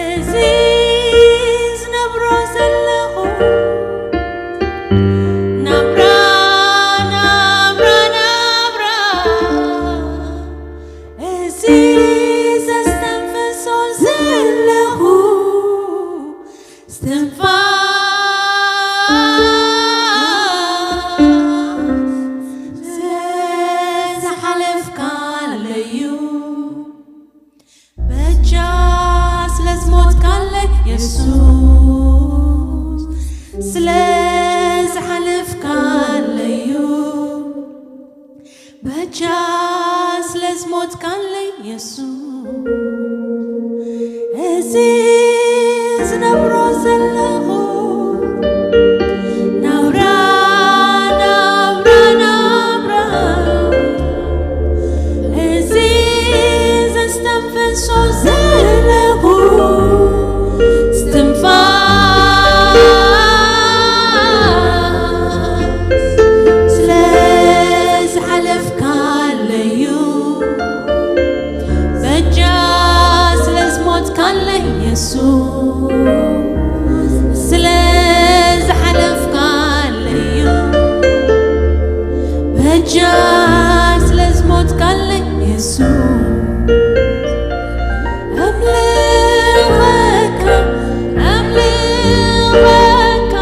እዚ ዝነብሮ ዘለኹ ናብራ፣ ናብራ፣ ናብራ፣ እዚ ዘስተንፍሶ ዘለኹ እስትንፋስ ስለ ዝሓለፍካለዩ፣ በጃ ስለ ዝሞትካለይ የሱስ፣ ስለ ዝሓለፍካለዩ፣ በጃ ስለ ዝሞትካለይ የሱስ፣ እዚ ዝነብሮ ዘለኹ ናብራ፣ ናብራ፣ ናብራ፣ እዚ ዘስተንፍሶ ዘለኹ እስትንፋስ ስለ ዝሓለፍካለዩ፣ በጃ ስለ ዝሞትካለይ የሱስ፣ ስለ ዝሓለፍካለዩ፣ በጃ ስለ ዝሞትካለይ የሱስ፣ ኣምልኸካ፣ ኣምልኸካ፣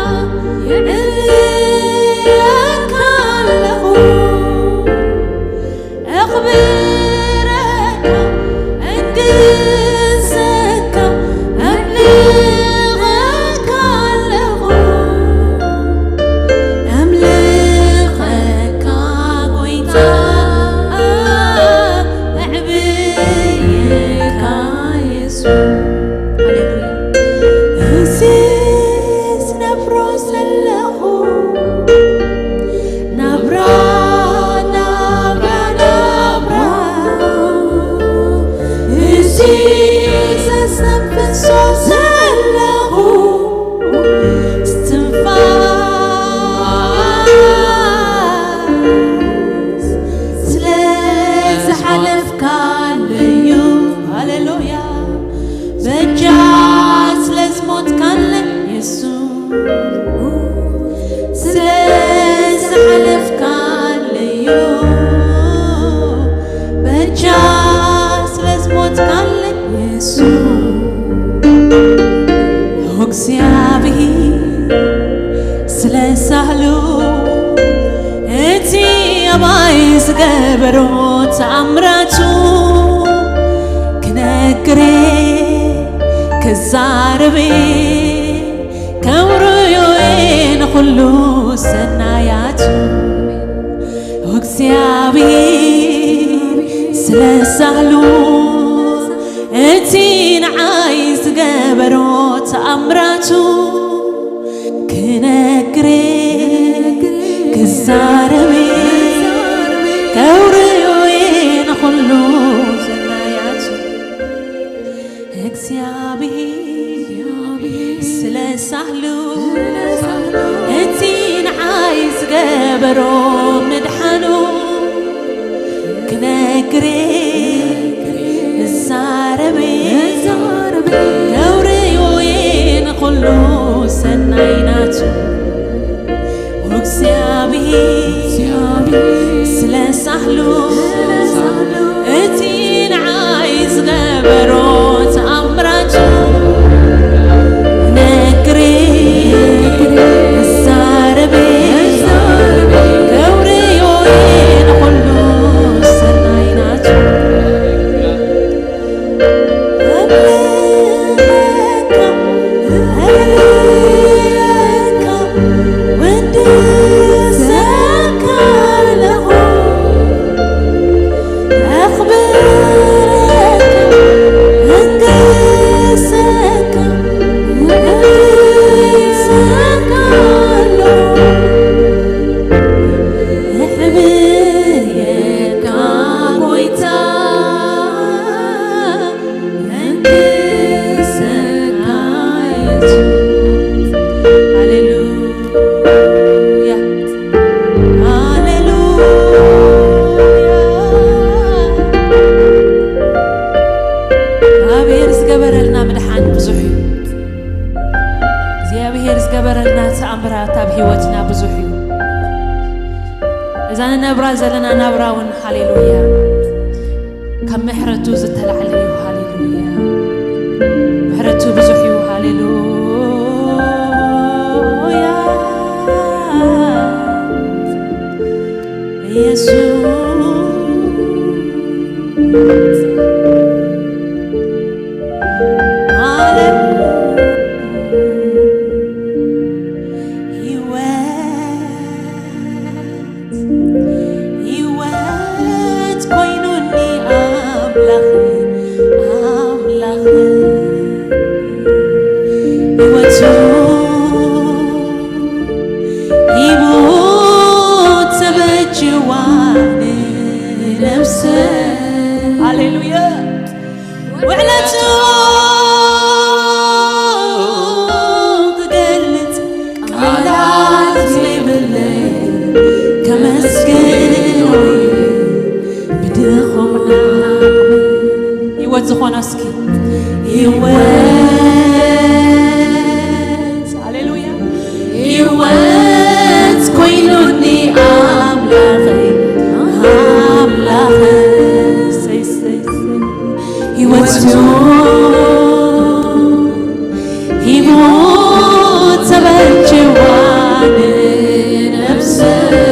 የዕልየካ ኣለኹ። ኣኽብረካ፣ ኣንግሰካ፣ ኣምልኸካ ኣለኹ። ኣምልኸካ ጎይታ፣ ኣዕብየካ የሱስ። ሃሌሉያ። እዚ ዝነብሮ ዘለኹ ናብራ፣ ናብራ፣ ናብራ፣ እዚ ዘስተንፍሶ ዘለኹ እስትንፋስ ስለ ዝሓለፍካለዩ፣ ሃሌሉያ፣ በጃ ስለ ዝሞትካለይ የሱስ፣ ስለ ዝሓለፍካለዩ፣ በጃ ስለ ዝሞትካለይ የሱስ፣ እግዚኣብሔር ስለ ሳህሉ፣ እቲ ኣባይ ዝገበሮ ተኣምራቱ ክነግሬ ክዛረቤ ከውርዮዬ ንኹሉ ሰናያቱ። እግዚኣብሔር ስለ ሳህሉ፣ እቲ ንዓይ ዝገበሮ ተኣምራቱ ክነግሬ ክዛረቤ ከውርዮዬ ንኹሉ ሰናያቱ። እግዚኣብሔር ስለ ሳህሉ፣ እቲ ንዓይ ዝገበሮ ምድሓኑ ክነግሬ እዛረቤ ከውርዮዬ ንኹሉ ሰናይ ናቱ። እግዚኣብሔር ስለ ሳህሉ፣ እቲ ንዓይ ዝገበሮ ተኣምራቱ ነግሬ እዛረቤ ከውርዮዬ ንኹሉ ሰናይ ናቱ። ሃሌሉያ፣ ሃሌሉያ። ዝገበረልና ምድሓን ብዙሕ እዩ። እግዚኣብሔር ዝገበረልና ተኣምራት ኣብ ህይወትና ብዙሕ እዩ። እዛ ንነብራ ዘለና ናብራ እውን ሃሌሉያ ካብ ምሕረቱ ዝተላዕለ እዩ። ሃሌሉያ ምሕረቱ ብዙሕ እዩ። ሃሌሉያ ኢየሱስ ዝኾነ እስኪ ህይወት ሃሌሉያ ህይወት ኮይኑኒ ኣምላኸይ ኣምላኸይ ህይወቱ ሂቡ ተበጅዋ ንነብሰይ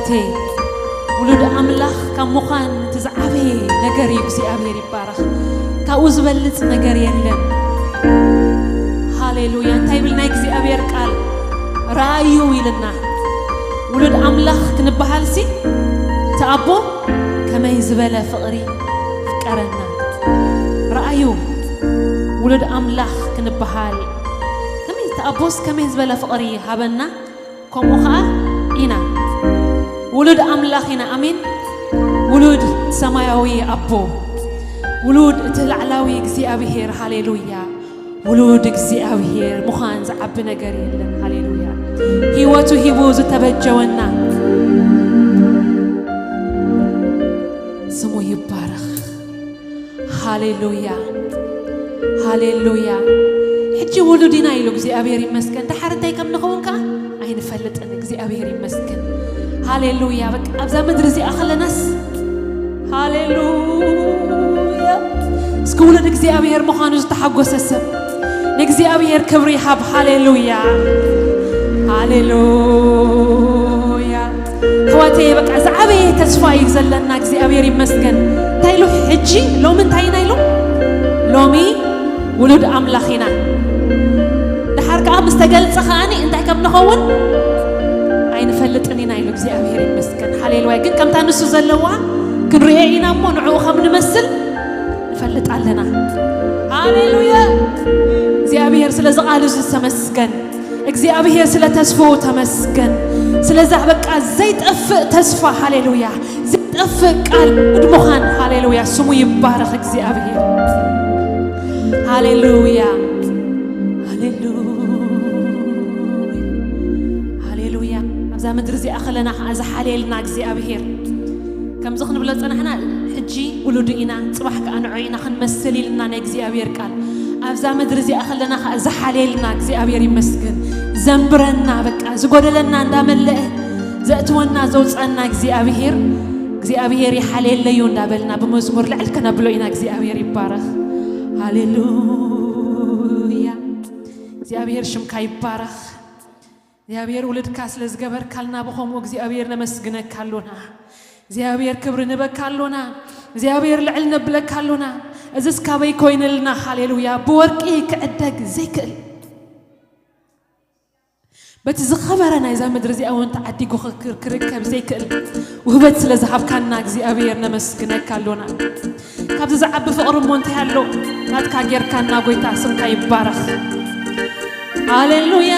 እቴ ውሉድ ኣምላኽ ካብ ምዃን እቲ ዝዓበየ ነገር እዩ። እግዚኣብሔር ይባረኽ። ካብኡ ዝበልጽ ነገር የለን። ሃሌሉያ። እንታይ ይብል ናይ እግዚኣብሔር ቃል? ረኣዩ ኢልና። ውሉድ ኣምላኽ ክንበሃልሲ እቲ ኣቦ ከመይ ዝበለ ፍቕሪ ፍቀረና። ረኣዩ ውሉድ ኣምላኽ ክንበሃል ከመይ፣ እቲ ኣቦስ ከመይ ዝበለ ፍቕሪ ሃበና። ከምኡ ኸዓ ኢና ውሉድ ኣምላኽ ኢና። ኣሜን። ውሉድ ሰማያዊ ኣቦ፣ ውሉድ እቲ ላዕላዊ እግዚኣብሔር። ሃሌሉያ። ውሉድ እግዚኣብሔር ምዃን ዝዓቢ ነገር የለን። ሃሌሉያ። ህይወቱ ሂቡ ዝተበጀወና ስሙ ይባረኽ። ሃሌሉያ፣ ሃሌሉያ። ሕጂ ውሉድ ኢና ኢሉ እግዚኣብሔር ይመስገን። ደሓር እንታይ ከም ንኸውን ከኣ ኣይንፈልጥን። እግዚኣብሔር ይመስገን። ሃሌሉያ። በቃ ኣብዛ ምድሪ እዚኣ ከለናስ፣ ሃሌሉያ። እስኪ ውሉድ እግዚኣብሔር ምዃኑ ዝተሓጎሰ ሰብ ንእግዚኣብሔር ክብሪ ይሃብ። ሃሌሉያ፣ ሃሌሉያ። ኣሕዋተይ፣ በቃ ዝዓበየ ተስፋ እዩ ዘለና። እግዚኣብሔር ይመስገን። እንታይ ኢሉ ሕጂ? ሎሚ እንታይ ኢና ኢሉ? ሎሚ ውሉድ ኣምላኽ ኢና። ደሓር ከኣ ምስ ተገልጸ ከኣኒ እንታይ ከም ንኸውን ኣይንፈልጥን ኢና ኢሉ። እግዚኣብሔር ይመስገን። ሃሌሉያ። ግን ከምታ ንሱ ዘለዋ ክንርእዮ ኢና እሞ ንዕኡ ከም ንመስል ንፈልጥ ኣለና። ሃሌሉያ። እግዚኣብሔር ስለዚ ቃል እዚ ተመስገን። እግዚኣብሔር ስለ ተስፍኡ ተመስገን። ስለዛ በቃ ዘይጠፍእ ተስፋ፣ ሃሌሉያ፣ ዘይጠፍእ ቃል ውሉድ ምዃን፣ ሃሌሉያ፣ ስሙ ይባረኽ እግዚኣብሔር። ሃሌሉያ፣ ሃሌሉያ፣ ሃሌሉያ። ኣብዛ ምድሪ እዚኣ ከለና ኸዓ ዝሓልየልና እግዚኣብሔር። ከምዚ ክንብሎ ዝጸናሕና፣ ሕጂ ውሉዱ ኢና፣ ጽባሕ ከኣ ንዑ ኢና ክንመስል ኢልና ናይ እግዚኣብሔር ቃል። ኣብዛ ምድሪ እዚኣ ከለና ኸኣ ዝሓልየልና እግዚኣብሔር ይመስገን። ዘንብረና፣ በቃ ዝጎደለና እንዳመለአ፣ ዘእትወና ዘውጸና እግዚኣብሔር፣ እግዚኣብሔር ይሓልየለይ እዩ እንዳበልና ብመዝሙር ልዕል ከነብሎ ኢና። እግዚኣብሔር ይባረኽ። ሃሌሉያ። እግዚኣብሔር ሽምካ ይባረኽ። እግዚኣብሔር ውሉድካ ስለ ዝገበርካልና ብኸምኡ እግዚኣብሔር ነመስግነካ ኣሎና። እግዚኣብሔር ክብሪ ንበካ ኣሎና። እግዚኣብሔር ልዕል ነብለካ ኣሎና። እዝስ ካበይ ኮይንልና? ሃሌሉያ። ብወርቂ ክዕደግ ዘይክእል፣ በቲ ዝኸበረ ናይዛ ምድሪ እዚኣ እውን ተዓዲጉ ክር-፣ ክርከብ ዘይክእል ውህበት ስለ ዝሃብካና እግዚኣብሔር ነመስግነካ ኣሎና። ካብዚ ዝዓቢ ፍቕሪ እሞ እንታይ ኣሎ? ናትካ ጌርካና ጎይታ፣ ስምካ ይባረኽ። ሃሌሉያ።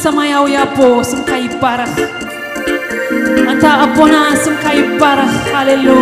ሰማያዊ ኣቦ፣ ስምካ ይባረኽ። ኣንታ ኣቦና፣ ስምካ ይባረኽ። ሃሌሉያ።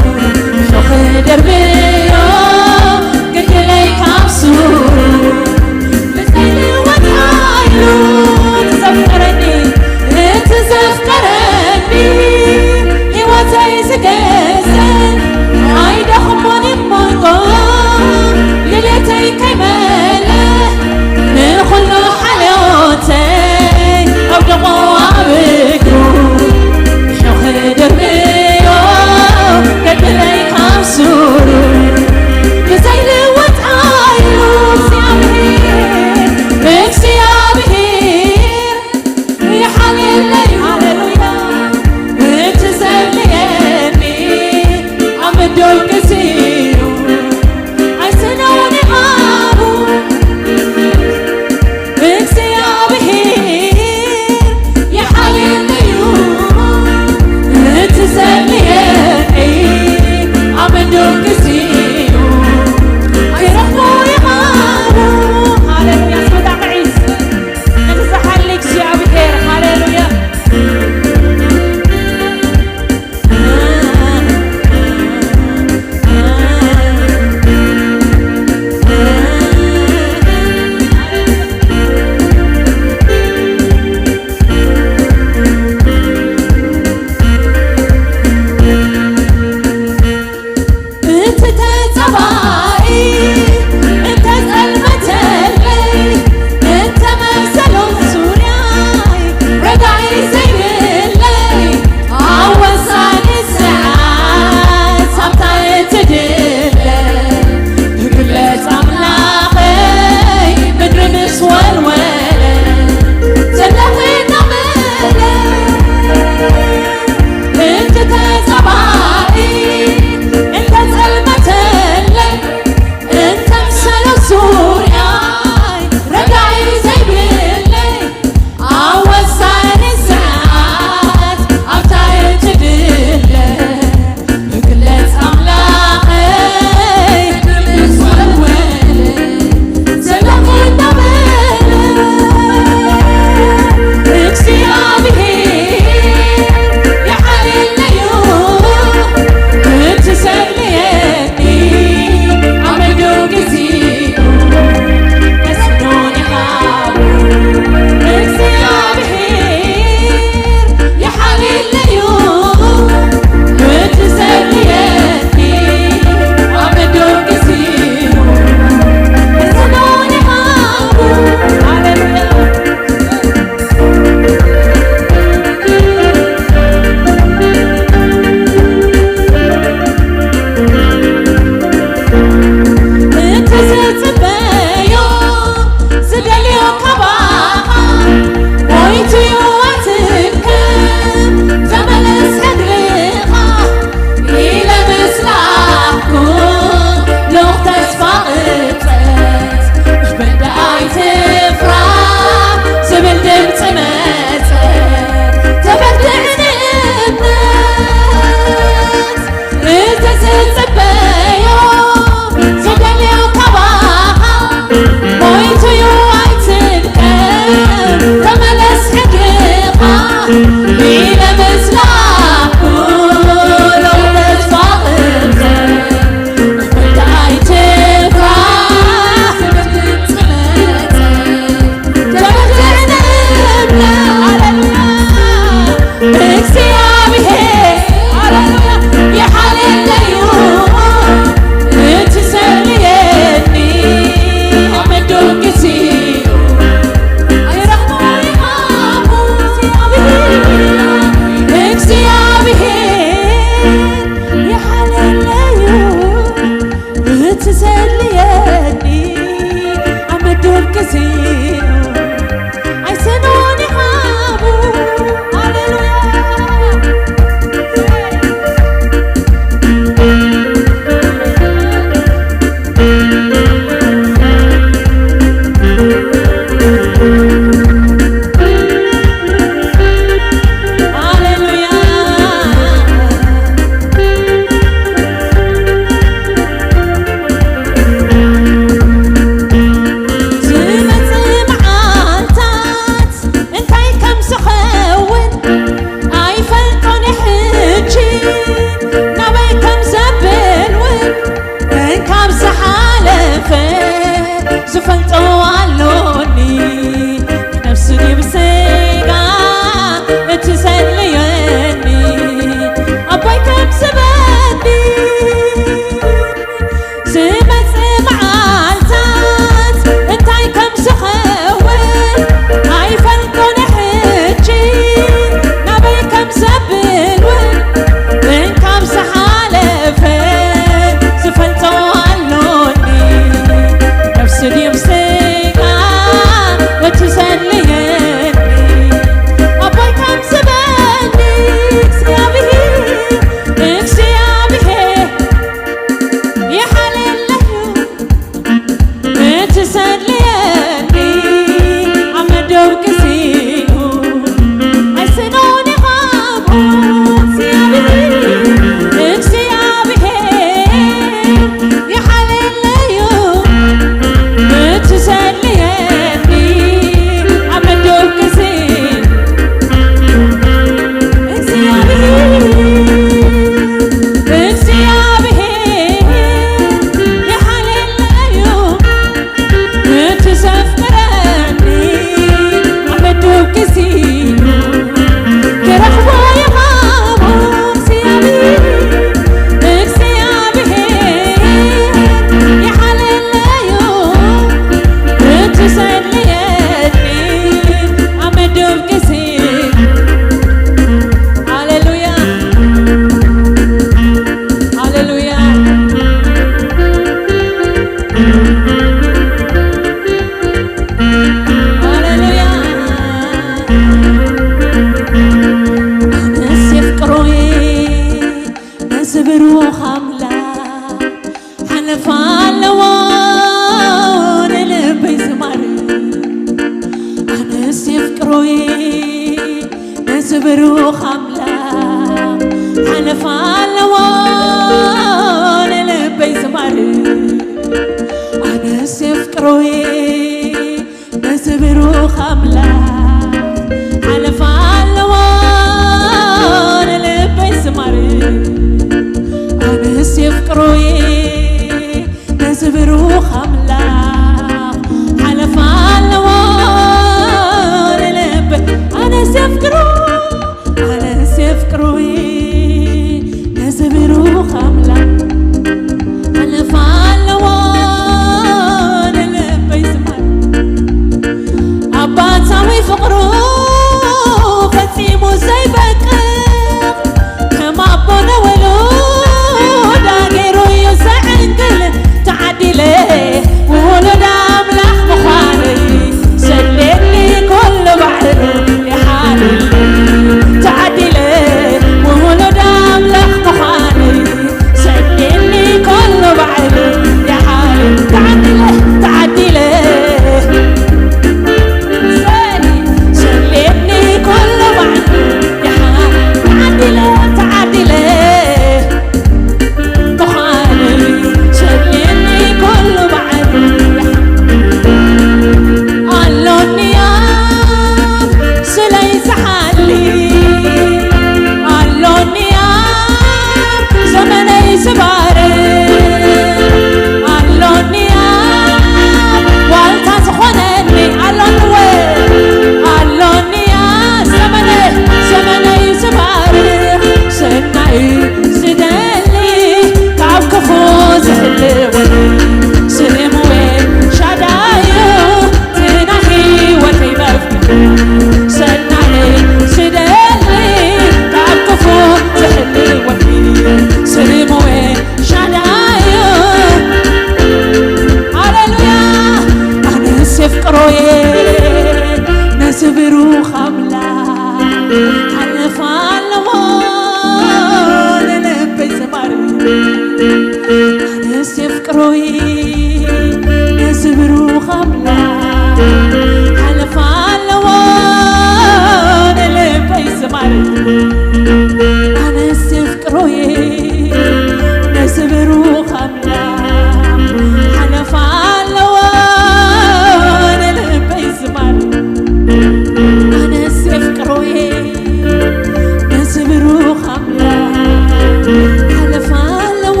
ሓለፋ ኣለዎ።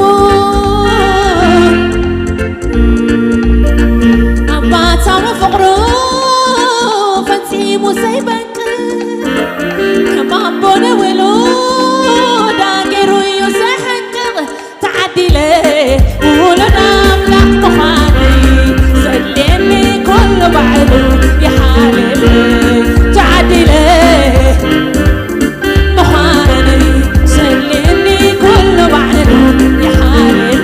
ኣባታዊ ፍቕሩ ፈጺሙ ዘይበቅዕ፣ ከም ኣቦ ንውሉዳ ገይሩ እዩ ዘሕቅቕ። ተዓዲለ ውሉድ ኣምላኽ ምዃነይ፣ ዘድልየኒ ኩሉ ባዕሉ ይሓልየለይ። ተዓዲለ ምዃነይ፣ ዘድልየኒ ኩሉ ባዕሉ ይሓልየለይ።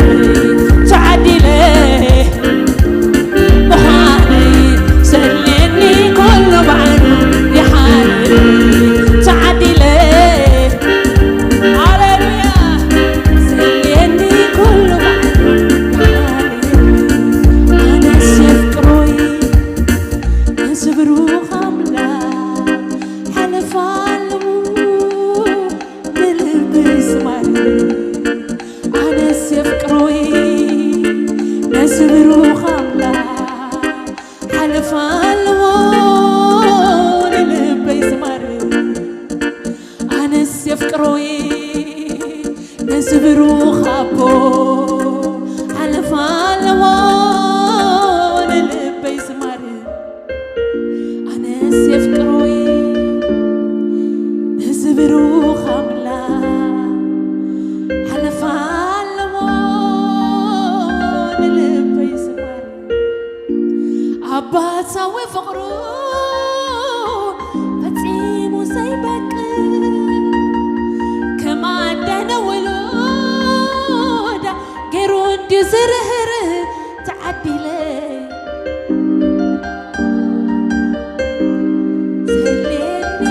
ተዓዲለ ምዃነይ፣ ዘድልየኒ ኩሉ ባዕሉ ይሓልየለይ። ተዓዲለ፣ ሃሌሉያ፣ ዘድልየኒ ኩሉ ባዕሉ ይሓልየለይ። ኣነስ የፍቅሮይ ነዚ ብሩኽ ኣምላኽ ሓለፋ ኣለዎ ንልበይ ዝማርክ። ኣነስ የፍቅሮይ ነዚ ብሩኽ ኣምላኽ ሓለፋ ኣለዎ ንልበይ ዝማርክ። ኣነስ የፍቅሮይ ነዚ ብሩኽ ኣቦ ሓለፋ ኣለዎ ንልበይ ዝማርክ። ኣነስ የፍቅሮይ ነዚ ብሩኽ ኣምላኽ ሓለፋ ኣለዎ ንልበይ ዝማርክ። ኣባታዊ ፍቕሩ ፈጺሙ ዘይበቅዕ፣ ከም ኣደ ንውሉዳ ገይሩ እንድዩ ዝርህርህ። ተዓዲለ፣ ዘድልየኒ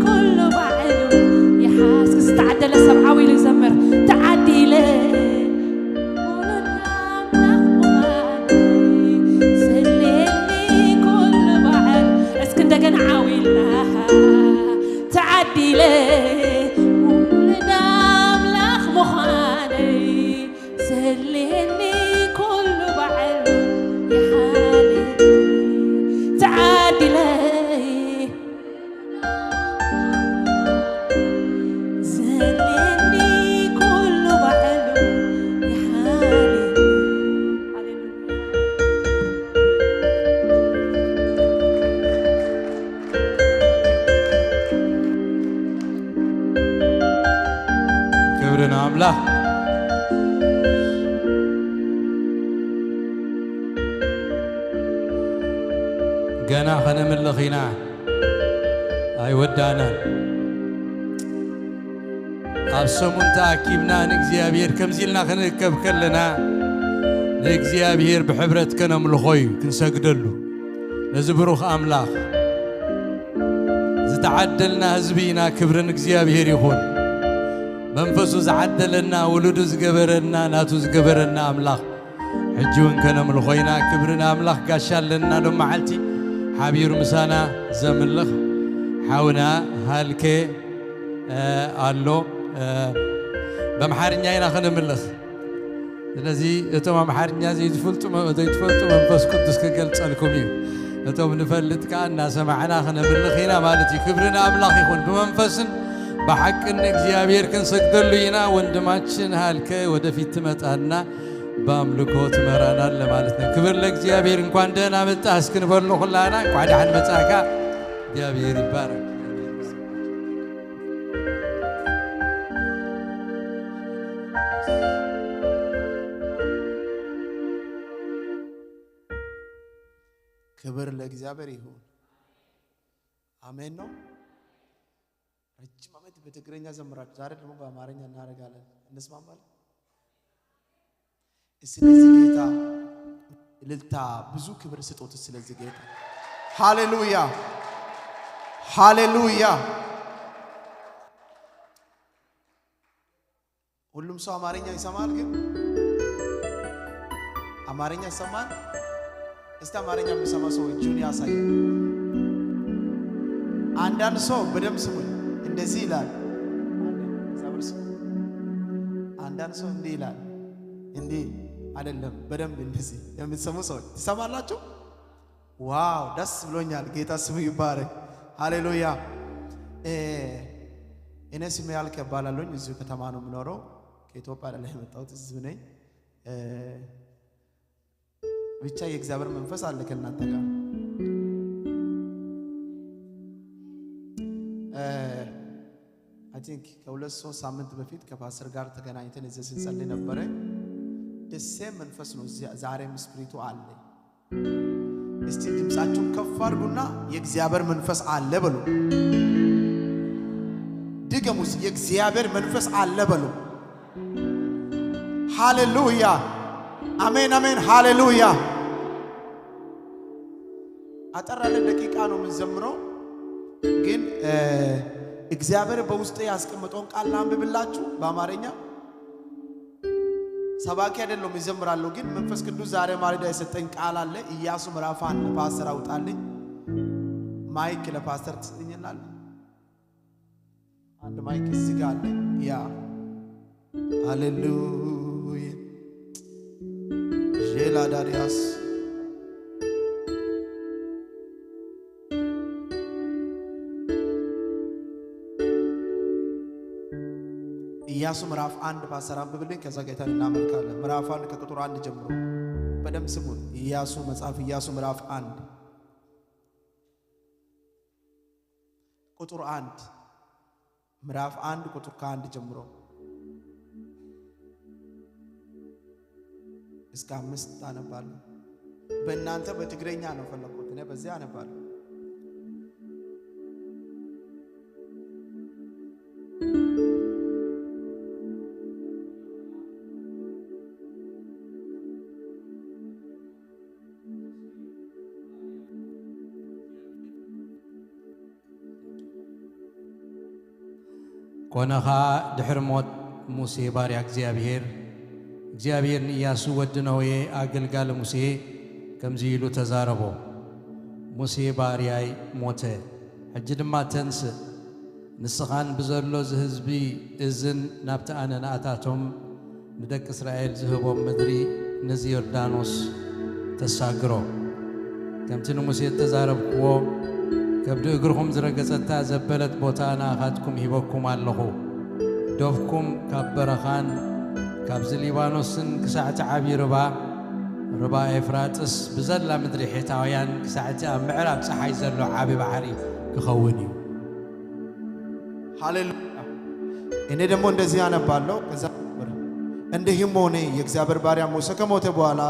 ኩሉ ባዕሉ ይሓዝ። ዝተዓደለ ሰብ ዓው ኢሉ ይዘምር። ተዓዲለ፣ ውሉድ ኣምላኽ ምዃነይ፣ ዘድልየኒ ኩሉ ባዕሉ። እስኪ እንደገና ዓው ኢልና። ተዓዲለ፣ ውሉድ ኣምላኽ ምዃነይ፣ ዘድልየኒ ኩሉ ባዕሉ ይሓልየኒ። ተዓዲለ፣ ዘድልየኒ ኩሉ ባዕሉ ይሓልየኒ። ሃሌሉያ። ክብሪ ንኣምላኽ። ገና ኸነምልኽ ኢና፣ ኣይወዳእናን። ኣብ ሰሙን ተኣኪብና ንእግዚኣብሔር ከምዚ ኢልና ክንእከብ ከለና፣ ንእግዚኣብሔር ብሕብረት ከነምልኾ እዩ፣ ክንሰግደሉ። ነዚ ብሩኽ ኣምላኽ፣ ዝተዓደልና ህዝቢ ኢና። ክብሪ ንእግዚኣብሔር ይኹን። መንፈሱ ዝዓደለና፣ ውሉዱ ዝገበረና፣ ናቱ ዝገበረና ኣምላኽ፣ ሕጂ እውን ከነምልኾ ኢና። ክብሪ ንኣምላኽ። ጋሻ ኣለና። ሎም መዓልቲ ሓቢሩ ምሳና ዘምልኽ ሓውና ሃልከ፣ እ፣ ኣሎ። እ፣ በምሓርኛ ኢና ከነምልኽ። ስለዚ እቶም ኣምሓርኛ ዘይትፈልጡ መ-፣ ዘይትፈልጡ መንፈስ ቅዱስ ክገልጸልኩም እዩ። እቶም ንፈልጥ ከኣ እናሰማዕና ክነምልኽ ኢና ማለት እዩ። ክብሪ ንኣምላኽ ይኹን። ብመንፈስን ብሓቅን ንእግዚኣብሔር ክንሰግደሉ ኢና። ወንድማችን ሃልከ ወደፊት ትመጣና በኣምልኮ ትመራናለ ማለት ነው። ክብር ለእግዚኣብሔር። እንኳን ደህና መጣ እስክንበሎ ኩላና እንኳን ደሓን መጻካ። እግዚኣብሔር ይባረክ። ክብር ለእግዚኣብሔር ይሁን። አሜን ነው። ረጅም ዓመት በትግርኛ ዘምራችሁ፣ ዛሬ ደግሞ በአማርኛ እናደርጋለን። እንስማማለን? እስቲ ለዚህ ጌታ እልልታ፣ ብዙ ክብር ስጡት። ስለዚህ ጌታ ሃሌሉያ፣ ሃሌሉያ። ሁሉም ሰው አማርኛ ይሰማል? ግን አማርኛ ይሰማል? እስቲ አማርኛ የሚሰማ ሰው እጁን ያሳይ። አንዳንድ ሰው በደንብ ስሙኝ፣ እንደዚህ ይላል። አንዳንድ ሰው እንዲህ ይላል። እንዲህ አይደለም፣ በደንብ እንደዚህ የምትሰሙ ሰዎች ትሰማላችሁ? ዋው፣ ደስ ብሎኛል። ጌታ ስሙ ይባረክ። ሃሌሉያ። እ፣ እኔ ስሜ ያልከ እባላለሁኝ። እዚሁ ከተማ ነው የምኖረው። ከኢትዮጵያ አይደለም የመጣሁት፣ እዚሁ ነኝ። እ፣ ብቻ የእግዚአብሔር መንፈስ አለ ከእናንተ ጋር። እ፣ I think ከሁለት ሶስት ሳምንት በፊት ከፓስተር ጋር ተገናኝተን እዚህ ስንጸልይ ነበረ። The same መንፈስ ነው እዚህ ዛሬም ስፒሪቱ አለ። እስቲ ድምፃችሁን ከፍ አድርጉና «የእግዚአብሔር መንፈስ አለ» በሉ። ድገሙ እስቲ፣ «የእግዚአብሔር መንፈስ አለ» በሉ። ሃሌሉያ፣ አሜን፣ አሜን፣ ሃሌሉያ። አጠር ያለ ደቂቃ ነው የምንዘምረው፣ ግን እ፣ እግዚአብሔር በውስጤ ያስቀመጠውን ቃል ላንብብላችሁ በአማርኛ። ሰባኪ አይደለሁም፣ ይዘምራለሁ። ግን መንፈስ ቅዱስ ዛሬ ማለዳ የሰጠኝ ቃል አለ። ኢያሱ ምዕራፍ አንድ ፓስተር አውጣልኝ። ማይክ ለፓስተር ትሰጠኛለህ? አንድ ማይክ እዚህ ጋር አለ። ያ ሃሌሉያ። ሼላ ዳሪያስ ኢያሱ ምዕራፍ አንድ ፓስተር አንብብልኝ፣ ከዛ ጌታን እናመልካለን። ምዕራፍ አንድ ከቁጥር አንድ ጀምሮ በደንብ ስሙን። ኢያሱ፣ መጽሐፍ ኢያሱ ምዕራፍ አንድ ቁጥር አንድ፣ ምዕራፍ አንድ ቁጥር ከአንድ ጀምሮ እስከ አምስት አነባለሁ። በእናንተ በትግረኛ ነው ፈለኩት፣ እኔ በዚያ አነባለሁ። ኮነ ኸኣ ድሕሪ ሞት ሙሴ ባርያ እግዚኣብሄር፣ እግዚኣብሄር ንኢያሱ ወዲ ነዌ ኣገልጋሊ ሙሴ ከምዚ ኢሉ ተዛረቦ፣ "ሙሴ ባርያይ ሞተ፣ ሕጂ ድማ ተንስእ፣ ንስኻን ብዘሎ እዚ ህዝቢ እዝን ናብቲ ኣነ ንኣታቶም ንደቂ እስራኤል ዝህቦም ምድሪ ነዚ ዮርዳኖስ ተሳግሮ። ከምቲ ንሙሴ እተዛረብክዎ፣ ከብዲ እግርኹም ዝረገጸታ ዘበለት ቦታ ንኣኻትኩም ሂበኩም ኣለኹ። ዶብኩም ካብ በረኻን ካብዚ ሊባኖስን ክሳዕ እቲ ዓቢ ርባ፣ ርባ ኤፍራጥስ፣ ብዘላ ምድሪ ሒታውያን ክሳዕ እቲ ኣብ ምዕራብ ጸሓይ ዘሎ ዓቢ ባሕሪ ክኸውን እዩ።" ሃሌሉያ። እኔ ደግሞ እንደዚህ አነባለሁ። ከዛ እንዲህም ሆነ፣ የእግዚአብሔር ባሪያ ሙሴ ከሞተ በኋላ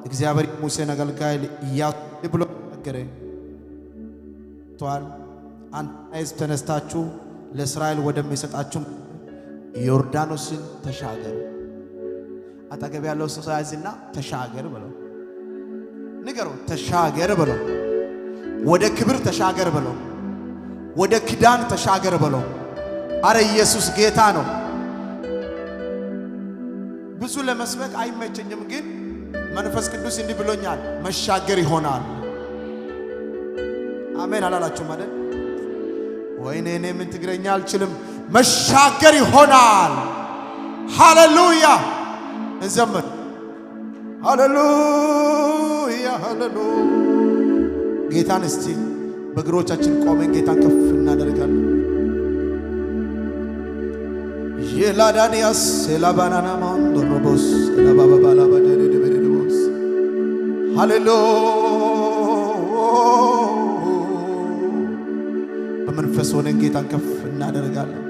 እግዚአብሔር የሙሴን አገልጋይ ኢያሱን እንዲህ ብሎ ተናገረ። ተነስታችሁ ለእስራኤል ወደሚሰጣችሁ ዮርዳኖስን ተሻገሩ። አጠገብ ያለው ሰው ያዝና «ተሻገር» በለው። ንገረው፣ «ተሻገር» በለው። ወደ ክብር ተሻገር በለው። ወደ ኪዳን ተሻገር በለው። አረ ኢየሱስ ጌታ ነው። ብዙ ለመስበክ አይመቸኝም፣ ግን መንፈስ ቅዱስ እንዲህ ብሎኛል፣ «መሻገር ይሆናል።» አሜን አላላችሁም አይደል? ወይኔ እኔ ምን ትግረኛ አልችልም። መሻገር ይሆናል። ሃሌሉያ። እንዘምር። ሃሌሉያ፣ ሃሌሉያ። ጌታን እስቲ በእግሮቻችን ቆመን ጌታን ከፍ እናደርጋለን። ሼላዳንያስ ሴላባናና ማንዶሮቦስ ሴላባባባላባደደደበደደቦስ። ሃሌሉያ። በመንፈስ ሆነን ጌታን ከፍ እናደርጋለን።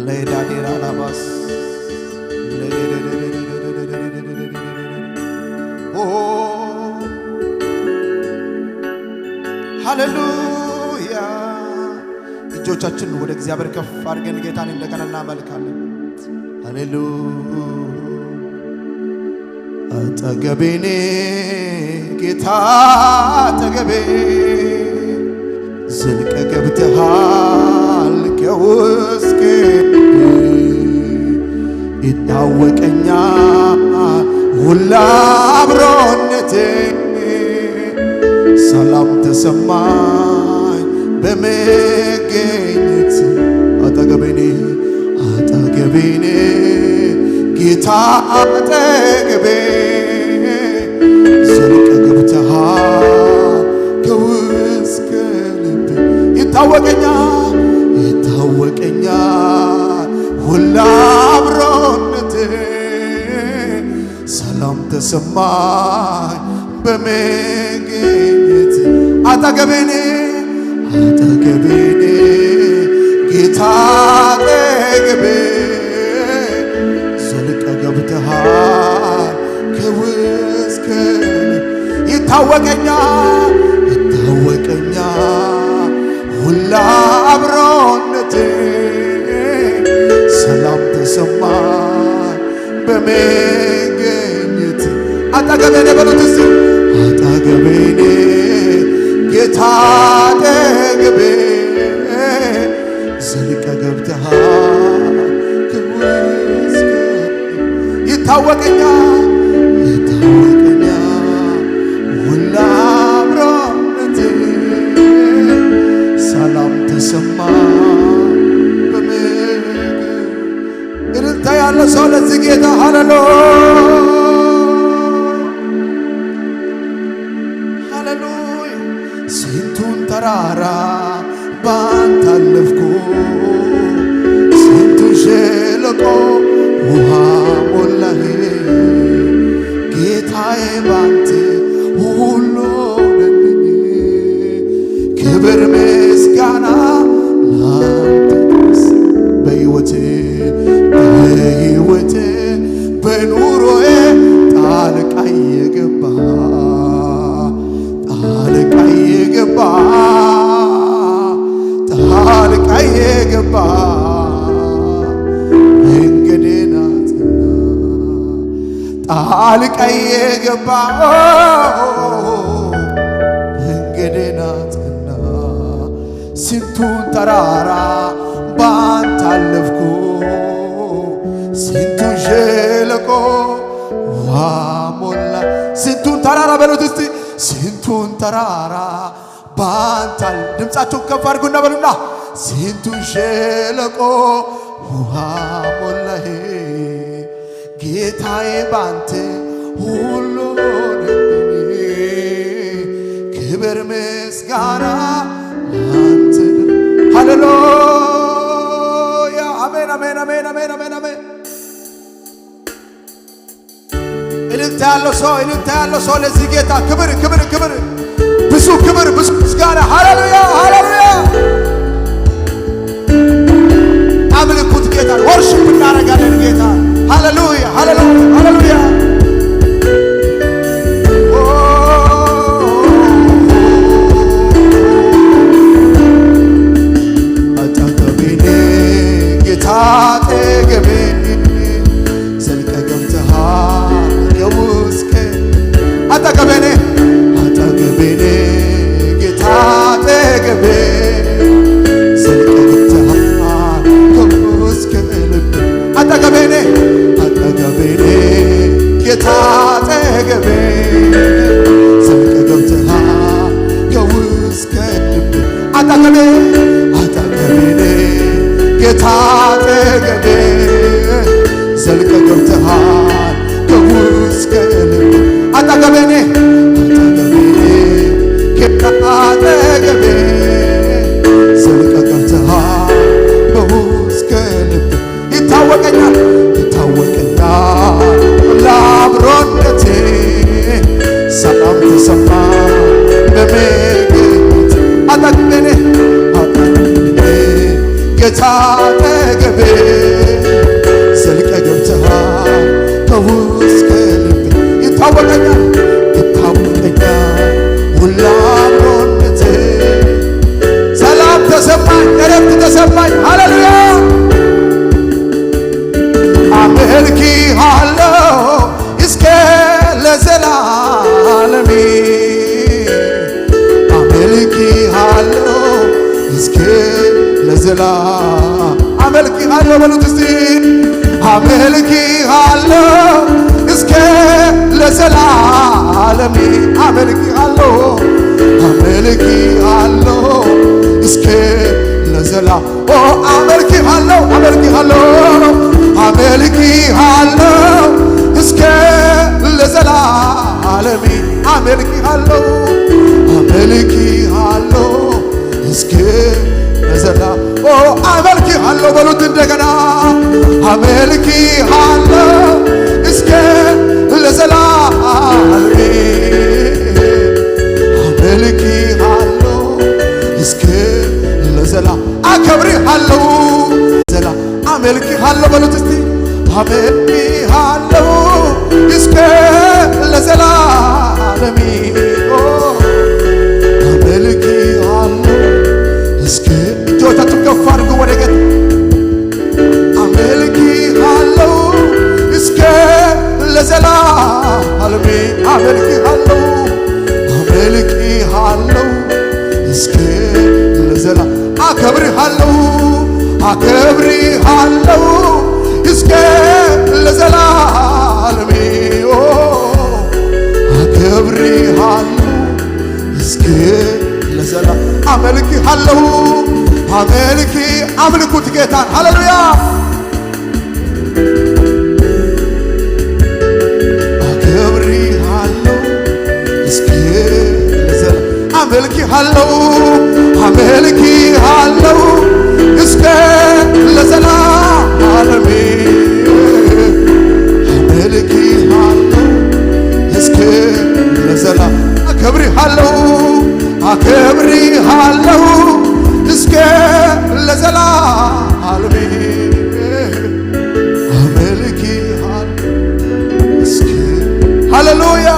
ሌዳዴራ ላባስ። ኦ፣ ሃሌሉያ። እጆቻችን ወደ እግዚአብሔር ከፍ አድርገን ጌታን እንደገና እናመልካለን። ሃሌሉያ። አጠገቤኔ ጌታ አጠገቤ፣ ዘልቀ ገብተሃል ከውስጤ። ይታወቀኛል ሁላ አብሮነቴ፣ ሰላም ተሰማኝ በመገኘት። አጠገቤኔ፣ አጠገቤኔ ጌታ አጠገቤ፣ ዘልቀ ገብተሃል ከውስጥ ከልቤ። ይታወቀኛል፣ ይታወቀኛል ሁላ ተሰማኝ በመገኘት። አጠገቤ ነህ፣ አጠገቤ ነህ ጌታ፣ አጠገቤ ዘልቀ ገብተሃል ከውስጥ ከልብ። ይታወቀኛል፣ ይታወቀኛል ሁላ አብሮነቴ። ሰላም ተሰማኝ በመገኘት። አጠገቤ ነህ በሉት እስቲ። አጠገቤ ነህ ጌታ፣ አጠገቤ ዘልቀ ገብተሃል ከውስጥ። ይታወቀኛል፣ ይታወቀኛል ሁላ አብሮነቴ። ሰላም ተሰማኝ በመገኘት። እልልታ ያለው ሰው ለዚህ ጌታ ሃሌሉያ፣ ሃሌሉያ። ስንቱን ተራራ ባንተ አለፍኩ፣ ስንቱን ሸለቆ ውሃ ሞላህ። ጌታዬ ባንተ ሁሉ ሆነልኝ። ክብር ምስጋና ላንተ ይድረስ። በሕይወቴ በሕይወቴ በኑሮዬ ጣልቃ የገባ ጣልቃ የገባ ጣልቃ የገባ መንገዴን አጸና። ጣልቃ የገባ መንገዴን አጸና። ስንቱን ተራራ ባንተ አለፍኩ፣ ስንቱን ሸለቆ ውሃ ሞላ። ስንቱን ተራራ በሉት እስቲ፣ ስንቱን ተራራ ባንተ አል-፣ ድምፃችሁን ከፍ አድርጉና በሉና፣ ስንቱን ሸለቆ ውሃ ሞላህ። ጌታዬ ባንተ ሁሉ ሆነልኝ። ክብር ምስጋና ላንተ። ሃሌሉያ። አሜን፣ አሜን፣ አሜን፣ አሜን፣ አሜን፣ አሜን። እልልታ ያለው ሰው፣ እልልታ ያለው ሰው ለዚህ ጌታ ክብር፣ ክብር፣ ክብር፣ ብዙ ክብር፣ ብዙ ምስጋና። ሃሌሉያ፣ ሃሌሉያ። አምልኩት ጌታ፣ ወርሺፕ እናደርጋለን ጌታ። ሃሌሉያ፣ ሃሌሉያ፣ ሃሌሉያ። አጠገቤ ነህ ጌታ፣ አጠገቤ ዘልቀ ገብተሃል ከውስጥ። አጠገቤ ነህ፣ አጠገቤ ነህ ጌታ፣ አጠገቤ ዘልቀ ገብተሃል ከውስጥ ከልብ። አጠገቤ ነህ፣ አጠገቤ ነህ ጌታ፣ አጠገቤ ዘልቀ ገብተሃል ከውስጥ ከልብ። አጠገቤ፣ አጠገቤ ነህ ጌታ፣ አጠገቤ ዘልቀ ገብተሃል ከውስጥ ከልብ። አጠገቤ ነህ፣ አጠገቤ ነህ ጌታ፣ አጠገቤ ዘልቀ ገብተሃል ከውስጥ ከልብ። ይታወቀኛል፣ ይታወቀኛል ለአብሮነቴ። ሰላም ተሰማ በመገኘት። አጠገቤ ነህ፣ አጠገቤ ነህ ጌታ፣ አጠገቤ ዘልቀ ገብተሃል ከውስጥ ከልብ። ይታወቀኛል፣ ይታወቀኛል ሁላ አብሮነቴ። ሰላም ተሰማኝ፣ እረፍት ተሰማኝ። ሃሌሉያ። አመልክሃለሁ እስከ ለዘላለም፣ አመልክሃለሁ እስከ ለዘላ-፣ አመልክሃለሁ በሉት እስቲ። አመልክሃለሁ እስከ ለዘላለም፣ አመልክሃለሁ፣ አመልክሃለሁ እስከ ለዘላ-፣ ኦ አመልክሃለሁ፣ አመልክሃለሁ፣ አመልክሃለሁ እስከ ለዘላለም፣ አመልክሃለሁ፣ አመልክሃለሁ እስከ ለዘላ-፣ ኦ አመልክሃለሁ በሉት እንደገና። አመልክሃለሁ እስከ ለዘላ-፣ በሉት እስቲ። አመልክሃለሁ እስከ ለዘላለሚ። ኦ፣ አመልክሃለሁ እስከ፣ እጆቻችሁን ከፍ አድርጉ ወደ ጌታ። አመልክሃለሁ እስከ ለዘላለሚ። አመልክሃለሁ፣ አመልክሃለሁ እስከ ለዘላ-፣ አከብርሃለሁ፣ አከብርሃለሁ እስከ ለዘላለሚ። ኦ፣ አከብርሃለሁ እስከ ለዘላ-፣ አመልክሃለሁ፣ አመልክ-፣ አምልኩት ጌታን። ሃሌሉያ። አከብርሃለሁ እስከ ለዘላ-፣ አመልክሃለሁ፣ አመልክሃለሁ እስከ ለዘላለም። አመልክሃለሁ እስከ ለዘላ-፣ አከብርሃለሁ፣ አከብርሃለሁ እስከ ለዘላለም። አመልክሃለሁ እስከ፣ ሃሌሉያ።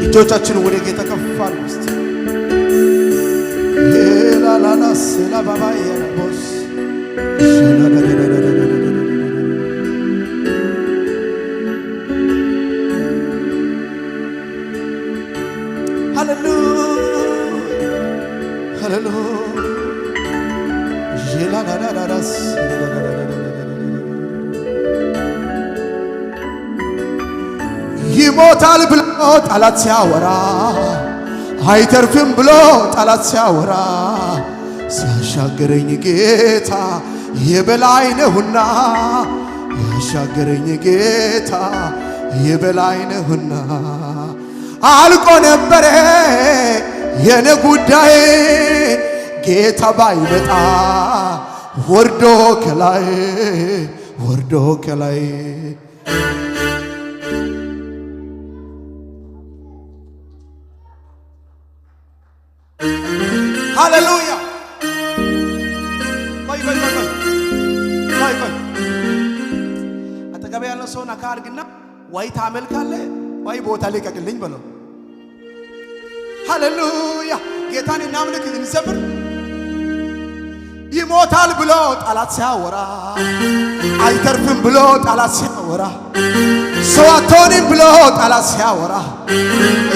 እጆቻችን ወደ ጌታ ከፍ አድርጉ እስቲ። የላላላ ሴላ ባባ የረቦስ ሃሌሉያ፣ ሃሌሉያ። ዤላዳዳዳዳስ ይሞታል ብሎ ጠላት ሲያወራ፣ አይተርፍም ብሎ ጠላት ሲያወራ፣ ሲያሻገረኝ ጌታ የበላይ ነውና፣ ያሻገረኝ ጌታ የበላይ ነውና፣ አልቆ ነበረ የኔ ጉዳይ፣ ጌታ ባይመጣ ወርዶ ከላይ፣ ወርዶ ከላይ። ሃሌሉያ። ቆይ፣ ቆይ፣ ቆይ፣ ቆይ። ቆይ፣ ቆይ። አጠገብ ያለው ሰው ነካ አድርግና፣ ወይ ታመልካለህ ወይ ቦታ ልቀቅልኝ በለው። ሃሌሉያ። ጌታን እናምልክ፣ እንዘምር። ይሞታል ብሎ ጠላት ሲያወራ፣ አይተርፍም ብሎ ጠላት ሲያወራ፣ ሰው አትሆንም ብሎ ጠላት ሲያወራ፣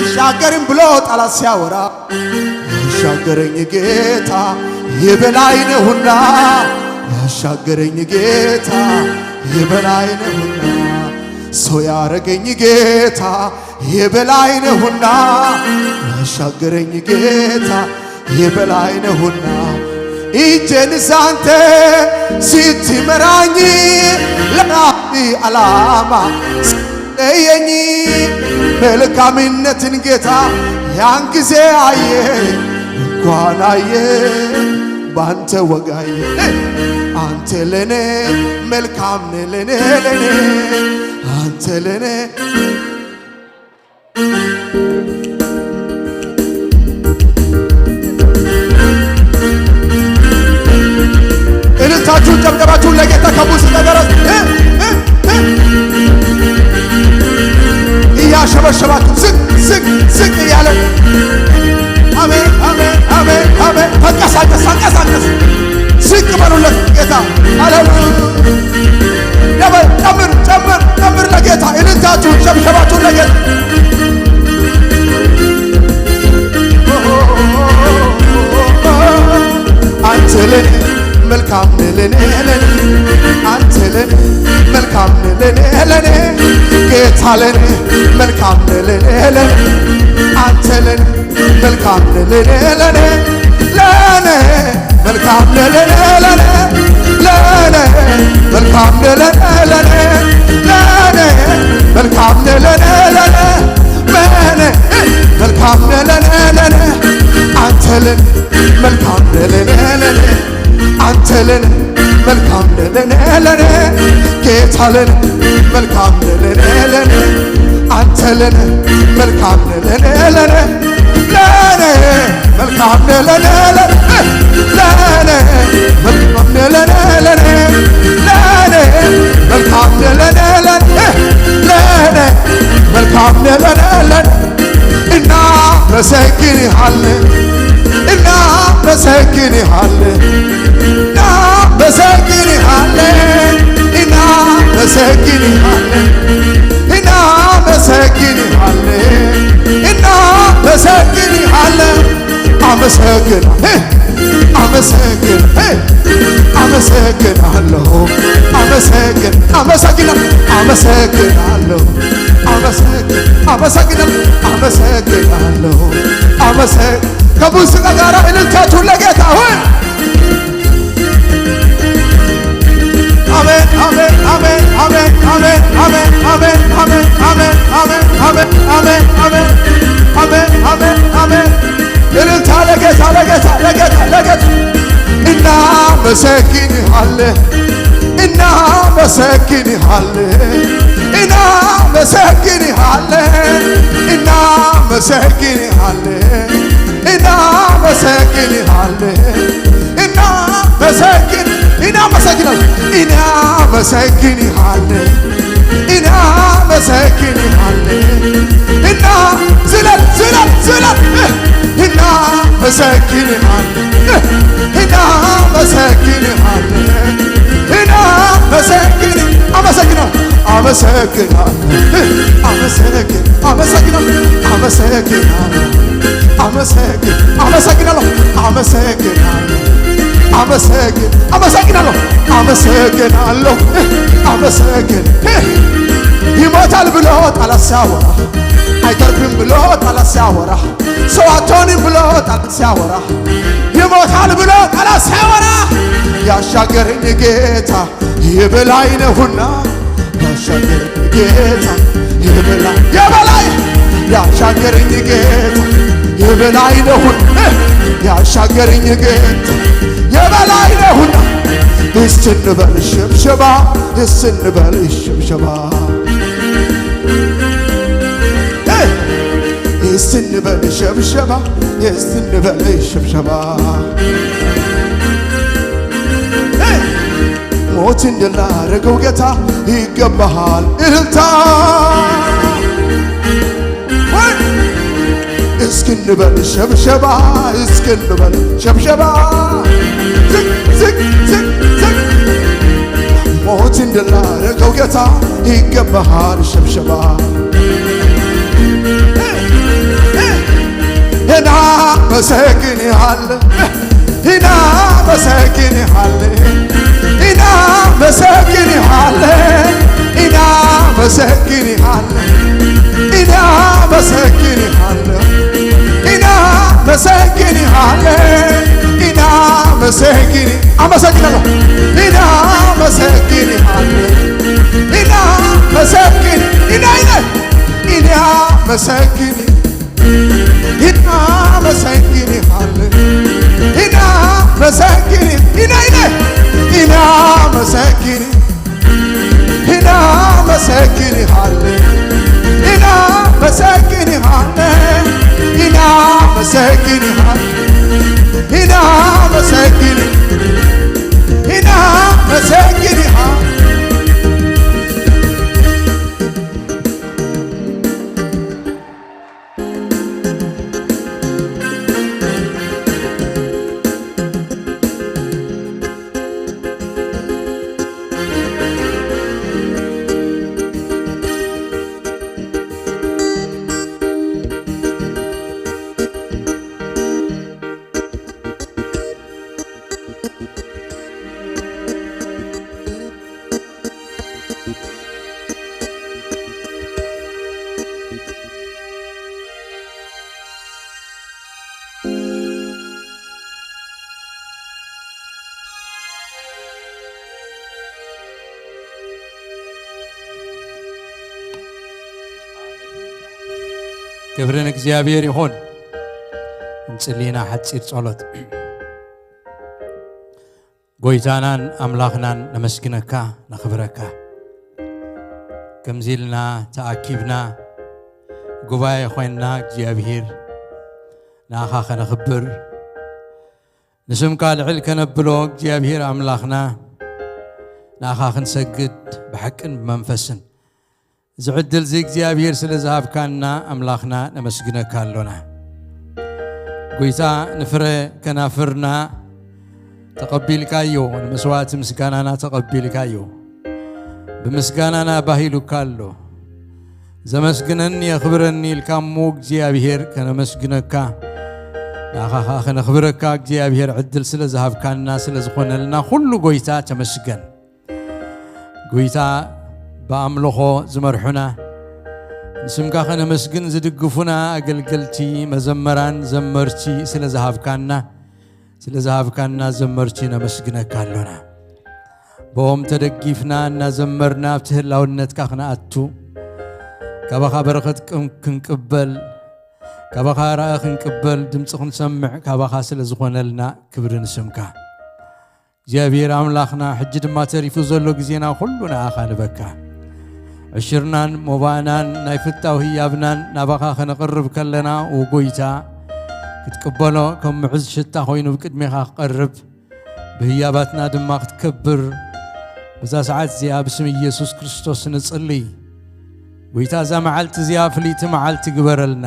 እሻገርም ብሎ ጠላት ሲያወራ፣ ያሻገረኝ ጌታ የበላይ ነውና፣ ያሻገረኝ ጌታ የበላይ ነውና፣ ሰው ያረገኝ ጌታ የበላይ ነውና፣ ያሻገረኝ ጌታ የበላይ ነውና፣ እጄን ሳንተ ስትመራኝ፣ ለራእይ ዓላማ ስትለየኝ፣ መልካምነትን ጌታ ያን ጊዜ አየ፣ እንኳን አየ ባንተ ወጋየ። አንተ ለኔ መልካም ነህ፣ ለኔ፣ ለኔ አንተ ለኔ። እልልታችሁን ጨብጨባችሁን ለጌታ ከሙዚቃ ጋር እ፣ እ፣ እ፣ እያሸበሸባችሁ ዝቅ፣ ዝቅ፣ ዝቅ እያለ አሜን፣ አሜን፣ አሜን፣ አሜን። ተንቀሳቀስ፣ ተንቀሳቀስ። ዝቅ በሉለት ጌታ። ሃሌሉያ። ደበል ጨምር፣ ጨምር፣ ጨምር ለጌታ። እልልታችሁን ሸብሸባችሁን ለጌታ። አንተ ለኔ መልካም ነህ ለኔ፣ ለኔ። አንተ ለኔ መልካም ነህ ለኔ፣ ለኔ። ጌታ ለኔ መልካም ነህ ለኔ፣ ለኔ። አንተ ለኔ መልካም ነህ ለኔ፣ ለኔ፣ ለኔ። መልካም ነህ ለኔ፣ ለኔ፣ ለኔ። መልካም ነህ ለኔ፣ ለኔ፣ ለኔ። መልካም ነህ ለኔ፣ ለኔ፣ ለኔ። መልካም ነህ ለኔ፣ ለኔ። አንተ ለኔ መልካም ነህ ለኔ፣ ለኔ። አንተ ለኔ መልካም ነህ ለኔ፣ ለኔ። ጌታ ለኔ መልካም ነህ ለኔ፣ ለኔ። አንተ ለኔ መልካም ነህ ለኔ፣ ለኔ። ለኔ መልካም ነህ ለኔ ለኔ ለኔ መልካም ነህ ለኔ ለኔ ለኔ መልካም ነህ ለኔ ለኔ ለኔ መልካም ነህ ለኔ ለኔ እናመሰግንሃለን እናመሰግንሃለን እናመሰግንሃለን እናመሰግንሃለን እናመሰግንሃለን እናመሰግንሃለን አመሰግን አመሰግን አመሰግናለሁ አመሰግን አመሰግን አመሰግናለሁ አመሰግን አመሰግን አመሰግናለሁ አመሰግ ከሙዚቃ ጋር እልልታችሁን ለጌታ ሆይ አሜን አሜን አሜን አሜን አሜን አሜን አሜን አሜን አሜን አሜን አሜን አሜን አሜን አሜን አሜን እልልታ ለጌታ ለጌታ ለጌታ ለጌታ እናመሰግንሃለን እናመሰግንሃለን እናመሰግንሃለን እናመሰግንሃለን እናመሰግንሃለን እናመሰግን እናመሰግናለን እናመሰግንሃለን እናመሰግንሃለን እና ዝለል ዝለል ዝለል እናመሰግንሃለን እናመሰግንሃለን እናመሰግን አመሰግናለሁ አመሰግናለሁ አመሰግን አመሰግናለሁ አመሰግናለሁ አመሰግን አመሰግናለሁ አመሰግናለሁ አመሰግን አመሰግናለሁ አመሰግናለሁ አመሰግን ይሞታል ብሎ ጠላት ሲያወራ አይተርፍም ብሎ ጠላት ሲያወራ ሰው አትሆንም ብሎ ጠላት ሲያወራ ይሞታል ብሎ ጠላት ሲያወራ ያሻገረኝ ጌታ የበላይ ነውና ያሻገረኝ ጌታ የበላይ የበላይ ያሻገረኝ ጌታ የበላይ ነውና ያሻገረኝ ጌታ የበላይ ነውና እስቲ እንበል ሽብሸባ እስቲ እንበል ሽብሸባ እስቲ እንበል ሽብሸባ እስቲ እንበል ሽብሸባ ሞትን ድል ላረገው ጌታ ይገባሃል እልልታ እስኪ እንበል ሸብሸባ እስኪ እንበል ሸብሸባ ዝቅ ዝቅ ዝቅ ዝቅ ሞትን ድል ላረገው ጌታ ይገባሃል ሸብሸባ እናመሰግንሃለን እናመሰግንሃለን እናመሰግንሃለን እናመሰግንሃለን እናመሰግንሃለን እናመሰግንሃለን እናመሰግን አመሰግናለሁ እናመሰግንሃለን እናመሰግን እናይነ እናመሰግን እናመሰግንሃለን እናመሰግን እናይነ እናመሰግን እናመሰግንሃለን እናመሰግንሃለን እናመሰግንሃለን እናመሰግን እናመሰግንሃለን ክብሪ ንእግዚኣብሔር ይኹን። እንጽሊና ሓጺር ጸሎት። ጎይታናን ኣምላኽናን ነመስግነካ፣ ነኽብረካ። ከምዚ ኢልና ተኣኪብና ጉባኤ ኾይንና እግዚኣብሔር ንኣኻ ከነኽብር፣ ንስምካ ልዕል ከነብሎ እግዚኣብሔር ኣምላኽና፣ ንኣኻ ክንሰግድ ብሓቅን ብመንፈስን። እዚ ዕድል እዚ እግዚኣብሔር ስለ ዝሃብካና ኣምላኽና ነመስግነካ ኣሎና። ጎይታ፣ ንፍረ ከናፍርና ተቐቢልካዮ፣ ንመስዋዕቲ ምስጋናና ተቐቢልካዮ። ብምስጋናና ባሂሉካ ኣሎ። ዘመስግነኒ የኽብረኒ ኢልካ እሞ እግዚኣብሔር ከነመስግነካ፣ ንኣኻ ኸኣ ከነኽብረካ እግዚኣብሔር ዕድል ስለ ዝሃብካና ስለ ዝኾነልና ኩሉ ጎይታ ተመስገን። ጎይታ ብኣምልኾ ዝመርሑና፣ ንስምካ ከነመስግን ዝድግፉና ኣገልገልቲ፣ መዘመራን፣ ዘመርቲ ስለ ዝሃብካና፣ ስለ ዝሃብካና ዘመርቲ ነመስግነካ ኣሎና። ብኦም ተደጊፍና እናዘመርና ኣብቲ ህላውነትካ ክንኣቱ፣ ካባኻ በረኸት ቅም-፣ ክንቅበል፣ ካባኻ ራኢ ክንቅበል፣ ድምፂ ክንሰምዕ ካባኻ ስለ ዝኾነልና ክብሪ ንስምካ። እግዚኣብሔር ኣምላኽና፣ ሕጂ ድማ ተሪፉ ዘሎ ግዜና ኩሉ ንኣኻ ንበካ። ዕሽርናን ሞባእናን ናይ ፍታው ህያብናን ናባኻ ከነቕርብ ከለና፣ ኦ ጎይታ፣ ክትቅበሎ ከም ምዑዝ ሽታ ኮይኑ ብቅድሜኻ ክቐርብ፣ ብህያባትና ድማ ክትከብር፣ በዛ ሰዓት እዚኣ ብስም ኢየሱስ ክርስቶስ ንጽሊ። ጎይታ፣ እዛ መዓልቲ እዚኣ ፍልይቲ መዓልቲ ግበረልና።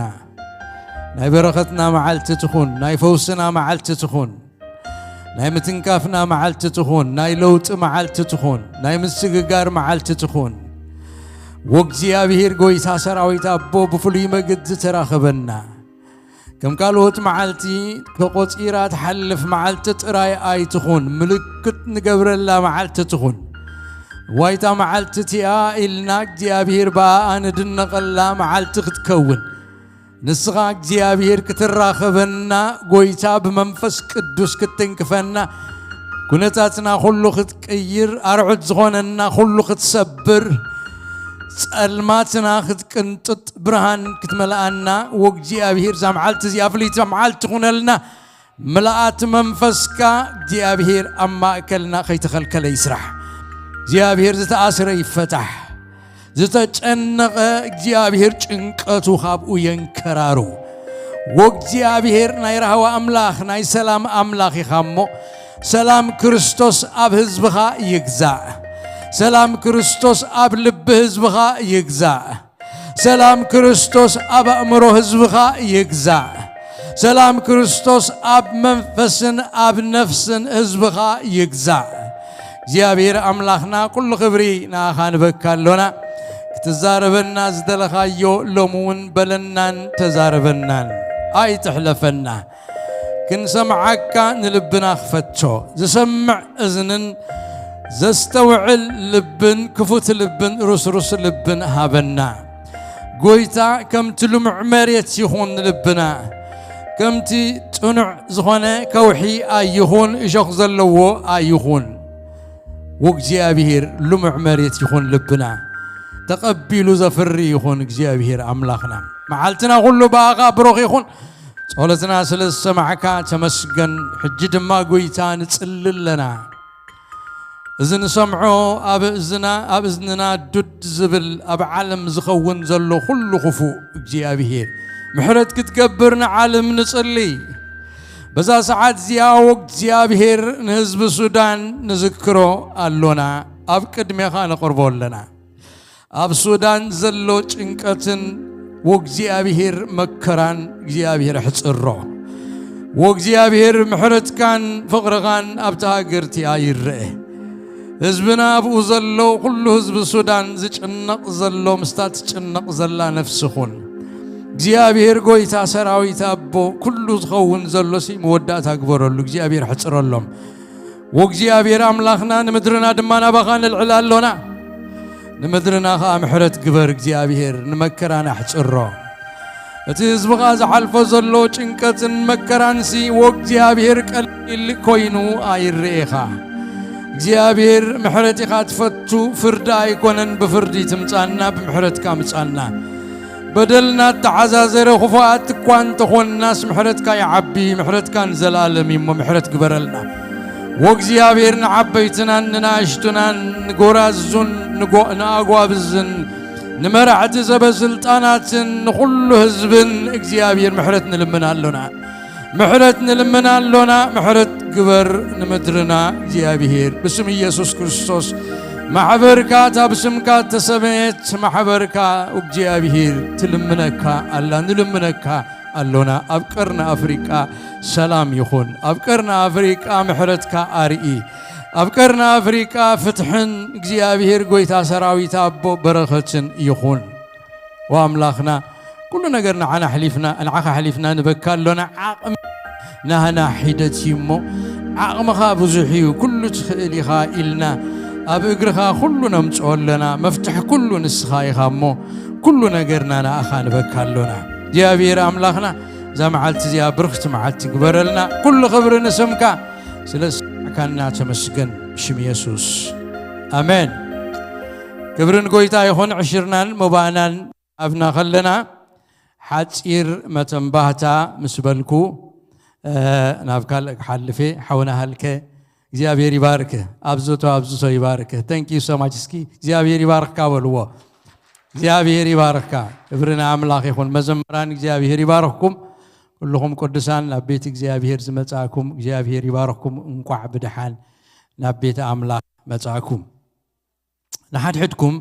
ናይ በረኸትና መዓልቲ ትኹን፣ ናይ ፈውስና መዓልቲ ትኹን፣ ናይ ምትንካፍና መዓልቲ ትኹን፣ ናይ ለውጢ መዓልቲ ትኹን፣ ናይ ምስግጋር መዓልቲ ትኹን። ወእግዚኣብሔር ጎይታ ሰራዊት ኣቦ ብፍሉይ መገዲ ተራኸበና። ከም ካልኦት መዓልቲ ተቖጺራ ትሓልፍ መዓልቲ ጥራይ ኣይትኹን፣ ምልክት ንገብረላ መዓልቲ ትኹን። ዋይታ መዓልቲ እቲኣ ኢልና እግዚኣብሔር ብኣኣ ንድነቐላ መዓልቲ ክትከውን፣ ንስኻ እግዚኣብሔር ክትራኸበና፣ ጎይታ ብመንፈስ ቅዱስ ክትትንክፈና፣ ኩነታትና ኩሉ ክትቅይር፣ ኣርዑት ዝኾነና ኩሉ ክትሰብር፣ ጸልማትና ክትቅንጥጥ፣ ብርሃን ክትመልኣና፣ ወእግዚኣብሔር እዛ መዓልቲ እዚኣ ፍልይቲ መዓልቲ ትኹነልና። ምልኣት መንፈስካ እግዚኣብሔር ኣብ ማእከልና ከይተኸልከለ ይስራሕ። እግዚኣብሔር ዝተኣስረ ይፈታሕ። ዝተጨነቐ እግዚኣብሔር ጭንቀቱ ካብኡ የንከራሩ። ወእግዚኣብሔር ናይ ራህዋ ኣምላኽ፣ ናይ ሰላም ኣምላኽ ኢኻ እሞ፣ ሰላም ክርስቶስ ኣብ ህዝብኻ ይግዛእ። ሰላም ክርስቶስ ኣብ ልቢ ህዝብኻ ይግዛእ። ሰላም ክርስቶስ ኣብ ኣእምሮ ህዝብኻ ይግዛእ። ሰላም ክርስቶስ ኣብ መንፈስን ኣብ ነፍስን ህዝብኻ ይግዛእ። እግዚኣብሔር ኣምላኽና፣ ኩሉ ክብሪ ንኣኻ ንበካ ኣሎና። ክትዛረበና ዝደለኻዮ ሎሚ እውን በለናን ተዛረበናን፣ ኣይትሕለፈና። ክንሰምዓካ ንልብና ክፈቶ፣ ዝሰምዕ እዝንን ዘስተውዕል ልብን ክፉት ልብን ርስሩስ ልብን ሃበና። ጎይታ፣ ከምቲ ልሙዕ መሬት ይኹን ልብና፣ ከምቲ ጽኑዕ ዝኾነ ከውሒ ኣይኹን፣ እሾኽ ዘለዎ ኣይኹን። ወእግዚኣብሔር ልሙዕ መሬት ይኹን ልብና፣ ተቐቢሉ ዘፍሪ ይኹን እግዚኣብሔር ኣምላኽና። መዓልትና ኩሉ ብኣኻ ብሩኽ ይኹን። ጸሎትና ስለ ዝሰማዕካ ተመስገን። ሕጂ ድማ ጎይታ ንጽሊ ኣለና። እዚ ንሰምዖ ኣብ እዝና፣ ኣብ እዝንና ዱድ ዝብል ኣብ ዓለም ዝኸውን ዘሎ ኩሉ ክፉእ እግዚኣብሔር ምሕረት ክትገብር ንዓለም ንጽሊ። በዛ ሰዓት እዚኣ ወእግዚኣብሔር ንህዝቢ ሱዳን ንዝክሮ ኣሎና፣ ኣብ ቅድሜኻ ነቕርቦ ኣለና። ኣብ ሱዳን ዘሎ ጭንቀትን ወእግዚኣብሔር መከራን እግዚኣብሔር ኣሕጽሮ። ወእግዚኣብሔር ምሕረትካን ፍቕርኻን ኣብታ ሃገር እቲኣ ይረአ። ህዝብና ኣብኡ ዘሎ ኩሉ ህዝቢ ሱዳን ዝጭነቕ ዘሎ ምስታ ትጭነቕ ዘላ ነፍሲ ኹን። እግዚኣብሔር ጎይታ ሰራዊት ኣቦ ኩሉ ዝኸውን ዘሎሲ መወዳእታ ግበረሉ። እግዚኣብሔር ኣሕጽረሎም። ወእግዚኣብሔር ኣምላኽና ንምድርና ድማ ናባኻ ነልዕል ኣሎና። ንምድርና ኸኣ ምሕረት ግበር እግዚኣብሔር፣ ንመከራና ኣሕጽሮ። እቲ ህዝብኻ ዝሓልፎ ዘሎ ጭንቀትን መከራንሲ ወእግዚኣብሔር ቀሊል ኮይኑ ኣይረኤኻ። እግዚኣብሔር ምሕረት ኢኻ ትፈቱ፣ ፍርዲ ኣይኮነን ብፍርዲ ትምጻና፣ ብምሕረትካ ምጻና። በደልና እተዓዛዘረ ክፉኣት እኳ እንተኾንናስ ምሕረትካ ይዓቢ፣ ምሕረትካ ንዘለኣለም እዩ እሞ ምሕረት ግበረልና። ወእግዚኣብሔር ንዓበይትናን ንናእሽቱናን ንጎራዙን ንጎ-፣ ንኣጓብዝን ንመራሕቲ ሰበ ስልጣናትን ንኹሉ ህዝብን እግዚኣብሔር ምሕረት ንልምን ኣሎና። ምሕረት ንልምን ኣሎና። ምሕረት ግበር ንምድርና እግዚኣብሔር። ብስም ኢየሱስ ክርስቶስ ማሕበርካ፣ እታ ብስምካ እተሰመየት ማሕበርካ እግዚኣብሔር ትልምነካ ኣላ፣ ንልምነካ ኣሎና። ኣብ ቀርኒ ኣፍሪቃ ሰላም ይኹን። ኣብ ቀርኒ ኣፍሪቃ ምሕረትካ ኣርኢ። ኣብ ቀርኒ ኣፍሪቃ ፍትሕን እግዚኣብሔር ጎይታ ሰራዊት ኣቦ በረኸትን ይኹን። ወኣምላኽና፣ ኩሉ ነገር ንዓና ኣሕሊፍና፣ ንዓኻ ኣሕሊፍና ንበካ ኣሎና። ዓቕሚ ናህና ሒደት እዩ እሞ፣ ዓቕምኻ ብዙሕ እዩ፣ ኩሉ ትኽእል ኢኻ ኢልና፣ ኣብ እግርኻ ኩሉ ነምጽኦ ኣለና። መፍትሕ ኩሉ ንስኻ ኢኻ እሞ፣ ኩሉ ነገርና ንኣኻ ንበካ ኣሎና። እግዚኣብሔር ኣምላኽና፣ እዛ መዓልቲ እዚኣ ብርኽቲ መዓልቲ ግበረልና። ኩሉ ክብሪ ንስምካ፣ ስለ ዝሰማዕካና ተመስገን፣ ብሽም የሱስ። ኣሜን። ክብርን ጎይታ ይኹን። ዕሽርናን መባእናን ኣብና ከለና፣ ሓጺር መተንባህታ ምስ በልኩ፣ እ፣ ናብ ካልእ ክሓልፍ እየ። ሓውና ሃልከ፣ እግዚኣብሔር ይባርክ። ኣብዝቶ፣ ኣብዝቶ ይባርክ። Thank you so much። እስኪ እግዚኣብሔር ይባርክካ በልዎ። እግዚኣብሔር ይባርክካ። ክብሪ ንኣምላኽ ይኹን። መዘምራን እግዚኣብሔር ይባርክኩም። ኩልኹም ቅዱሳን ናብ ቤት እግዚኣብሔር ዝመጻእኩም እግዚኣብሔር ይባርክኩም። እንቋዕ ብደሓን ናብ ቤት ኣምላኽ መጻእኩም። ንሓድሕድኩም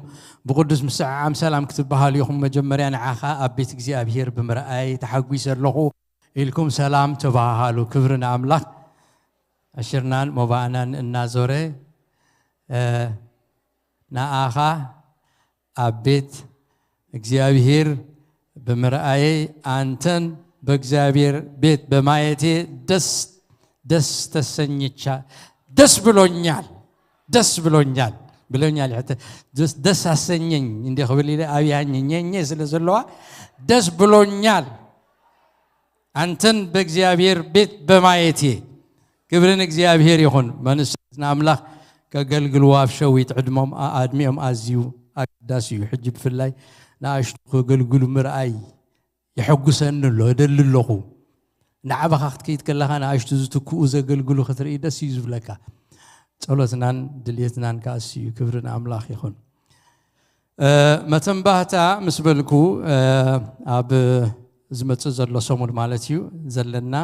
ብቅዱስ ምስዕዓም ሰላም ክትበሃሉ ኢኹም። መጀመርያ ንዓኻ ኣብ ቤት እግዚኣብሔር ብምርኣይ ተሓጒሰ ኣለኹ ኢልኩም ሰላም ተበሃሃሉ። ክብሪ ንኣምላኽ። ዕሽርናን መባእናን እናዞረ፣ እ፣ ንኣኻ ኣብ ቤት እግዚኣብሔር ብምርኣየይ፣ ኣንተን በእግዚኣብሔር ቤት በማየቴ ደስ፣ ደስ ተሰኝቻ፣ ደስ ብሎኛል፣ ደስ ብሎኛል፣ ብሎኛል ይሕተ-፣ ደስ፣ ደስ ኣሰኘኝ እንዴ ክብል ኢለ ኣብያ ኘ፣ ኘ፣ ኘ ስለ ዘለዋ ደስ ብሎኛል። ኣንተን በእግዚኣብሔር ቤት በማየቴ። ክብሪ ንእግዚኣብሔር ይኹን። መንእሰያት ንኣምላኽ ከገልግልዎ ኣብ ሸዊት ዕድሞም፣ ኣ-፣ ኣድሚኦም ኣዝዩ ኣገዳሲ እዩ። ሕጂ ብፍላይ ንኣሽቱ ከገልግሉ ምርኣይ የሐጉሰኒ ኣሎ፣ እደሊ ኣለኹ። ንዓባኻ ክትከይድ ከለኻ ንኣሽቱ ዝትክኡ ዘገልግሉ ክትርኢ ደስ እዩ ዝብለካ። ጸሎትናን ድልየትናን ከኣ እሱ እዩ። ክብሪ ንኣምላኽ ይኹን። እ፣ መተንባህታ ምስ በልኩ፣ እ፣ ኣብ ዝመጽእ ዘሎ ሰሙን ማለት እዩ ዘለና።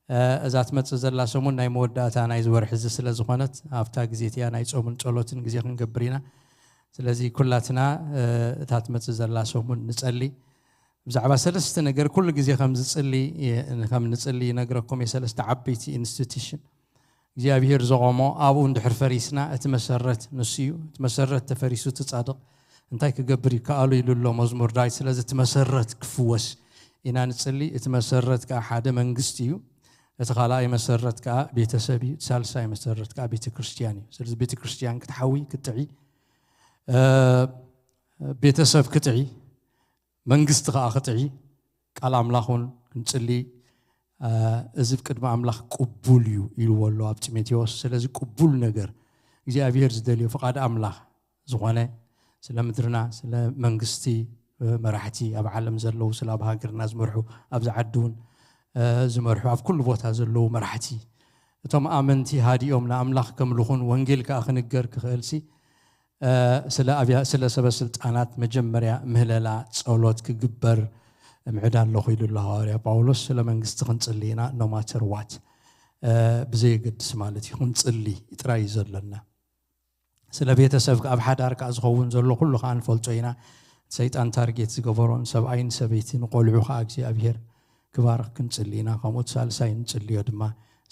እ፣ እዛ ትመጽእ ዘላ ሰሙን ናይ መወዳእታ ናይዚ ወርሒ እዚ ስለ ዝኾነት፣ ኣብታ ግዜ እቲኣ ናይ ጾምን ጸሎትን ግዜ ክንገብር ኢና። ስለዚ ኩላትና፣ እ፣ እታ ትመጽእ ዘላ ሰሙን ንጸሊ። ብዛዕባ ሰለስተ ነገር ኩሉ ግዜ ከም ዝጽሊ፣ እ፣ ከም ንጽሊ ይነግረኩም እየ። ሰለስተ ዓበይቲ ኢንስቲትዩሽን እግዚኣብሔር ዘቖሞ፣ ኣብኡ እንድሕር ፈሪስና፣ እቲ መሰረት ንሱ እዩ። እቲ መሰረት ተፈሪሱ፣ እቲ ጻድቕ እንታይ ክገብር ይከኣሎ ኢሉ ኣሎ መዝሙር ዳዊት። ስለዚ እቲ መሰረት ክፍወስ ኢና ንጽሊ። እቲ መሰረት ከኣ ሓደ መንግስቲ እዩ። እቲ ካልኣይ መሰረት ከኣ ቤተሰብ እዩ። እቲ ሳልሳይ መሰረት ከኣ ቤተ ክርስቲያን እዩ። ስለዚ ቤተ ክርስቲያን ክትሓዊ፣ ክትጥዒ፣ እ፣ ቤተሰብ ክትዒ፣ መንግስቲ ከኣ ክትዒ፣ ቃል ኣምላኽ እውን ክንጽሊ፣ እ፣ እዚ ቅድሚ ኣምላኽ ቅቡል እዩ ኢልዎ ኣሎ ኣብ ጢሞቴዎስ። ስለዚ ቅቡል ነገር እግዚኣብሔር ዝደልዮ ፍቓድ ኣምላኽ ዝኾነ ስለ ምድርና፣ ስለ መንግስቲ፣ እ፣ መራሕቲ ኣብ ዓለም ዘለዉ፣ ስለ ኣብ ሃገርና ዝመርሑ፣ ኣብዚ ዓዲ እውን፣ እ፣ ዝመርሑ፣ ኣብ ኩሉ ቦታ ዘለዉ መራሕቲ፣ እቶም ኣመንቲ ሃዲኦም ንኣምላኽ ከምልኹን ወንጌል ከኣ ክንገር ክኽእልሲ፣ እ፣ ስለ ኣብያ-፣ ስለ ሰበ ስልጣናት መጀመርያ ምህለላ ጸሎት ክግበር እምዕድ ኣለኹ ኢሉ ኣሎ ሃዋርያ ጳውሎስ። ስለ መንግስቲ ክንጽሊ ኢና፣ no matter what፣ እ፣ ብዘየገድስ ማለት እዩ፣ ክንጽሊ ጥራይ እዩ ዘሎና። ስለ ቤተሰብ ከኣ፣ ኣብ ሓዳር ከኣ ዝኸውን ዘሎ ኩሉ ከኣ ንፈልጦ ኢና። ሰይጣን ታርጌት ዝገበሮን ሰብኣይን ሰበይቲ ንቆልዑ ከኣ እግዚኣብሔር ክባርኽ ክንጽሊ ኢና። ከምኡ እቲ ሳልሳይ ንጽልዮ ድማ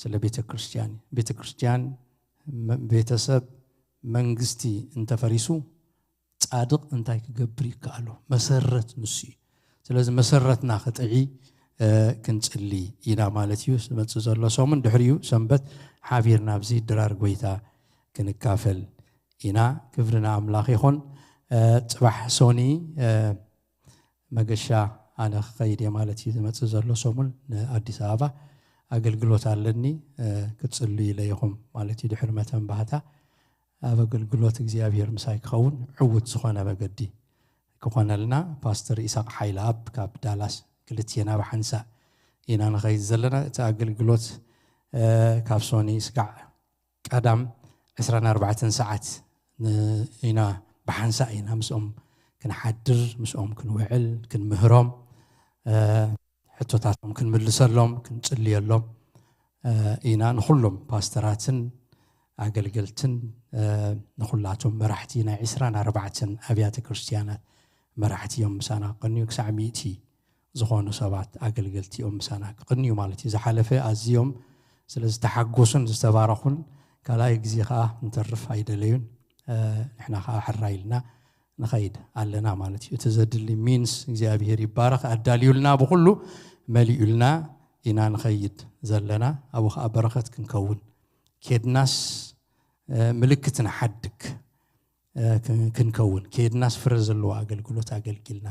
ስለ ቤተ ክርስቲያን እዩ። ቤተ ክርስቲያን፣ መ-፣ ቤተሰብ፣ መንግስቲ እንተፈሪሱ ጻድቕ እንታይ ክገብር ይከኣሎ? መሰረት ንሱ እዩ። ስለዚ መሰረትና ክጥዒ፣ እ፣ ክንጽሊ ኢና ማለት እዩ። ዝመጽእ ዘሎ ሰሙን ድሕሪኡ ሰንበት ሓቢርና ኣብዚ ድራር ጎይታ ክንካፈል ኢና። ክብሪ ንኣምላኽ ይኹን። እ፣ ጽባሕ ሶኒ፣ እ፣ መገሻ ኣነ ክኸይድ እየ ማለት እዩ። ዝመጽእ ዘሎ ሰሙን ንኣዲስ ኣበባ ኣገልግሎት ኣለኒ፣ እ፣ ክትጽልዩ ኢለ ኢኹም ማለት እዩ። ድሕሪ መተንባህታ ኣብ ኣገልግሎት እግዚኣብሔር ምሳይ ክኸውን ዕዉት ዝኾነ መገዲ ክኾነልና ፓስተር ኢሳቕ ሓይለኣብ ካብ ዳላስ ክልቴና ብሓንሳእ ኢና ንኸይድ ዘለና። እቲ ኣገልግሎት፣ እ፣ ካብ ሶኒ ስጋዕ ቀዳም ዕስራን ኣርባዕተን ሰዓት ን-፣ ኢና ብሓንሳእ ኢና ምስኦም ክንሓድር፣ ምስኦም ክንውዕል፣ ክንምህሮም፣ ሕቶታቶም ክንምልሰሎም፣ ክንጽልየሎም ኢና። ንኹሎም ፓስተራትን ኣገልገልትን፣ ንኹላቶም መራሕቲ ናይ ዕስራን ኣርባዕተን ኣብያተ ክርስቲያናት መራሕቲ እዮም ምሳና ክቕንዩ። ክሳዕ ሚእቲ ዝኾኑ ሰባት ኣገልገልቲ እዮም ምሳና ክቕንዩ ማለት እዩ። ዝሓለፈ ኣዝዮም ስለ ዝተሓጎሱን ዝተባረኹን፣ ካልኣይ ግዜ ከዓ ክንተርፍ ኣይደለዩን። ንሕና ከዓ ሕራይ ኢልና ንኸይድ ኣለና ማለት እዩ። እቲ ዘድሊ ሚንስ እግዚኣብሔር ይባረኽ፣ ኣዳልዩልና፣ ብኹሉ መሊኡልና ኢና ንኸይድ ዘለና። ኣብኡ ከዓ በረኸት ክንከውን፣ ኬድናስ ምልክት ንሓድግ ክንከውን፣ ኬድናስ ፍረ ዘለዎ ኣገልግሎት ኣገልጊልና፣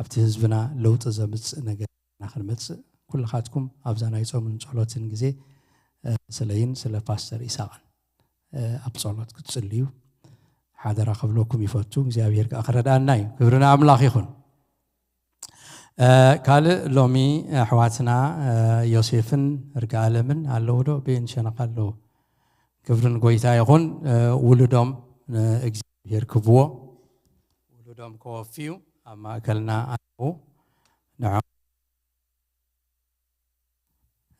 ኣብቲ ህዝብና ለውጢ ዘምፅእ ነገር ክንመፅእ፣ ኩልኻትኩም ኣብዛ ናይ ጾምን ጸሎትን ግዜ ስለይን ስለ ፓስተር ኢሳቕን ኣብ ጸሎት ክትጽልዩ ሓደራ ክብለኩም ይፈቱ። እግዚኣብሔር ከዓ ክረድኣና እዩ። ክብሪ ንኣምላኽ ይኹን። ካልእ ሎሚ ኣሕዋትና ዮሴፍን እርጋኣለምን ኣለዉ ዶ? ቤን ሸነኻ ኣለዉ። ክብሪ ንጎይታ ይኹን። ውሉዶም ንእግዚኣብሔር ክብዎ፣ ውሉዶም ከወፍዩ ኣብ ማእከልና ኣለዉ። ንዖም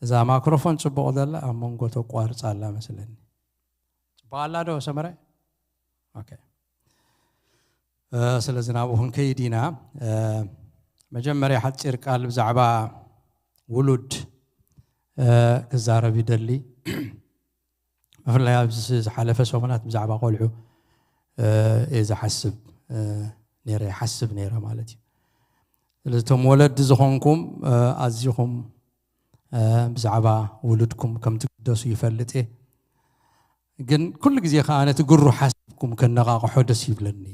እዛ ማክሮፎን ጽቡቕ ዘላ ኣብ መንጎ ተቋርጻ ኣላ መስለኒ። ጽቡቕ ኣላ ዶ ሰመረ? ኦኬ። ስለዚ ናብኡ ክንከይድ ኢና። መጀመርያ ሓጺር ቃል ብዛዕባ ውሉድ ክዛረብ ይደሊ። ብፍላይ ኣብዚ ዝሓለፈ ሰሙናት ብዛዕባ ቆልዑ እየ ዝሓስብ ነይረ፣ ይሓስብ ነይረ ማለት እዩ። ስለዚ እቶም ወለዲ ዝኾንኩም ኣዚኹም ብዛዕባ ውሉድኩም ከም ትግደሱ ይፈልጥ እየ። ግን ኩሉ ግዜ ከዓ ነቲ ግሩ ሓሲብኩም ከነቓቕሖ ደስ ይብለኒ።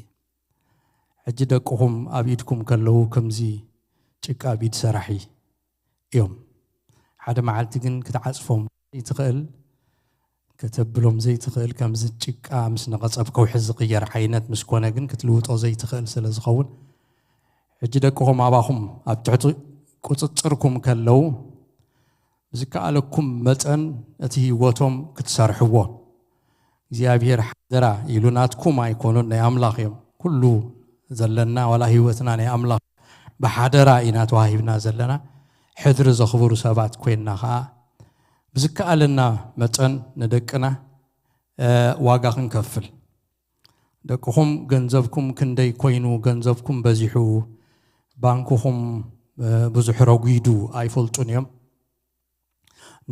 ሕጂ ደቅኹም ኣብ ኢድኩም ከለዉ ከምዚ ጭቃ ኣብ ኢድ ሰራሒ እዮም። ሓደ መዓልቲ ግን ክትዓጽፎም ዘይትኽእል፣ ከተብሎም ዘይትኽእል፣ ከምዚ ጭቃ ምስ ነቐጸብ ከውሒ ዝቕየር ዓይነት ምስ ኮነ ግን ክትልውጦ ዘይትኽእል ስለ ዝኸውን፣ ሕጂ ደቅኹም ኣባኹም ኣብ ትሕቲ ቁጽጽርኩም ከለዉ፣ ብዝከኣለኩም መጠን እቲ ህይወቶም ክትሰርሕዎ እግዚኣብሔር ሓደራ ኢሉ፣ ናትኩም ኣይኮኑን፣ ናይ ኣምላኽ እዮም። ኩሉ ዘለና ዋላ ህይወትና ናይ ኣምላኽ ብሓደራ ኢና ተዋሂብና ዘለና። ሕድሪ ዘኽብሩ ሰባት ኮይንና ኸዓ ብዝከኣለና መጠን ንደቅና ዋጋ ክንከፍል። ደቅኹም ገንዘብኩም ክንደይ ኮይኑ፣ ገንዘብኩም በዚሑ፣ ባንክኹም ብዙሕ ረጒዱ ኣይፈልጡን እዮም።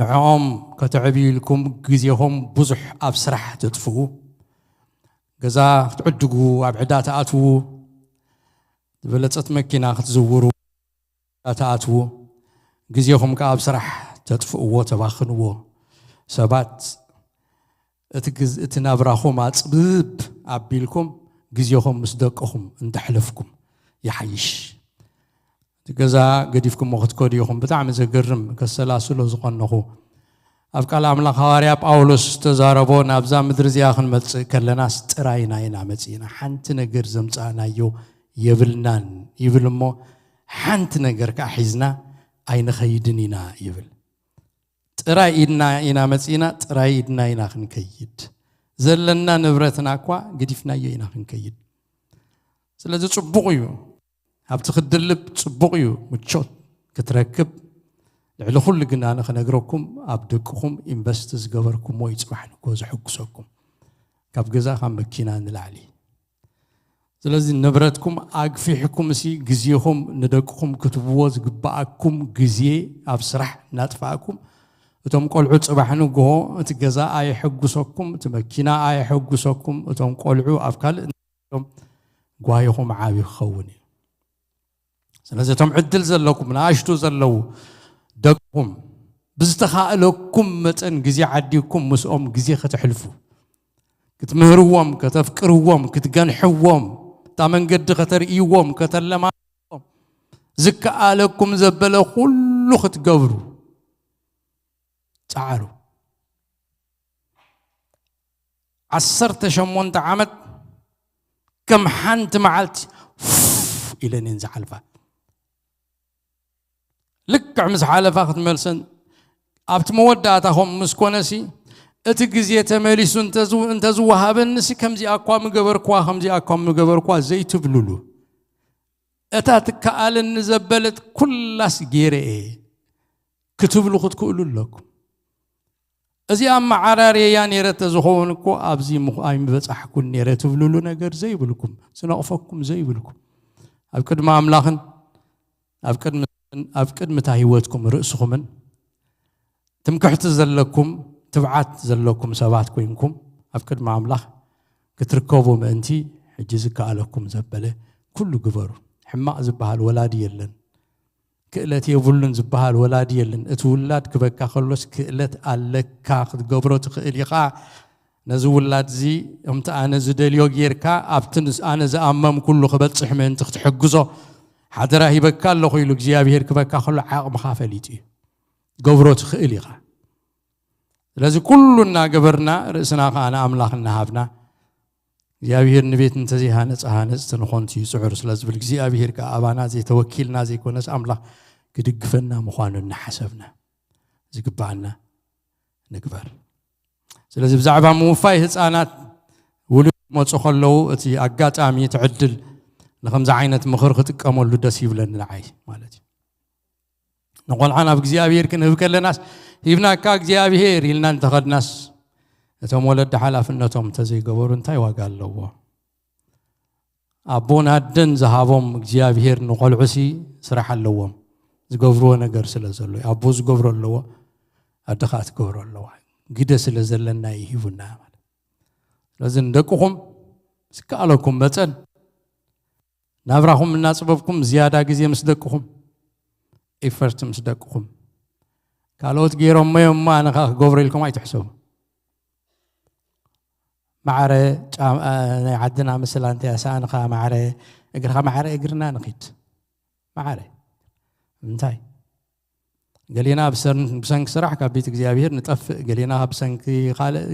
ንዕኦም ከተዕብዩ ኢልኩም ግዜኹም ብዙሕ ኣብ ስራሕ ተጥፍኡ፣ ገዛ ክትዕድጉ፣ ኣብ ዕዳ ትኣትዉ፣ ዝበለጸት መኪና ክትዝውሩ፣ ዕዳ ትኣትዉ፣ ግዜኹም ከኣ ኣብ ስራሕ ተጥፍእዎ፣ ተባኽንዎ። ሰባት እቲ ግዝ-፣ እቲ ናብራኹም ኣጽብብ ኣቢልኩም ግዜኹም ምስ ደቅኹም እንተሕለፍኩም ይሓይሽ። እቲ ገዛ ገዲፍኩሞ ክትከዱ ኢኹም። ብጣዕሚ ዘገርም፣ ከሰላስሎ ዝቐነኹ። ኣብ ቃል ኣምላኽ ሃዋርያ ጳውሎስ ዝተዛረቦ፣ ናብዛ ምድሪ እዚኣ ክንመጽእ ከለናስ ጥራይና ኢና መጺእና። ሓንቲ ነገር ዘምጻእናዮ የብልናን ይብል እሞ፣ ሓንቲ ነገር ከኣ ሒዝና ኣይንኸይድን ኢና ይብል። ጥራይ ኢድና ኢና መጺእና፣ ጥራይ ኢድና ኢና ክንከይድ። ዘለና ንብረትና እኳ ገዲፍናዮ ኢና ክንከይድ። ስለዚ ጽቡቕ እዩ። ኣብቲ ክትድልብ ጽቡቕ እዩ፣ ምቾት ክትረክብ። ልዕሊ ኩሉ ግን ኣነ ክነግረኩም፣ ኣብ ደቅኹም ኢንቨስት ዝገበርኩሞ እዩ ጽባሕ ንግሆ ዘሐጉሰኩም። ካብ ገዛ፣ ካብ መኪና ንላዕሊ። ስለዚ ንብረትኩም ኣግፊሕኩም ሲ ግዜኹም ንደቅኹም ክትብዎ ዝግብኣኩም ግዜ ኣብ ስራሕ እናጥፋእኩም፣ እቶም ቆልዑ ጽባሕ ንግሆ እቲ ገዛ ኣየሐጉሰኩም፣ እቲ መኪና ኣየሐጉሰኩም፣ እቶም ቆልዑ ኣብ ካልእ ጓሂኹም ዓቢ ክኸውን እዩ። ስለዚ እቶም ዕድል ዘለኩም ንኣሽቱ ዘለዉ ደቅኹም ብዝተኻእለኩም መጠን ግዜ ዓዲግኩም ምስኦም ግዜ ከተሕልፉ፣ ክትምህርዎም፣ ከተፍቅርዎም፣ ክትገንሕዎም፣ እታ መንገዲ ከተርእይዎም፣ ከተለማምድዎም፣ ዝከኣለኩም ዘበለ ኩሉ ክትገብሩ ጸዓሩ። ዓሰርተ ሸሞንተ ዓመት ከም ሓንቲ መዓልቲ ፉፍ ኢለን እየን ዝሓልፋ። ልክዕ ምስ ሓለፋ ክትመልሰን ኣብቲ መወዳእታ ከም ምስ ኮነሲ እቲ ግዜ ተመሊሱ እንተዝው-፣ እንተዝወሃበንሲ ከምዚኣ እኳ ምገበርክዋ፣ ከምዚኣ እኳ ምገበርክዋ ዘይትብልሉ። እታ ትከኣለኒ ዘበለት ኩላስ ገይረ እየ ክትብሉ ክትክእሉ ኣለኩም። እዚኣ መዓራርየያ ነይረ ተዝኸውን እኮ ኣብዚ ምኹ ኣይምበጻሕኩን ነይረ ትብልሉ ነገር ዘይብልኩም፣ ዝነቕፈኩም ዘይብልኩም፣ ኣብ ቅድሚ ኣምላኽን ኣብ ቅድሚ ኣብ ቅድሚ እታ ህይወትኩም ርእስኹምን ትምክሕቲ ዘለኩም ትብዓት ዘለኩም ሰባት ኮይንኩም ኣብ ቅድሚ ኣምላኽ ክትርከቡ ምእንቲ ሕጂ ዝከኣለኩም ዘበለ ኩሉ ግበሩ። ሕማቕ ዝበሃል ወላዲ የለን። ክእለት የብሉን ዝበሃል ወላዲ የለን። እቲ ውላድ ክበካ ከሎስ ክእለት ኣለካ፣ ክትገብሮ ትኽእል ኢኻ። ነዚ ውላድ እዚ ከምቲ ኣነ ዝደልዮ ጌርካ ኣብቲ ንስ-፣ ኣነ ዝኣመምኩሉ ክበጽሕ ምእንቲ ክትሕግዞ ሓደራ ሂበካ ኣለኹ ኢሉ እግዚኣብሔር ክበካ ከሎ ዓቕምኻ ፈሊጡ እዩ። ገብሮ ትኽእል ኢኻ። ስለዚ ኩሉ እናገበርና ርእስና ኸዓ ንኣምላኽ እናሃብና እግዚኣብሔር ንቤት እንተዘይሃነጸ ሃነጽቲ ንኾንቲ እዩ ጽዑር ስለ ዝብል እግዚኣብሔር ከኣ ኣባና ዘይተወኪልና ዘይኮነስ ኣምላኽ ክድግፈና ምዃኑ እናሓሰብና ዝግባኣና ንግበር። ስለዚ ብዛዕባ ምውፋይ ህፃናት ውሉድ ክመፁ ከለዉ እቲ ኣጋጣሚ እቲ ዕድል ንከምዚ ዓይነት ምኽሪ ክጥቀመሉ ደስ ይብለኒ ንዓይ ማለት እዩ። ንቆልዓ ናብ እግዚኣብሔር ክንህብ ከለናስ ሂብናካ እግዚኣብሔር ኢልና እንተኸድናስ እቶም ወለዲ ሓላፍነቶም እንተዘይገበሩ እንታይ ዋጋ ኣለዎ? ኣቦን ኣደን ዝሃቦም እግዚኣብሔር ንቆልዑሲ ስራሕ ኣለዎም። ዝገብርዎ ነገር ስለ ዘሎ እዩ። ኣቦ ዝገብሮ ኣለዎ፣ ኣደ ኸዓ ትገብሮ ኣለዋ። ግደ ስለ ዘለና እዩ ሂቡና ማለት። ስለዚ ንደቅኹም ዝከኣለኩም መጠን ናብራኹም እናጽበብኩም ዝያዳ ግዜ ምስ ደቅኹም፣ ኢፈርት ምስ ደቅኹም፣ ካልኦት ገይሮሞ እዮም እሞ ኣነ ኸዓ ክገብሮ ኢልኩም ኣይትሕሰቡ። ማዕረ ጫም-፣ አ፣ ናይ ዓድና ምስላ እንታይ ኣሰኣንኻ ማዕረ እግርኻ ማዕረ እግርና ንኺድ። ማዕረ። እንታይ? ገሌና ብሰን-፣ ብሰንኪ ስራሕ ካብ ቤት እግዚኣብሔር ንጠፍእ፣ ገሌና ብሰንኪ ካልእ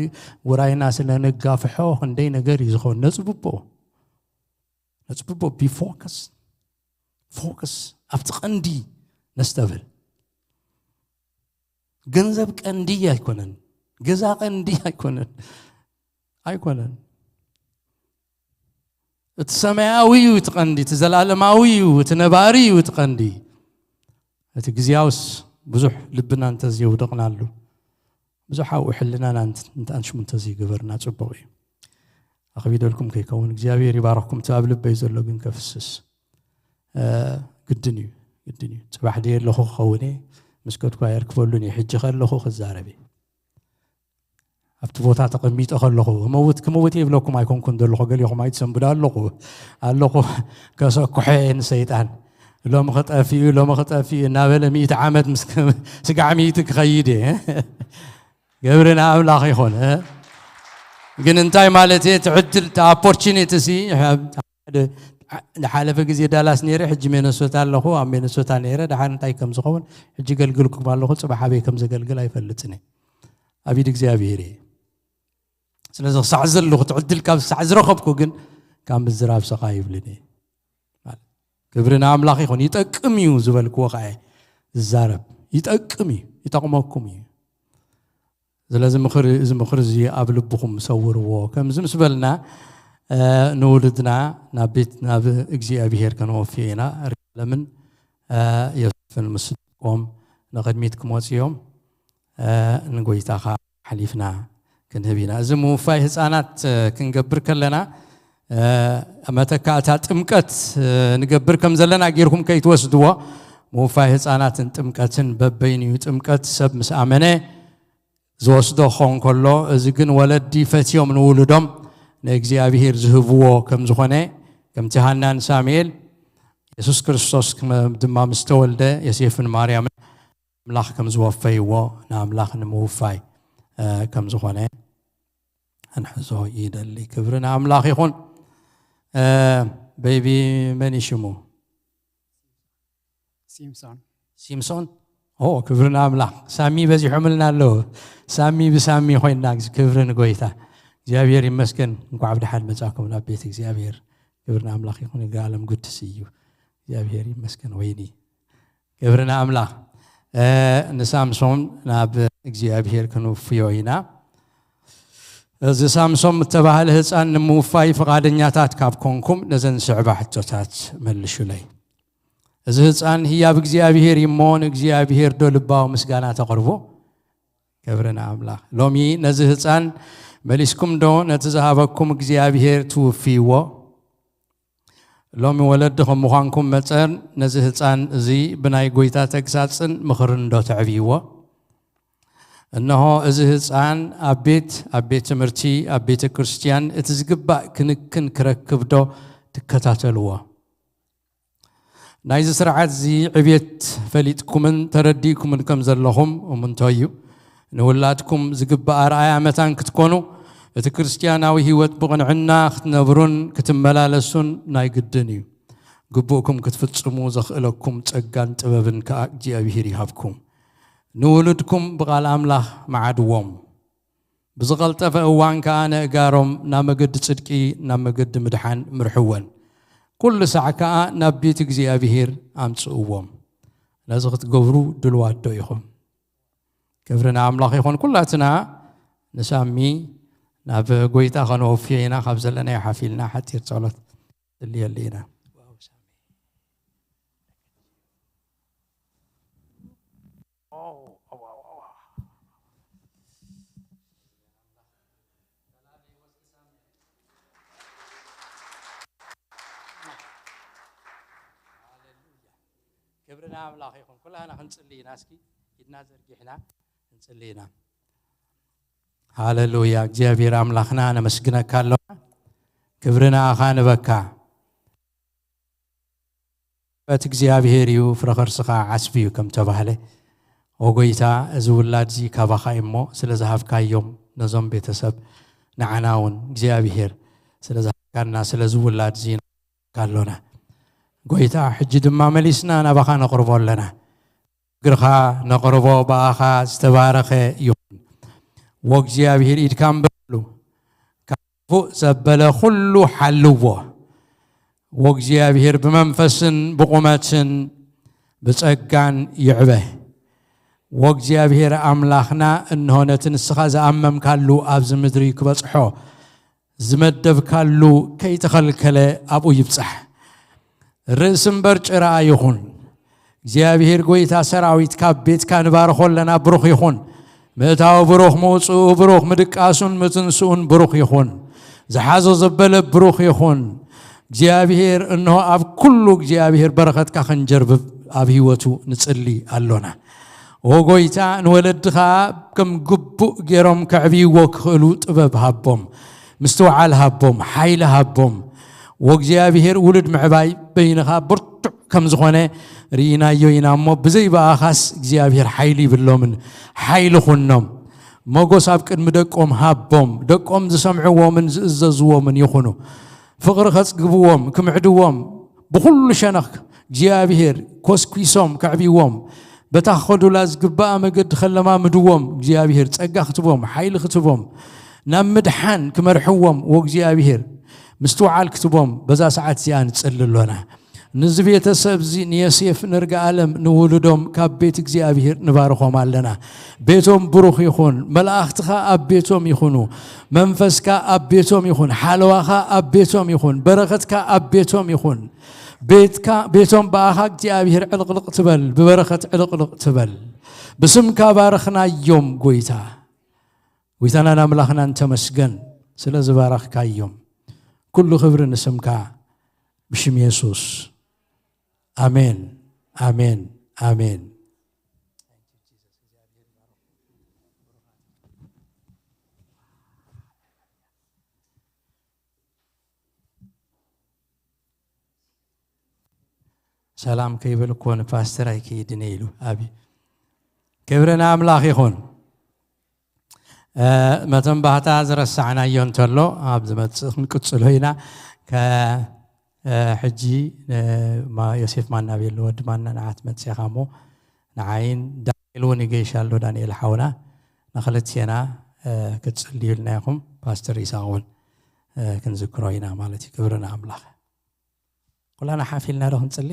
ውራይና ስለ ንጋፍሖ ክንደይ ነገር እዩ ዝኾን። ነጽብቦ። ነጽብቦ፣ ቢ ፎከስ። ፎከስ። ኣብቲ ቀንዲ ነስተብህል። ገንዘብ ቀንዲ ኣይኮነን። ገዛ ቀንዲ ኣይኮነን። ኣይኮነን። እቲ ሰማያዊ እዩ እቲ ቀንዲ፣ እቲ ዘላለማዊ እዩ፣ እቲ ነባሪ እዩ እቲ ቀንዲ። እቲ ግዜያውስ ብዙሕ ልብና እንተዘየውደቕናሉ፣ ብዙሕ ኣብኡ ሕልናና እንት-፣ እንተኣንሽሙ እንተዘይገበርና ጽቡቕ እዩ። ኣኽቢደልኩም ከይከውን እግዚኣብሔር ይባርኽኩም። እቲ ኣብ ልበይ ዘሎ ግን ከፍስስ፣ እ፣ ግድን እዩ፣ ግድን እዩ። ጽባሕ ድየ ኣለኹ ክኸውን እየ፣ ምስ ከድኩ ኣየርክበሉን እየ። ሕጂ ከለኹ ክዛረብ እየ። ኣብቲ ቦታ ተቐሚጠ ከለኹ፣ እመውት ክመውት እየ ይብለኩም ኣይኮንኩን ዘለኹ፣ ገሊኹም ኣይትሰንብዱ ኣለኹ፣ ኣለኹ ከሰኩሐ እየ ንሰይጣን። ሎሚ ክጠፍእ እዩ፣ ሎሚ ክጠፍእ እዩ እናበለ ሚእቲ ዓመት ምስ ስጋዕ ሚእቲ ክኸይድ እየ። ገብርና ኣምላኽ ይኹን። ግን እንታይ ማለት እየ? እቲ ዕድል፣ እቲ ኦፖርቹኒቲ ሲ፣ ሓደ፣ ዝሓለፈ ግዜ ዳላስ ነይረ፣ ሕጂ ሚነሶታ ኣለኹ፣ ኣብ ሚነሶታ ነይረ፣ ደሓር እንታይ ከም ዝኸውን ሕጂ ገልግልኩም ኣለኹ፣ ጽባሕ ኣበይ ከም ዘገልግል ኣይፈልጥን እየ። ኣብ ኢድ እግዚኣብሔር እየ። ስለዚ ክሳዕ ዘለኹ፣ እቲ ዕድል ካብ ክሳዕ ዝረኸብኩ ግን ካብ ምዝራብ ሰቓ ይብልን እየ። ማለት ክብሪ ንኣምላኽ ይኹን። ይጠቅም እዩ ዝበልክዎ ኸዓ ዝዛረብ። ይጠቅም እዩ፣ ይጠቕመኩም እዩ። ስለዚ ምኽሪ፣ እዚ ምኽሪ እዚ ኣብ ልብኹም ሰውርዎ። ከምዚ ምስ በልና፣ እ፣ ንውሉድና ናብ ቤት፣ ናብ እግዚኣብሔር ከነወፍዮ ኢና። ርግለምን፣ እ፣ ዮሴፍን ምስ ደቆም ንቕድሚት ክመጹ እዮም። እ፣ ንጎይታኻ ሓሊፍና ክንህብ ኢና። እዚ ምውፋይ ህፃናት፣ እ፣ ክንገብር ከለና፣ እ፣ መተካእታ ጥምቀት፣ እ፣ ንገብር ከም ዘለና ጌርኩም ከይትወስድዎ። ምውፋይ ህፃናትን ጥምቀትን በበይኑ እዩ። ጥምቀት ሰብ ምስ ኣመነ ዝወስዶ ክኸውን ከሎ፣ እዚ ግን ወለዲ ፈትዮም ንውሉዶም ንእግዚኣብሔር ዝህብዎ ከም ዝኾነ፣ ከምቲ ሃናን ሳሙኤል የሱስ ክርስቶስ ክመ-፣ ድማ ምስ ተወልደ ዮሴፍን ማርያምን ኣምላኽ ከም ዝወፈይዎ ንኣምላኽ ንምውፋይ፣ እ፣ ከም ዝኾነ ክንሕዞ ይደሊ። ክብሪ ንኣምላኽ ይኹን። እ፣ ቤቢ መን እዩ ሽሙ? ሲምሶን። ሲምሶን? ኦ፣ ክብሪ ንኣምላኽ። ሳሚ በዚሖምልና ኣለዉ። ሳሚ ብሳሚ ኮይና፣ ክብሪ ንጎይታ። እግዚኣብሔር ይመስገን። እንኳዕ ብደሓን መጻኩም ናብ ቤት እግዚኣብሔር። ክብሪ ንኣምላኽ ይኹን። ይግኣለም ጉድስ እዩ። እግዚኣብሔር ይመስገን። ወይኒ። ክብሪ ንኣምላኽ። እ፣ ንሳምሶን ናብ እግዚኣብሔር ክንውፍዮ ኢና። እዚ ሳምሶን እተባህለ ህፃን ንምውፋይ ፍቓደኛታት ካብ ኮንኩም፣ ነዘን ዝስዕባ ሕቶታት መልሹለይ። እዚ ህፃን ህያብ እግዚኣብሔር እዩ እሞ ንእግዚኣብሔር ዶ ልባዊ ምስጋና ተቕርቡ? ክብሪ ንኣምላኽ። ሎሚ ነዚ ህፃን መሊስኩም ዶ ነቲ ዝሃበኩም እግዚኣብሔር ትውፍይዎ? ሎሚ ወለዲ ከም ምዃንኩም መጠን ነዚ ህፃን እዚ ብናይ ጎይታ ተግሳፅን ምኽርን ዶ ተዕብይዎ? እነሆ እዚ ህፃን ኣብ ቤት፣ ኣብ ቤት ትምህርቲ፣ ኣብ ቤተ ክርስቲያን እቲ ዝግባእ ክንክን ክረክብ ዶ ትከታተልዎ? ናይዚ ስርዓት እዚ ዕብየት ፈሊጥኩምን ተረዲእኩምን ከም ዘለኹም እምንቶ እዩ። ንውላድኩም ዝግባእ ኣርኣያ መታን ክትኮኑ፣ እቲ ክርስትያናዊ ህይወት ብቕንዕና ክትነብሩን ክትመላለሱን ናይ ግድን እዩ። ግቡእኩም ክትፍጽሙ ዘኽእለኩም ጸጋን ጥበብን ከኣ እግዚኣብሔር ይሃብኩም። ንውሉድኩም ብቓል ኣምላኽ መዓድዎም። ብዝቐልጠፈ እዋን ከኣ ነእጋሮም ናብ መገዲ ጽድቂ፣ ናብ መገዲ ምድሓን ምርሕወን። ኩሉ ሳዕ ከኣ ናብ ቤት እግዚኣብሔር ኣምጽእዎም። ነዚ ክትገብሩ ድልዋት ዶ ኢኹም? ክብሪ ንኣምላኽ ይኹን። ኩላትና ንሳሚ ናብ ጎይታ ከነወፍዮ ኢና። ካብ ዘለናዮ ሓፊልና ሓጺር ጸሎት ጽልየሉ ኢና። ክብሪ ንኣምላኽ ይኹን። ኩላና ክንጽሊ ኢና። እስኪ ኢድና ዘርጊሕና ክንጽሊ ኢና። ሃሌሉያ። እግዚኣብሔር ኣምላኽና ነመስግነካ ኣለና። ክብሪ ንኣኻ ንበካ። በቲ እግዚኣብሔር እዩ፣ ፍረ ከርስኻ ዓስቢ እዩ ከም ተባህለ፣ ኦ ጎይታ፣ እዚ ውላድ እዚ ካባኻ እዩ እሞ ስለ ዝሃብካዮም ነዞም ቤተሰብ ንዓና እውን እግዚኣብሔር ስለ ዝሃብካና ስለዚ ውላድ እዚ ንካ ኣሎና። ጎይታ፣ ሕጂ ድማ መሊስና ናባኻ ነቕርቦ ኣለና። እግርኻ ነቕርቦ ብኣኻ ዝተባረኸ ይኹን። ወእግዚኣብሔር ኢድካ እምበሉ። ካብ ክፉእ ዘበለ ኩሉ ሓልዎ። ወእግዚኣብሔር ብመንፈስን ብቑመትን ብጸጋን ይዕበ። ወእግዚኣብሔር ኣምላኽና እንሆ ነቲ ንስኻ ዝኣመምካሉ ኣብዚ ምድሪ ክበጽሖ ዝመደብካሉ ከይተኸልከለ ኣብኡ ይብጻሕ። ርእሲ እምበር ጭራ ኣይኹን። እግዚኣብሔር ጎይታ ሰራዊት ካብ ቤትካ ንባርኾ ኣለና። ብሩኽ ይኹን። ምእታው ብሩኽ፣ ምውፅኡ ብሩኽ፣ ምድቃሱን ምትንስኡን ብሩኽ ይኹን። ዝሓዞ ዘበለ ብሩኽ ይኹን። እግዚኣብሔር እንሆ ኣብ ኩሉ እግዚኣብሔር በረኸትካ ክንጀርብብ ኣብ ህይወቱ ንጽሊ ኣሎና። ኦ ጎይታ ንወለድኻ ከም ግቡእ ገይሮም ከዕብይዎ ክኽእሉ ጥበብ ሃቦም፣ ምስትውዓል ሃቦም፣ ሓይሊ ሃቦም። ወእግዚኣብሔር ውሉድ ምዕባይ በይንኻ ብርቱዕ ከም ዝኾነ ርኢናዮ ኢና እሞ፣ ብዘይ ብኣኻስ እግዚኣብሔር ሓይሊ ይብሎምን። ሓይሊ ኩኖም። ሞጎስ ኣብ ቅድሚ ደቆም ሃቦም። ደቆም ዝሰምዕዎምን ዝእዘዝዎምን ይኹኑ። ፍቕሪ ከጽግብዎም፣ ክምዕድዎም፣ ብኹሉ ሸነኽ እግዚኣብሔር ኮስኲሶም ከዕብይዎም፣ በታ ክኸዱላ ዝግባኣ መገዲ ከለማምድዎም እግዚኣብሔር ጸጋ ክትቦም፣ ሓይሊ ክትቦም፣ ናብ ምድሓን ክመርሕዎም ወእግዚኣብሔር ምስትውዓል ክትቦም በዛ ሰዓት እዚኣ ንጽሊ ኣሎና። ንዚ ቤተሰብ እዚ ንዮሴፍ ንርግኣለም ንውሉዶም ካብ ቤት እግዚኣብሔር ንባርኾም ኣለና። ቤቶም ብሩኽ ይኹን። መላእኽትኻ ኣብ ቤቶም ይኹኑ። መንፈስካ ኣብ ቤቶም ይኹን። ሓለዋኻ ኣብ ቤቶም ይኹን። በረኸትካ ኣብ ቤቶም ይኹን። ቤትካ፣ ቤቶም ብኣኻ እግዚኣብሔር ዕልቕልቕ ትበል፣ ብበረኸት ዕልቕልቕ ትበል። ብስምካ ባረኽናዮም ጎይታ። ጎይታናን ኣምላኽናን ተመስገን ስለ ዝባረኽካዮም። ኩሉ ክብሪ ንስምካ ብሽም የሱስ። ኣሜን፣ ኣሜን፣ ኣሜን። ሰላም ከይበል እኮ ንፓስተር ኣይከይድን እየ ኢሉ። ኣብ ክብሪ ንኣምላኽ ይኹን። እ፣ መተንባህታ ዝረሳዕናዮ እንተሎ ኣብ ዝመጽእ ክንቅጽሎ ኢና። ከ-፣ እ፣ ሕጂ፣ እ፣ ማ-፣ ዮሴፍ ማናቤሎ ወዲ ማና ንዓት መጽኻ እሞ ንዓይን ዳንኤል እውን ይገይሽ ኣሎ። ዳንኤል ሓውና ንኽልቴና፣ እ፣ ክትጽልዩልና ኢኹም። ፓስተር ይስሐቅ እውን፣ እ፣ ክንዝክሮ ኢና ማለት እዩ። ክብሪ ንኣምላኽ። ኩላና ሓፍ ኢልና ዶ ክንጽሊ?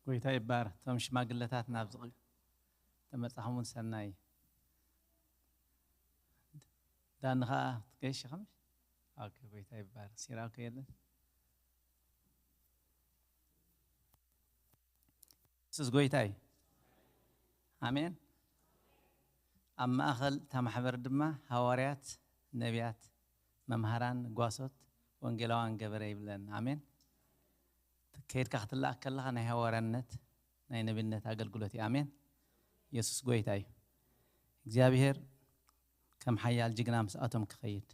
ጎይታ ይባረክ። እቶም ሽማግለታት ናብ ዝቕ-፣ ተመጻኹም እውን ሰናይ። ዳኒ ኸኣ ትገይሽ ኢኻ ምሽ? ኦኬ፣ ጎይታ ይባረክ። ሲራክ የለን? የሱስ ጎይታ እዩ። ኣሜን። ኣብ ማእኸል እታ ማሕበር ድማ ሃዋርያት፣ ነቢያት፣ መምሃራን፣ ጓሶት፣ ወንጌላውያን ገበረ ይብለን። ኣሜን። ከይድካ ክትላኣክ ከለኻ ናይ ሃዋርያነት ናይ ነቢነት ኣገልግሎት እዩ። ኣሜን። የሱስ ጎይታ እዩ። እግዚኣብሔር ከም ሓያል ጅግና ምስኣቶም ክኸይድ።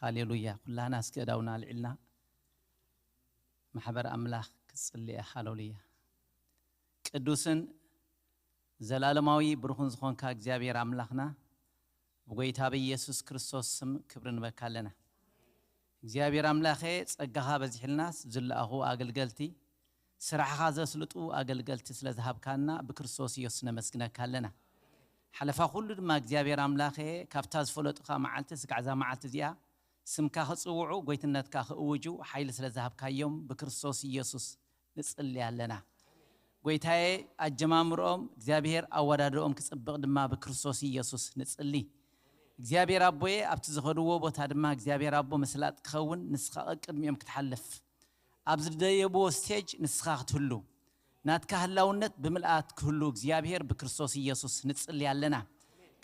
ሃሌሉያ። ኩላህና እስኪ እዳውና ኣልዒልና ማሕበር ኣምላኽ ክጽልየ። ሃሌሉያ። ቅዱስን ዘላለማዊ ብሩኽን ዝኾንካ እግዚኣብሔር ኣምላኽና፣ ብጎይታ ብኢየሱስ ክርስቶስ ስም ክብሪ ንበካ ኣለና። እግዚኣብሔር ኣምላኸ፣ ጸጋኻ በዚሕልናስ ዝለኣኹ ኣገልገልቲ፣ ስራሕኻ ዘስልጡ ኣገልገልቲ ስለ ዝሃብካና ብክርስቶስ ኢየሱስ ነመስግነካ ኣለና። ሓለፋ ኩሉ ድማ እግዚኣብሔር ኣምላኸ፣ ካብታ ዝፈለጡኻ መዓልቲ ስጋዕ እዛ መዓልቲ እዚኣ ስምካ ክጽውዑ፣ ጎይትነትካ ክእውጁ ሓይሊ ስለ ዝሃብካዮም ብክርስቶስ ኢየሱስ ንጽሊ ኣለና። ጎይታዬ፣ ኣጀማምርኦም እግዚኣብሔር ኣወዳድርኦም ክጽብቕ ድማ ብክርስቶስ ኢየሱስ ንጽሊ። እግዚኣብሔር ኣቦዬ፣ ኣብቲ ዝኸድዎ ቦታ ድማ እግዚኣብሔር ኣቦ ምስላጥ ክኸውን፣ ንስኻ ቅድሚኦም ክትሓልፍ፣ ኣብ ዝደየብዎ ስቴጅ ንስኻ ክትህሉ፣ ናትካ ህላውነት ብምልኣት ክህሉ እግዚኣብሔር ብክርስቶስ ኢየሱስ ንጽሊ ኣለና።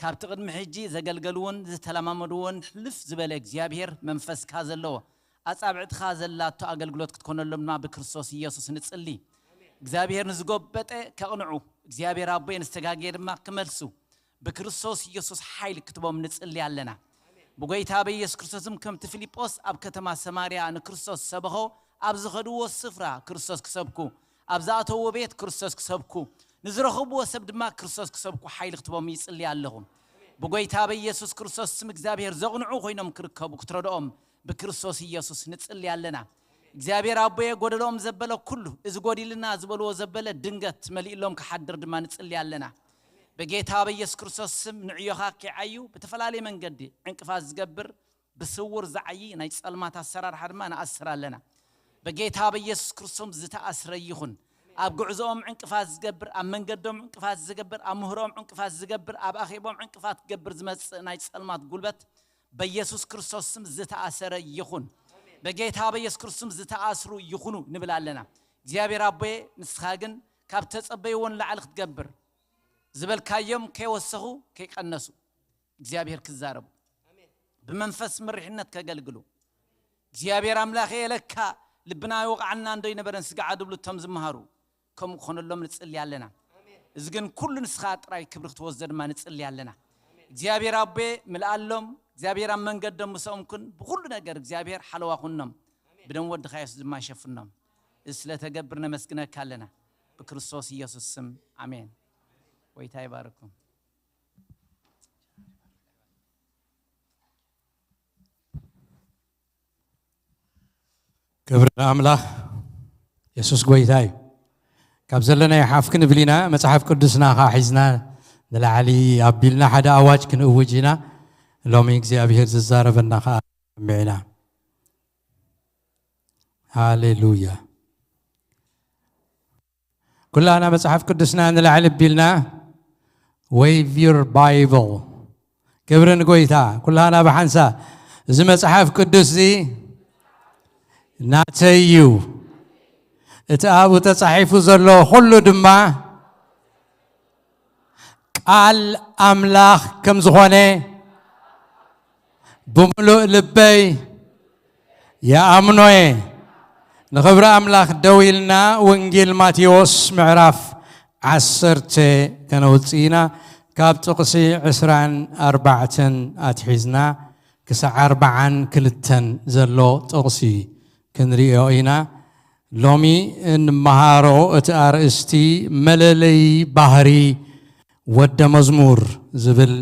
ካብቲ ቅድሚ ሕጂ ዘገልገልዎን ዝተለማመድዎን ሕልፍ ዝበለ እግዚኣብሔር መንፈስካ ዘለዎ ኣጻብዕትኻ ዘላቶ ኣገልግሎት ክትኮነሎም ድማ ብክርስቶስ ኢየሱስ ንጽሊ። እግዚኣብሔር ንዝጎበጠ ከቕንዑ፣ እግዚኣብሔር ኣቦይ ንዝተጋገየ ድማ ክመልሱ ብክርስቶስ ኢየሱስ ሓይሊ ክትቦም ንጽሊ ኣለና። ብጎይታ በኢየሱስ ክርስቶስም ከምቲ ፊልጶስ ኣብ ከተማ ሰማርያ ንክርስቶስ ሰበኾ፣ ኣብ ዝኸድዎ ስፍራ ክርስቶስ ክሰብኩ፣ ኣብ ዝኣተውዎ ቤት ክርስቶስ ክሰብኩ፣ ንዝረኸብዎ ሰብ ድማ ክርስቶስ ክሰብኩ ሓይሊ ክትቦም ይጽሊ ኣለኹ። ብጎይታ በኢየሱስ ክርስቶስ ስም እግዚኣብሔር ዘቕንዑ ኮይኖም ክርከቡ ክትረድኦም ብክርስቶስ ኢየሱስ ንጽሊ ኣለና። እግዚኣብሔር ኣቦየ፣ ጎደሎም ዘበለ ኩሉ፣ እዚ ጎዲልና ዝበልዎ ዘበለ ድንገት መሊእሎም ክሓድር ድማ ንጽሊ ኣለና። በጌታ በኢየሱስ ክርስቶስ ስም ንዕዮኻ ኪዓዩ ብተፈላለየ መንገዲ ዕንቅፋት ዝገብር ብስውር ዝዓዪ ናይ ጸልማት ኣሰራርሓ ድማ ንኣስር ኣለና። በጌታ በኢየሱስ ክርስቶስ ዝተኣስረ ይኹን። ኣብ ጉዕዞኦም ዕንቅፋት ዝገብር፣ ኣብ መንገዶም ዕንቅፋት ዝገብር፣ ኣብ ምህሮኦም ዕንቅፋት ዝገብር፣ ኣብ ኣኼቦም ዕንቅፋት ክገብር ዝመጽእ ናይ ጸልማት ጉልበት በኢየሱስ ክርስቶስ ስም ዝተኣሰረ ይኹን። በጌታ በኢየሱስ ክርስቶስ ስም ዝተኣስሩ ይኹኑ ንብል ኣለና። እግዚኣብሔር ኣቦየ፣ ንስኻ ግን ካብ ተጸበይዎ ንላዕሊ ክትገብር፣ ዝበልካዮም ከይወሰኹ ከይቀነሱ እግዚኣብሔር ክዛረቡ፣ ብመንፈስ ምርሕነት ከገልግሉ፣ እግዚኣብሔር ኣምላኸ የለካ ልብና ይወቕዓና እንዶ ይነበረን ስጋዓ ድብሉ እቶም ዝመሃሩ፣ ከምኡ ክኾነሎም ንጽሊ ኣለና። እዚ ግን ኩሉ ንስኻ ጥራይ ክብሪ ክትወስዶ ድማ ንጽሊ ኣለና። እግዚኣብሔር ኣቦየ ምልኣሎም፣ እግዚኣብሔር ኣብ መንገዶም ምሰኦም ኩን፣ ብኹሉ ነገር እግዚኣብሔር ሓለዋ ኩኖም፣ ብደም ወድኻ የሱስ ድማ ሸፍኖም። እዚ ስለተገብር ነመስግነካ ኣለና። ብክርስቶስ ኢየሱስ ስም ኣሜን። ጎይታ ይባርኩም። ክብሪ ንኣምላኽ። የሱስ ጎይታ እዩ። ካብ ዘለናዮ ሓፍ ክንብል ኢና፣ መጽሓፍ ቅዱስና ኸዓ ሒዝና ንላዕሊ ኣቢልና ሓደ ኣዋጅ ክንእውጅ ኢና። ሎሚ እግዚኣብሔር ዝዛረበና ኸዓ ንሰምዕ ኢና። ሃሌሉያ። ኩላና መጽሓፍ ቅዱስና ንላዕሊ ኣቢልና፣ wave your Bible። ክብሪ ንጎይታ። ኩላና ብሓንሳ፣ እዚ መጽሓፍ ቅዱስ እዚ ናተይ እዩ። እቲ ኣብኡ ተጻሒፉ ዘሎ ኩሉ ድማ ቃል ኣምላኽ ከም ዝኾነ ብምሉእ ልበይ ይኣምኖ እየ። ንኽብሪ ኣምላኽ ደው ኢልና፣ ወንጌል ማቴዎስ ምዕራፍ ዓሰርተ ከነውጽእ ኢና። ካብ ጥቕሲ ዕስራን ኣርባዕተን ኣትሒዝና ክሳዕ ኣርብዓን ክልተን ዘሎ ጥቕሲ ክንርእዮ ኢና። ሎሚ እንመሃሮ እቲ ኣርእስቲ መለለዪ ባህሪ ወደ መዝሙር ዝብል፣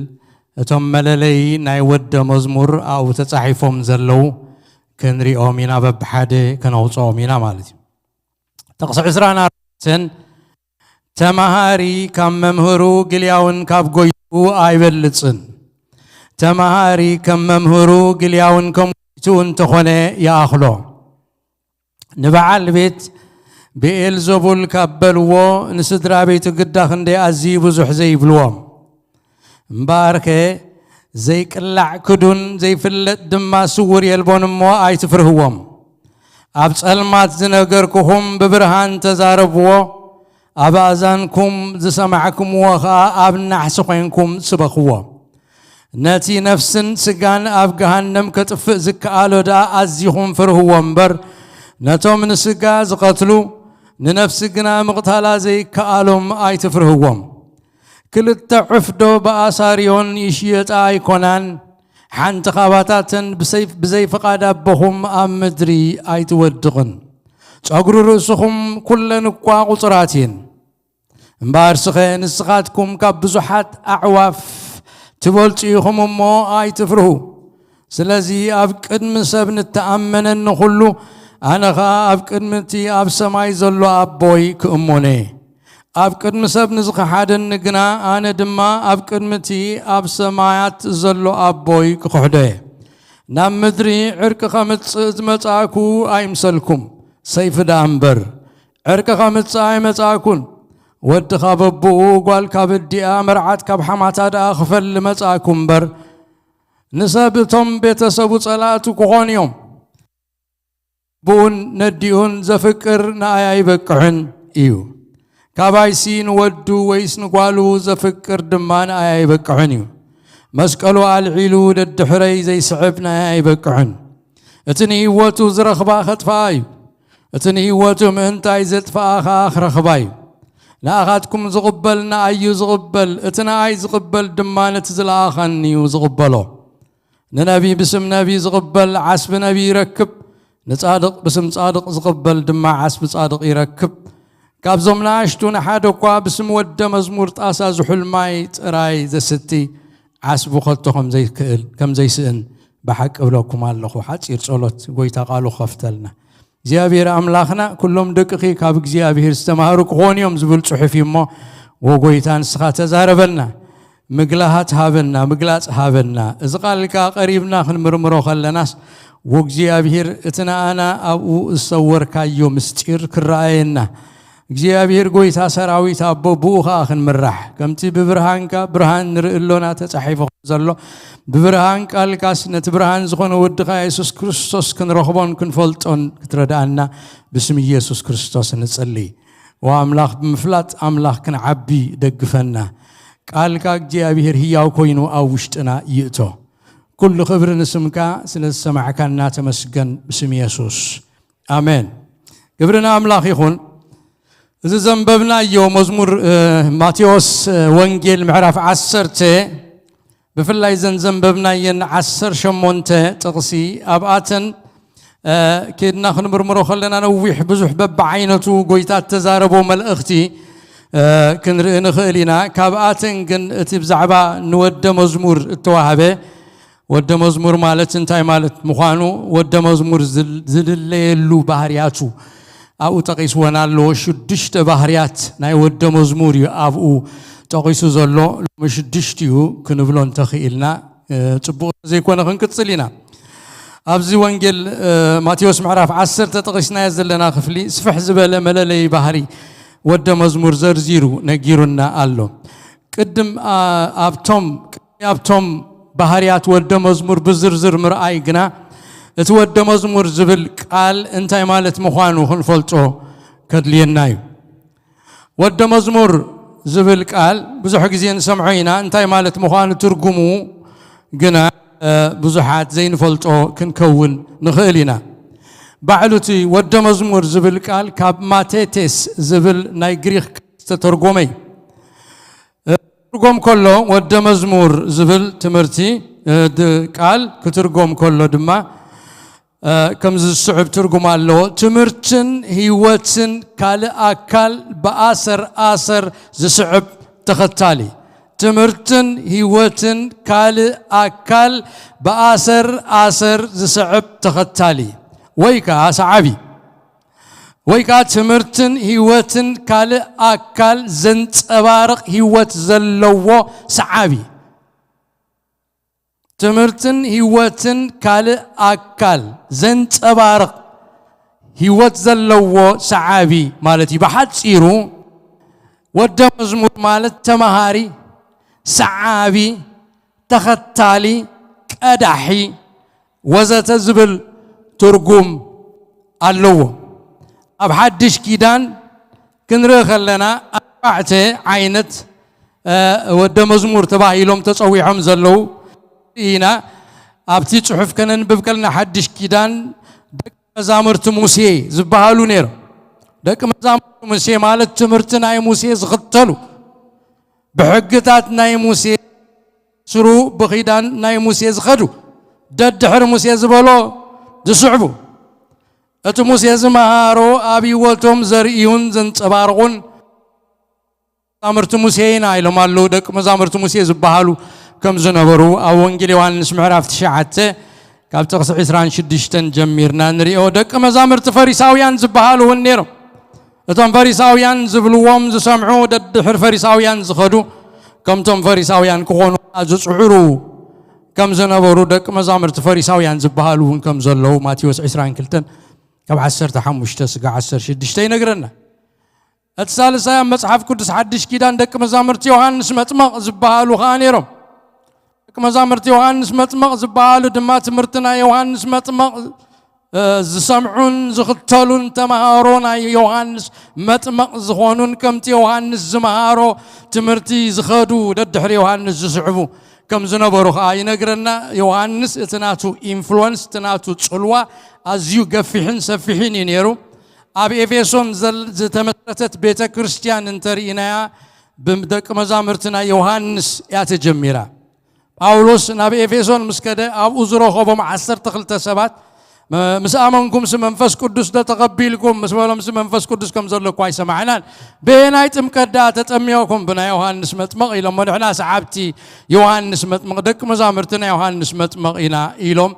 እቶም መለለዪ ናይ ወደ መዝሙር ኣብኡ ተጻሒፎም ዘለዉ ክንሪኦም ኢና፣ በብሓደ ከነውጽኦም ኢና ማለት እዩ። ጥቕሲ ዕስራን ኣርባዕተን፣ ተማሃሪ ካብ መምህሩ ግልያውን ካብ ጎይትኡ ኣይበልጽን። ተማሃሪ ከም መምህሩ ግልያውን ከም ጎይትኡ እንተኾነ ይኣኽሎ። ንበዓል ቤት ብኤልዘቡል ካብ በልዎ፣ ንስድራ ቤቱ ግዳ ክንደይ ኣዝዩ ብዙሕ ዘይብልዎም። እምበኣርከ፣ ዘይቅላዕ ክዱን ዘይፍለጥ ድማ ስዉር የልቦን እሞ ኣይትፍርህዎም። ኣብ ጸልማት ዝነገርኩኹም ብብርሃን ተዛረብዎ፣ ኣብ ኣእዛንኩም ዝሰማዕኩምዎ ኸኣ ኣብ ናሕሲ ኾይንኩም ስበኽዎ። ነቲ ነፍስን ስጋን ኣብ ገሃነም ከጥፍእ ዝከኣሎ ደኣ ኣዚኹም ፍርህዎ እምበር፣ ነቶም ንስጋ ዝቐትሉ፣ ንነፍሲ ግና ምቕታላ ዘይከኣሎም ኣይትፍርህዎም። ክልተ ዑፍ ዶ ብኣሳርዮን ይሽየጣ ኣይኮናን? ሓንቲ ኻባታተን ብሰይፍ-፣ ብዘይ ፍቓድ ኣቦኹም ኣብ ምድሪ ኣይትወድቕን። ጸጉሪ ርእስኹም ኩለን እኳ ቁጹራት እየን። እምበኣርስኸ ንስኻትኩም ካብ ብዙሓት ኣዕዋፍ ትበልጹ ኢኹም እሞ ኣይትፍርሁ። ስለዚ ኣብ ቅድሚ ሰብ ንተኣመነኒ ኹሉ፣ ኣነ ኸኣ ኣብ ቅድሚ እቲ ኣብ ሰማይ ዘሎ ኣቦይ ክእመኖ እየ። ኣብ ቅድሚ ሰብ ንዝኸሓደኒ ግና፣ ኣነ ድማ ኣብ ቅድሚ እቲ ኣብ ሰማያት ዘሎ ኣቦይ ክኽሕዶ እየ። ናብ ምድሪ ዕርቂ ኸምጽእ ዝመጻእኩ ኣይምሰልኩም፣ ሰይፊ ደኣ እምበር። ዕርቂ ኸምጽእ ኣይመጻእኩን። ወዲ ካብ ኣቦኡ፣ ጓል ካብ ኣዲኣ፣ መርዓት ካብ ሓማታ ደኣ ክፈሊ መጻእኩ እምበር፣ ንሰብ እቶም ቤተሰቡ ጸላእቱ ክኾኑ እዮም። ብኡን ነዲኡን ዘፍቅር ንኣይ ኣይበቅዕን እዩ። ካባይሲ ንወዱ ወይስ ንጓሉ ዘፍቅር ድማ ንኣይ ኣይበቅዕን እዩ። መስቀሉ ኣልዒሉ ደድሕረይ ዘይስዕብ ንኣይ ኣይበቅዕን። እቲ ንህይወቱ ዝረኽባ ኸጥፍኣ እዩ። እቲ ንህይወቱ ምእንታይ ዘጥፍኣ ኸኣ ክረኽባ እዩ። ንኣኻትኩም ዝቕበል ንኣይ እዩ ዝቕበል፣ እቲ ንኣይ ዝቕበል ድማ ነቲ ዝለኣኸኒ እዩ ዝቕበሎ። ንነቢ ብስም ነቢ ዝቕበል ዓስቢ ነቢ ይረክብ፣ ንጻድቕ ብስም ጻድቕ ዝቕበል ድማ ዓስቢ ጻድቕ ይረክብ። ካብዞም ንኣሽቱ ንሓደ እኳ ብስም ወደ መዝሙር ጣሳ ዝሑል ማይ ጥራይ ዘስቲ ዓስቡ ከቶ ከም ዘይክእል፣ ከም ዘይስእን ብሓቂ እብለኩም ኣለኹ። ሓጺር ጸሎት፣ ጎይታ ቃሉ ክኸፍተልና። እግዚኣብሔር ኣምላኽና፣ ኩሎም ደቅኺ ካብ እግዚኣብሔር ዝተማህሩ ክኾኑ እዮም ዝብል ጽሑፍ እዩ እሞ፣ ወጎይታ ንስኻ ተዛረበና፣ ምግላሃት ሃበና፣ ምግላጽ ሃበና። እዚ ቃልካ ቀሪብና ክንምርምሮ ከለናስ፣ ወእግዚኣብሔር እቲ ንኣና ኣብኡ ዝሰወርካዮ ምስጢር ክረኣየና። እግዚኣብሔር ጎይታ ሰራዊት ኣቦ ብኡ ኸኣ ክንምራሕ፣ ከምቲ ብብርሃንካ ብርሃን ንርኢ ኣሎና ተጻሒፉ ከም ዘሎ፣ ብብርሃን ቃልካስ ነቲ ብርሃን ዝኾነ ወድኻ የሱስ ክርስቶስ ክንረኽቦን ክንፈልጦን ክትረድኣና ብስም ኢየሱስ ክርስቶስ ንጽሊ። ወኣምላኽ ብምፍላጥ ኣምላኽ ክንዓቢ ደግፈና። ቃልካ እግዚኣብሔር ህያው ኮይኑ ኣብ ውሽጥና ይእቶ። ኩሉ ክብሪ ንስምካ ስለ ዝሰማዕካና ተመስገን ብስም የሱስ። ኣሜን። ክብሪ ንኣምላኽ ይኹን። እዚ ዘንበብናዮ መዝሙር፣ እ፣ ማቴዎስ፣ እ፣ ወንጌል ምዕራፍ ዓሰርተ፣ ብፍላይ ዘን ዘንበብናየን ዓሰርተ ሸሞንተ ጥቕሲ ኣብኣተን፣ እ፣ ኬድና ክንምርምሮ ከለና ነዊሕ ብዙሕ በብዓይነቱ ጎይታ እተዛረቦ መልእኽቲ፣ እ፣ ክንርኢ ንኽእል ኢና። ካብኣተን ግን እቲ ብዛዕባ ንወደ መዝሙር እተዋህበ፣ ወደ መዝሙር ማለት እንታይ ማለት ምዃኑ፣ ወደ መዝሙር ዝል-፣ ዝልለየሉ ባህርያቱ ኣብኡ ጠቒስወን ኣለዎ። ሽዱሽተ ባህርያት ናይ ወደ መዝሙር እዩ ኣብኡ ጠቒሱ ዘሎ። ሎሚ ሽዱሽቲኡ ክንብሎ እንተኽኢልና፣ እ፣ ጽቡቕ ዘይኮነ ክንቅጽል ኢና። ኣብዚ ወንጌል፣ እ፣ ማቴዎስ ምዕራፍ ዓሰርተ ጠቒስናዮ ዘለና ክፍሊ ስፍሕ ዝበለ መለለዪ ባህሪ ወደ መዝሙር ዘርዚሩ ነጊሩና ኣሎ። ቅድም፣ ኣ-፣ ኣብቶም፣ ኣብቶም ባህርያት ወደ መዝሙር ብዝርዝር ምርኣይ ግና፣ እቲ ወደ መዝሙር ዝብል ቃል እንታይ ማለት ምዃኑ ክንፈልጦ ከድልየና እዩ። ወደ መዝሙር ዝብል ቃል ብዙሕ ግዜ ንሰምዖ ኢና፣ እንታይ ማለት ምዃኑ ትርጉሙ ግና፣ እ፣ ብዙሓት ዘይንፈልጦ ክንከውን ንኽእል ኢና። ባዕሉ እቲ ወደ መዝሙር ዝብል ቃል ካብ ማቴቴስ ዝብል ናይ ግሪኽ ቃል ዝተተርጎመ እዩ። እ፣ ትርጎም ከሎ ወደ መዝሙር ዝብል ትምህርቲ፣ እ፣ ድ-፣ ቃል ክትርጎም ከሎ ድማ፣ እ፣ ከምዚ ዝስዕብ ትርጉም ኣለዎ። ትምህርትን ህይወትን ካልእ ኣካል ብኣሰር ኣሰር ዝስዕብ ተኸታሊ። ትምህርትን ህይወትን ካልእ ኣካል ብኣሰር ኣሰር ዝስዕብ ተኸታሊ ወይ ከኣ ሰዓቢ። ወይ ከኣ ትምህርትን ህይወትን ካልእ ኣካል ዘንጸባርቕ ህይወት ዘለዎ ሰዓቢ። ትምህርትን ህይወትን ካልእ ኣካል ዘንጸባርቕ ህይወት ዘለዎ ሰዓቢ ማለት እዩ። ብሓጺሩ ወደ መዝሙር ማለት ተማሃሪ፣ ሰዓቢ፣ ተኸታሊ፣ ቀዳሒ ወዘተ ዝብል ትርጉም ኣለዎ። ኣብ ሓድሽ ኪዳን ክንርኢ ከለና ኣርባዕተ ዓይነት ወደ መዝሙር ተባሂሎም ተጸዊዖም ዘለዉ ኢና። ኣብቲ ጽሑፍ ከነንብብ ከለና ሓድሽ ኪዳን ደቂ መዛሙርቲ ሙሴ ዝበሃሉ ነይሮም። ደቂ መዛሙርቲ ሙሴ ማለት ትምህርቲ ናይ ሙሴ ዝኽተሉ፣ ብሕግታት ናይ ሙሴ ስሩ ብኺዳን ናይ ሙሴ ዝኸዱ፣ ደድሕሪ ሙሴ ዝበሎ ዝስዕቡ፣ እቲ ሙሴ ዝመሃሮ ኣብ ህይወቶም ዘርእዩን ዘንጸባርቑን መዛሙርቲ ሙሴ ኢና ኢሎም ኣለዉ። ደቂ መዛሙርቲ ሙሴ ዝበሃሉ ከም ዝነበሩ ኣብ ወንጌል ዮሃንስ ምዕራፍ ትሽዓተ ካብ ጥቕሲ ዕስራን ሽዱሽተን ጀሚርና ንሪኦ። ደቂ መዛሙርቲ ፈሪሳውያን ዝበሃሉ እውን ነይሮም። እቶም ፈሪሳውያን ዝብልዎም ዝሰምዑ፣ ደድሕሪ ፈሪሳውያን ዝኸዱ፣ ከምቶም ፈሪሳውያን ክኾኑ ዝጽዕሩ ከም ዝነበሩ፣ ደቂ መዛሙርቲ ፈሪሳውያን ዝበሃሉ እውን ከም ዘለዉ ማቴዎስ ዕስራን ክልተን ካብ ዓሰርተ ሓሙሽተ ስጋ ዓሰርተ ሽዱሽተ ይነግረና። እቲ ሳልሳይ ኣብ መጽሓፍ ቅዱስ ሓድሽ ኪዳን ደቂ መዛሙርቲ ዮሃንስ መጥመቕ ዝበሃሉ ኸኣ ነይሮም። ደቂ መዛሙርቲ ዮሃንስ መጥመቕ ዝበሃሉ ድማ ትምህርቲ ናይ ዮሃንስ መጥመቕ ዝሰምዑን ዝኽተሉን፣ ተምሃሮ ናይ ዮሃንስ መጥመቕ ዝኾኑን ከምቲ ዮሃንስ ዝመሃሮ ትምህርቲ ዝኸዱ፣ ደድሕሪ ዮሃንስ ዝስዕቡ ከም ዝነበሩ ኸኣ ይነግረና። ዮሃንስ እቲ ናቱ ኢንፍሉወንስ፣ እቲ ናቱ ጽልዋ ኣዝዩ ገፊሕን ሰፊሕን እዩ ነይሩ። ኣብ ኤፌሶን ዝተመስረተት ቤተ ክርስቲያን እንተርኢናያ ብደቂ መዛሙርቲ ናይ ዮሃንስ እያ ተጀሚራ። ጳውሎስ ናብ ኤፌሶን ምስ ከደ ኣብኡ ዝረኸቦም ዓሰርተ ክልተ ሰባት ምስ ኣመንኩምሲ መንፈስ ቅዱስ ዶ ተቐቢልኩም ምስ በሎምሲ መንፈስ ቅዱስ ከም ዘሎ እኳ ኣይሰማዕናን። በየናይ ጥምቀት ደኣ ተጠሚቕኩም? ብናይ ዮሃንስ መጥመቕ ኢሎሞ። ንሕና ሰዓብቲ ዮሃንስ መጥመቕ፣ ደቂ መዛሙርቲ ናይ ዮሃንስ መጥመቕ ኢና ኢሎም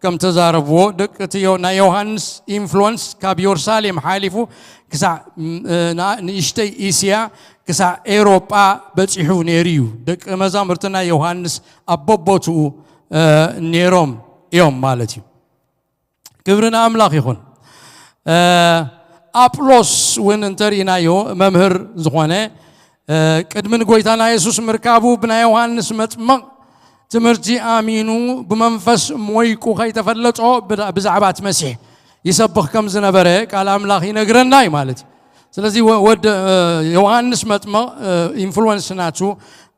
ከም ተዛረብዎ፣ ደቂ እቲ ናይ ዮሃንስ ኢንፍሉወንስ ካብ የሩሳሌም ሓሊፉ ክሳዕ ንእሽተይ እስያ ክሳዕ ኤውሮጳ በጺሑ ነይሩ እዩ። ደቂ መዛሙርቲ ናይ ዮሃንስ ኣብ በቦትኡ ነይሮም እዮም ማለት እዩ። ክብሪ ንኣምላኽ ይኹን። ኣጵሎስ እውን እንተርኢናዮ መምህር ዝኾነ ቅድሚ ንጎይታና የሱስ ምርካቡ ብናይ ዮሃንስ መጥመቕ ትምህርቲ ኣሚኑ ብመንፈስ ሞይቁ ከይተፈለጦ ብዛዕባ እቲ መሲሕ ይሰብኽ ከም ዝነበረ ቃል ኣምላኽ ይነግረና እዩ ማለት እዩ። ስለዚ ወድ ዮሃንስ መጥመቕ ኢንፍሉወንስ ናቱ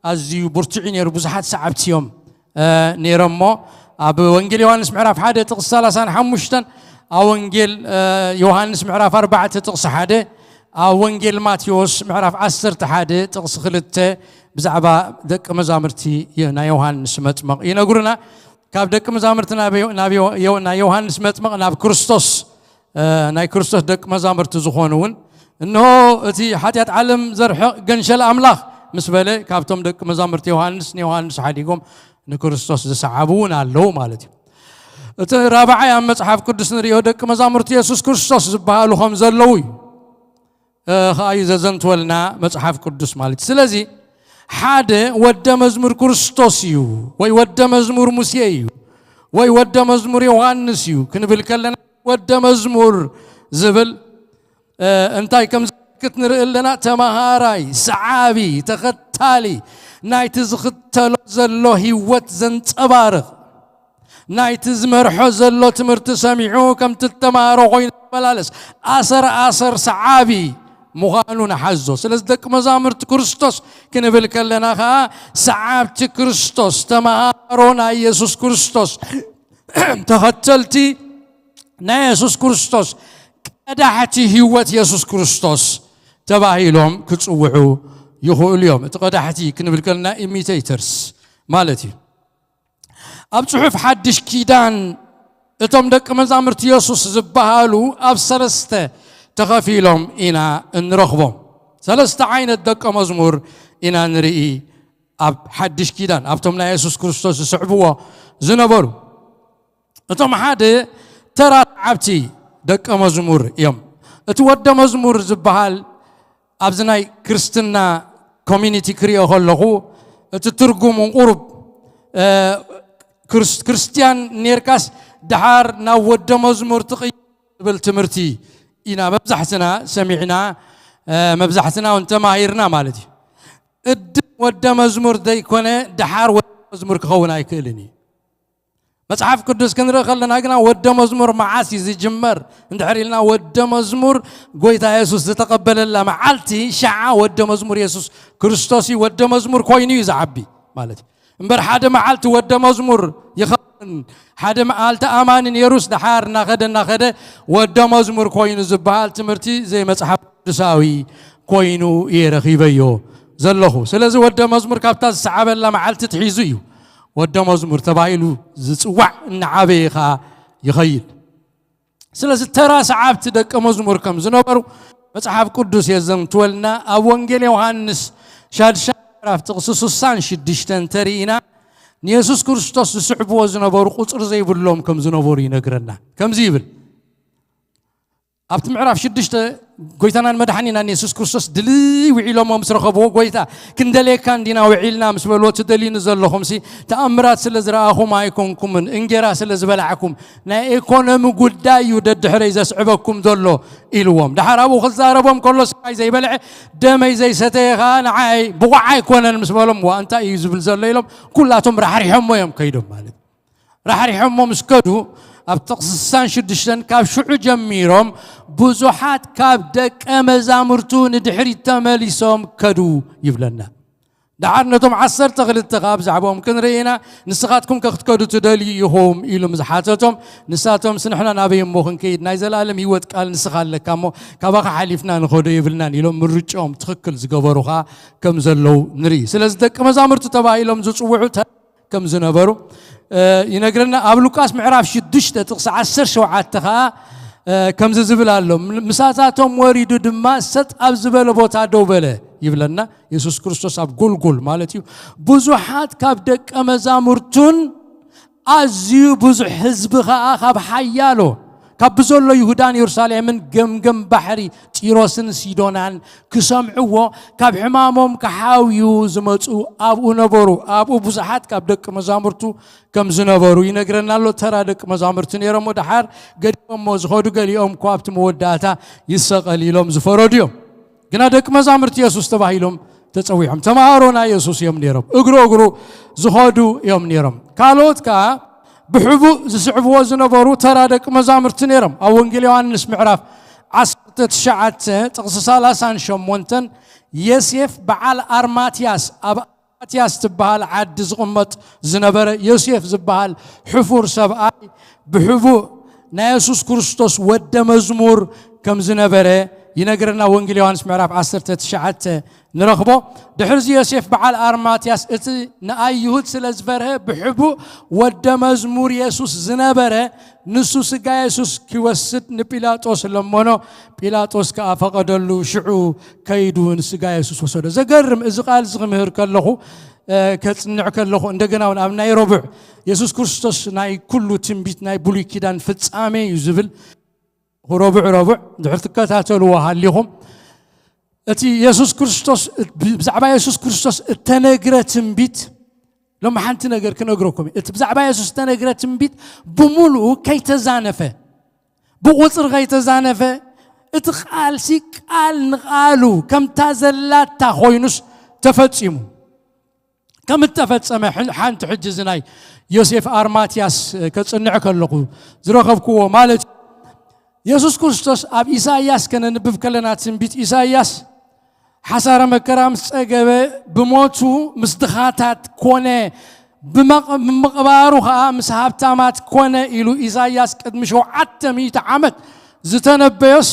ኣዝዩ ብርቱዕ እዩ ነይሩ። ብዙሓት ሰዓብቲ እዮም ነይሮሞ። ኣብ ወንጌል ዮሃንስ ምዕራፍ ሓደ ጥቕሲ ሰላሳን ሓሙሽተን፣ ኣብ ወንጌል ዮሃንስ ምዕራፍ ኣርባዕተ ጥቕሲ ሓደ፣ ኣብ ወንጌል ማቴዎስ ምዕራፍ ዓሰርተ ሓደ ጥቕሲ ክልተ ብዛዕባ ደቂ መዛሙርቲ ናይ ዮሃንስ መጥመቕ ይነግሩና። ካብ ደቂ መዛሙርቲ ናይ ዮሃንስ መጥመቕ ናብ ክርስቶስ፣ ናይ ክርስቶስ ደቂ መዛሙርቲ ዝኾኑ እውን፣ እንሆ እቲ ሓጢኣት ዓለም ዘርሕቕ ገንሸል ኣምላኽ ምስ በለ፣ ካብቶም ደቂ መዛሙርቲ ዮሃንስ ንዮሃንስ ሓዲጎም ንክርስቶስ ዝሰዓቡ እውን ኣለዉ ማለት እዩ። እቲ ራብዓይ ኣብ መጽሓፍ ቅዱስ ንሪኦ ደቂ መዛሙርቲ የሱስ ክርስቶስ ዝበሃሉ ከም ዘለዉ እዩ። ከኣ እዩ ዘዘንትወልና መጽሓፍ ቅዱስ ማለት እዩ። ስለዚ ሓደ ወደ መዝሙር ክርስቶስ እዩ፣ ወይ ወደ መዝሙር ሙሴ እዩ፣ ወይ ወደ መዝሙር ዮሃንስ እዩ ክንብል ከለና፣ ወደ መዝሙር ዝብል እንታይ ከም ዘመልክት ንርኢ ኣለና። ተመሃራይ፣ ሰዓቢ፣ ተኸታሊ፣ ናይቲ ዝኽተሎ ዘሎ ህይወት ዘንጸባርቕ፣ ናይቲ ዝመርሖ ዘሎ ትምህርቲ ሰሚዑ ከምቲ እተምሃሮ ኮይኑ ዝመላለስ ኣሰር ኣሰር ሰዓቢ ምዃኑ ንሓዞ። ስለዚ ደቂ መዛሙርቲ ክርስቶስ ክንብል ከለና ኸኣ ሰዓብቲ ክርስቶስ፣ ተምሃሮ ናይ የሱስ ክርስቶስ፣ ተኸተልቲ ናይ የሱስ ክርስቶስ፣ ቀዳሕቲ ህይወት የሱስ ክርስቶስ ተባሂሎም ክጽውዑ ይኽእሉ እዮም። እቲ ቀዳሕቲ ክንብል ከለና ኢሚቴተርስ ማለት እዩ። ኣብ ጽሑፍ ሓድሽ ኪዳን እቶም ደቂ መዛሙርቲ የሱስ ዝበሃሉ ኣብ ሰለስተ ተኸፊሎም ኢና እንረኽቦም። ሰለስተ ዓይነት ደቀ መዝሙር ኢና ንርኢ ኣብ ሓድሽ ኪዳን፣ ኣብቶም ናይ የሱስ ክርስቶስ ዝስዕብዎ ዝነበሩ። እቶም ሓደ ተራ ሰዓብቲ ደቀ መዝሙር እዮም። እቲ ወደ መዝሙር ዝበሃል ኣብዚ ናይ ክርስትና ኮሚኒቲ ክሪኦ ከለኹ፣ እቲ ትርጉሙ ቁሩብ፣ እ፣ ክርስ-፣ ክርስትያን ኔርካስ ደሓር ናብ ወደ መዝሙር ትቕየር ዝብል ትምህርቲ ኢና መብዛሕትና ሰሚዕና፣ እ፣ መብዛሕትና እውን ተማሂርና ማለት እዩ። ቅድም ወደ መዝሙር ዘይኮነ ደሓር ወደ መዝሙር ክኸውን ኣይክእልን እዩ። መጽሓፍ ቅዱስ ክንርኢ ከለና ግና ወደ መዝሙር መዓስ እዩ ዝጅመር እንድሕር ኢልና፣ ወደ መዝሙር ጎይታ የሱስ ዝተቐበለላ መዓልቲ ሸዓ ወደ መዝሙር የሱስ ክርስቶስ እዩ ወደ መዝሙር ኮይኑ እዩ ዝዓቢ ማለት እዩ። እምበር ሓደ መዓልቲ ወደ መዝሙር ይኸውን፣ ሓደ መዓልቲ ኣማኒ ነይሩስ ደሓር እናኸደ እናኸደ ወደ መዝሙር ኮይኑ ዝበሃል ትምህርቲ ዘይመጽሓፍ ቅዱሳዊ ኮይኑ እየ ረኺበዮ ዘለኹ። ስለዚ ወደ መዝሙር ካብታ ዝሰዓበላ መዓልቲ ትሒዙ እዩ ወደ መዝሙር ተባሂሉ ዝጽዋዕ፣ እናዓበየ ኸኣ ይኸይድ። ስለዚ ተራ ሰዓብቲ ደቀ መዝሙር ከም ዝነበሩ መጽሓፍ ቅዱስ የዘንትወልና። ኣብ ወንጌል ዮሃንስ ሻድሻይ ምዕራፍ ጥቕሲ ስሳን ሽዱሽተን ተርኢና፣ ንየሱስ ክርስቶስ ዝስዕብዎ ዝነበሩ ቁጽሪ ዘይብሎም ከም ዝነበሩ ይነግረና። ከምዚ ይብል፣ ኣብቲ ምዕራፍ ሽዱሽተ፣ ጎይታናን መድሓኒናን የሱስ ክርስቶስ ድልይ ውዒሎሞ ምስ ረኸብዎ፣ ጎይታ፣ ክንደልየካ እንዲና ውዒልና ምስ በልዎ፣ ትደልዩኒ ዘለኹምሲ ተኣምራት ስለ ዝረኣኹም ኣይኮንኩምን፣ እንጌራ ስለ ዝበላዕኩም፣ ናይ ኢኮኖሚ ጉዳይ እዩ ደድሕረይ ዘስዕበኩም ዘሎ ኢልዎም። ደሓር ኣብኡ ክዛረቦም ከሎ፣ ስጋይ ዘይበልዐ ደመይ ዘይሰተየ ኸኣ ንዓይ ብቑዕ ኣይኮነን ምስ በሎም፣ ዋ እንታይ እዩ ዝብል ዘሎ ኢሎም ኩላቶም ራሕሪሖሞ እዮም ከይዶም ማለት እዩ። ራሕሪሖሞ ምስ ከዱ፣ ኣብ ጥቕሲ ስሳን ሽዱሽተን፣ ካብ ሽዑ ጀሚሮም ብዙሓት ካብ ደቀ መዛሙርቱ ንድሕሪት ተመሊሶም ከዱ ይብለና። ደሓር ነቶም ዓሰርተ ክልተ ኸኣ ብዛዕባኦም ክንርኢ ኢና። ንስኻትኩም ከ ክትከዱ ትደልዩ ኢኹም ኢሉ ምስ ሓተቶም፣ ንሳቶምስ ንሕና ናበይ እሞ ክንከይድ? ናይ ዘለኣለም ህይወት ቃል ንስኻ ኣለካ እሞ ካባኻ ሓሊፍና ንኸዶ የብልናን ኢሎም ምርጫኦም ትኽክል ዝገበሩ ኸኣ ከም ዘለዉ ንርኢ። ስለዚ ደቂ መዛሙርቲ ተባሂሎም ዝጽውዑ ተ- ከም ዝነበሩ እ፣ ይነግረና። ኣብ ሉቃስ ምዕራፍ ሽዱሽተ ጥቕሲ ዓሰርተ ሸውዓተ ኸኣ እ፣ ከምዚ ዝብል ኣሎ፣ ም- ምሳታቶም ወሪዱ ድማ ሰጥ ኣብ ዝበለ ቦታ ደው በለ ይብለና። የሱስ ክርስቶስ ኣብ ጎልጎል ማለት እዩ። ብዙሓት ካብ ደቀ መዛሙርቱን ኣዝዩ ብዙሕ ህዝቢ ኸኣ ካብ ሓያሎ ካብ ብዘሎ ይሁዳን የሩሳሌምን ገምገም ባሕሪ ጢሮስን ሲዶናን ክሰምዕዎ፣ ካብ ሕማሞም ክሓውዩ ዝመጹ ኣብኡ ነበሩ። ኣብኡ ብዙሓት ካብ ደቂ መዛሙርቱ ከም ዝነበሩ ይነግረና ኣሎ። ተራ ደቂ መዛሙርቲ ነይሮም፣ ደሓር ገዲፎሞ ዝኸዱ፣ ገሊኦም እኳ ኣብቲ መወዳእታ ይሰቐል ኢሎም ዝፈረዱ እዮም። ግና ደቂ መዛሙርቲ የሱስ ተባሂሎም ተጸዊዖም። ተማሃሮ ናይ የሱስ እዮም ነይሮም። እግሩ እግሩ ዝኸዱ እዮም ነይሮም። ካልኦት ከኣ ብሕቡእ ዝስዕብዎ ዝነበሩ ተራ ደቂ መዛሙርቲ ነይሮም። ኣብ ወንጌል ዮሃንስ ምዕራፍ ዓሰርተ ትሽዓተ ጥቕሲ ሰላሳን ሸሞንተን፣ ዮሴፍ በዓል ኣርማትያስ፣ ኣብ ኣርማትያስ ትበሃል ዓዲ ዝቕመጥ ዝነበረ ዮሴፍ ዝበሃል ሕፉር ሰብኣይ ብሕቡእ ናይ የሱስ ክርስቶስ ወደ መዝሙር ከም ዝነበረ ይነግረና። ወንጌል ዮሃንስ ምዕራፍ ዓሰርተ ትሽዓተ ንረኽቦ። ድሕርዚ ዮሴፍ በዓል ኣርማትያስ፣ እቲ ንኣይሁድ ስለ ዝፈርሀ ብሕቡእ ወደ መዝሙር የሱስ ዝነበረ፣ ንሱ ስጋ የሱስ ኪወስድ ንጲላጦስ ለመኖ። ጲላጦስ ከኣ ፈቐደሉ። ሽዑ ከይዱ ንስጋ የሱስ ወሰዶ። ዘገርም፣ እዚ ቃል እዚ ክምህር ከለኹ፣ እ፣ ከጽንዕ ከለኹ፣ እንደገና እውን ኣብ ናይ ረቡዕ፣ የሱስ ክርስቶስ ናይ ኩሉ ትንቢት ናይ ብሉይ ኪዳን ፍጻሜ እዩ ዝብል፣ ረቡዕ ረቡዕ ድሕር ትከታተልዎ ሃሊኹም፣ እቲ የሱስ ክርስቶስ፣ ብዛዕባ የሱስ ክርስቶስ እተነግረ ትንቢት፣ ሎም ሓንቲ ነገር ክነግረኩም እየ። እቲ ብዛዕባ የሱስ እተነግረ ትንቢት ብምሉኡ ከይተዛነፈ፣ ብቑጽሪ ከይተዛነፈ፣ እቲ ቃልሲ ቃል ንቓሉ ከምታ ዘላታ ኮይኑስ ተፈጺሙ። ከም እተፈጸመ፣ ሕ-፣ ሓንቲ ሕጂ እዚ ናይ ዮሴፍ ኣርማትያስ ከጽንዕ ከለኹ ዝረኸብክዎ ማለት እዩ። የሱስ ክርስቶስ ኣብ ኢሳይያስ ከነንብብ ከለና፣ ትንቢት ኢሳይያስ፣ ሓሳረ መከራ ምስ ጸገበ፣ ብሞቱ ምስ ድኻታት ኮነ፣ ብመቕ-፣ ብምቕባሩ ኸኣ ምስ ሃብታማት ኮነ ኢሉ ኢሳይያስ ቅድሚ ሸውዓተ ሚእቲ ዓመት ዝተነበዮስ፣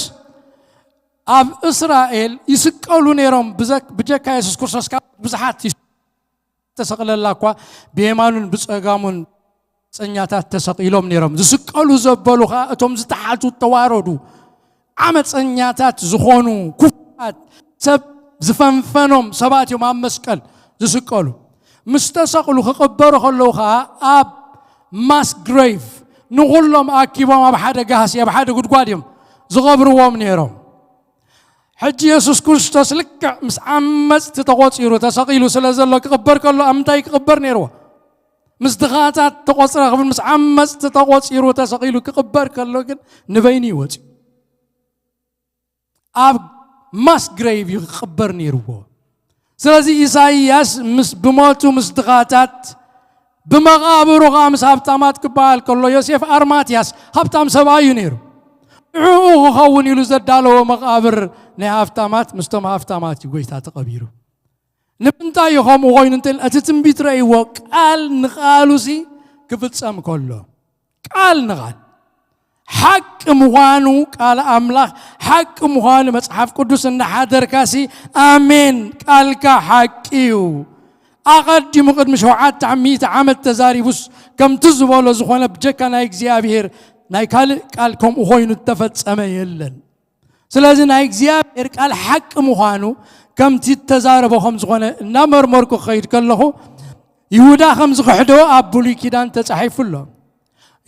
ኣብ እስራኤል ይስቀሉ ነይሮም። ብዘ-፣ ብጀካ የሱስ ክርስቶስ ካብ ብዙሓት ይስ-፣ ተሰቕለላ እኳ፣ ብየማኑን ብጸጋሙን ጸኛታት ተሰቒሎም ነይሮም። ዝስቀሉ ዘበሉ ኸኣ እቶም ዝተሓቱ፣ እተዋረዱ፣ ዓመጸኛታት ዝኾኑ፣ ክፉኣት፣ ሰብ ዝፈንፈኖም ሰባት እዮም ኣብ መስቀል ዝስቀሉ። ምስ ተሰቕሉ ክቕበሩ ከለዉ ኸኣ ኣብ ማስ ግሬቭ ንኹሎም ኣኪቦም ኣብ ሓደ ጋህሲ፣ ኣብ ሓደ ጉድጓድ እዮም ዝቐብርዎም ነይሮም። ሕጂ የሱስ ክርስቶስ ልክዕ ምስ ዓመጽቲ ተቖጺሩ ተሰቒሉ ስለ ዘሎ ክቕበር ከሎ ኣብ ምንታይ ክቕበር ነይርዎ? ምስ ድኻታት ተቖጽረ ክብል ምስ ዓመጽቲ ተቖጺሩ ተሰቒሉ ክቕበር ከሎ ግን ንበይኑ እዩ ወጺኡ። ኣብ ማስ ግሬቭ እዩ ክቕበር ነይርዎ። ስለዚ ኢሳይያስ ምስ ብሞቱ ምስ ድኻታት ብመቓብሩ ኸዓ ምስ ሃብታማት ክበሃል ከሎ፣ ዮሴፍ ኣርማትያስ ሃብታም ሰብኣይ እዩ ነይሩ። ንዕኡ ክኸውን ኢሉ ዘዳለዎ መቓብር ናይ ሃብታማት፣ ምስቶም ሃብታማት እዩ ጎይታ ተቐቢሩ። ንምንታይ እዩ ከምኡ ኮይኑ እንተል-፣ እቲ ትንቢት ረእይዎ፣ ቃል ንቓሉሲ ክፍጸም ከሎ፣ ቃል ንቓል ሓቂ ምዃኑ፣ ቃል ኣምላኽ ሓቂ ምዃኑ መጽሓፍ ቅዱስ እናሓደርካሲ፣ ኣሜን፣ ቃልካ ሓቂ እዩ። ኣቐዲሙ ቅድሚ ሸውዓተ ሚእቲ ዓመት ተዛሪቡስ፣ ከምቲ ዝበሎ ዝኾነ ብጀካ ናይ እግዚኣብሔር ናይ ካልእ ቃል ከምኡ ኮይኑ እተፈጸመ የለን። ስለዚ ናይ እግዚኣብሔር ቃል ሓቂ ምዃኑ ከምቲ እተዛረቦ ከም ዝኾነ እናመርመርኩ ክኸይድ ከለኹ፣ ይሁዳ ከም ዝኽሕዶ ኣብ ብሉይ ኪዳን ተጻሒፉ ኣሎ።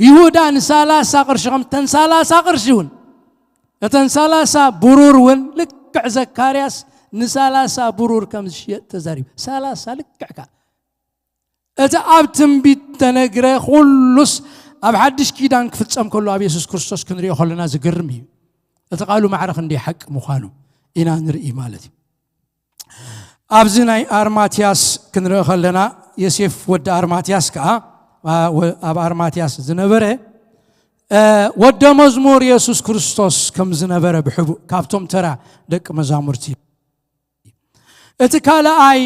ይሁዳ ንሳላሳ ቅርሺ ከም ተን ሳላሳ ቅርሺ እውን፣ እተን ሳላሳ ብሩር እውን ልክዕ ዘካርያስ ንሳላሳ ብሩር ከም ዝሽየጥ ተዛሪቡ። ሳላሳ ልክዕ ከኣ እቲ ኣብ ትንቢት ተነግረ ኩሉስ ኣብ ሓድሽ ኪዳን ክፍጸም ከሎ ኣብ የሱስ ክርስቶስ ክንሪኦ ከለና ዝግርም እዩ። እቲ ቃሉ ማዕረ ክንደይ ሓቂ ምዃኑ ኢና ንርኢ ማለት እዩ። ኣብዚ ናይ ኣርማትያስ ክንርኢ ከለና፣ ዮሴፍ ወዲ ኣርማትያስ ከኣ፣ ኣ፣ ወ-፣ ኣብ ኣርማትያስ ዝነበረ፣ እ፣ ወደ መዝሙር የሱስ ክርስቶስ ከም ዝነበረ ብሕቡእ ካብቶም ተራ ደቂ መዛሙርቲ። እቲ ካልኣይ፣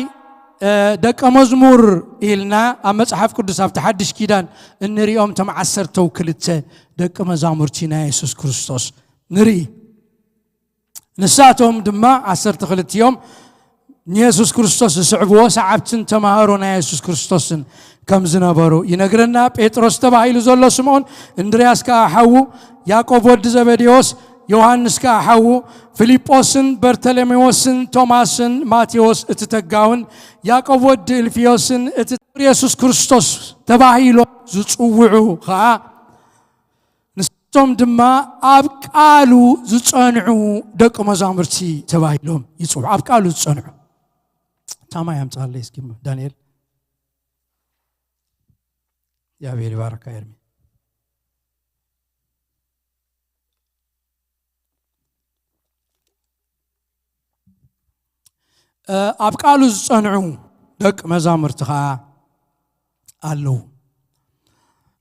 እ፣ ደቀ መዝሙር ኢልና ኣብ መጽሓፍ ቅዱስ ኣብቲ ሓድሽ ኪዳን እንሪኦም እቶም ዓሰርተው ክልተ ደቂ መዛሙርቲ ናይ የሱስ ክርስቶስ ንርኢ። ንሳቶም ድማ ዓሰርተ ክልቲኦም ንየሱስ ክርስቶስ ዝስዕብዎ ሰዓብትን ተማሃሮ ናይ የሱስ ክርስቶስን ከም ዝነበሩ ይነግረና። ጴጥሮስ ተባሂሉ ዘሎ ስምዖን፣ እንድርያስ ከኣ ሓዉ፣ ያዕቆብ ወዲ ዘበዴዎስ፣ ዮሃንስ ከኣ ሓዉ፣ ፊልጶስን በርተሎሜዎስን ቶማስን ማቴዎስ እቲ ተጋውን፣ ያዕቆብ ወዲ እልፍዮስን እቲ የሱስ ክርስቶስ ተባሂሎም ዝጽውዑ ኸኣ፣ ንሳቶም ድማ ኣብ ቃሉ ዝጸንዑ ደቂ መዛሙርቲ ተባሂሎም ይጽውዑ። ኣብ ቃሉ ዝጸንዑ። ታማይ ኣምጻለይ እስኪ ዳንኤል። እግዚኣብሔር ይባርካ ኤርሚ። እ፣ ኣብ ቃሉ ዝጸንዑ ደቂ መዛሙርቲ ኸኣ ኣለዉ።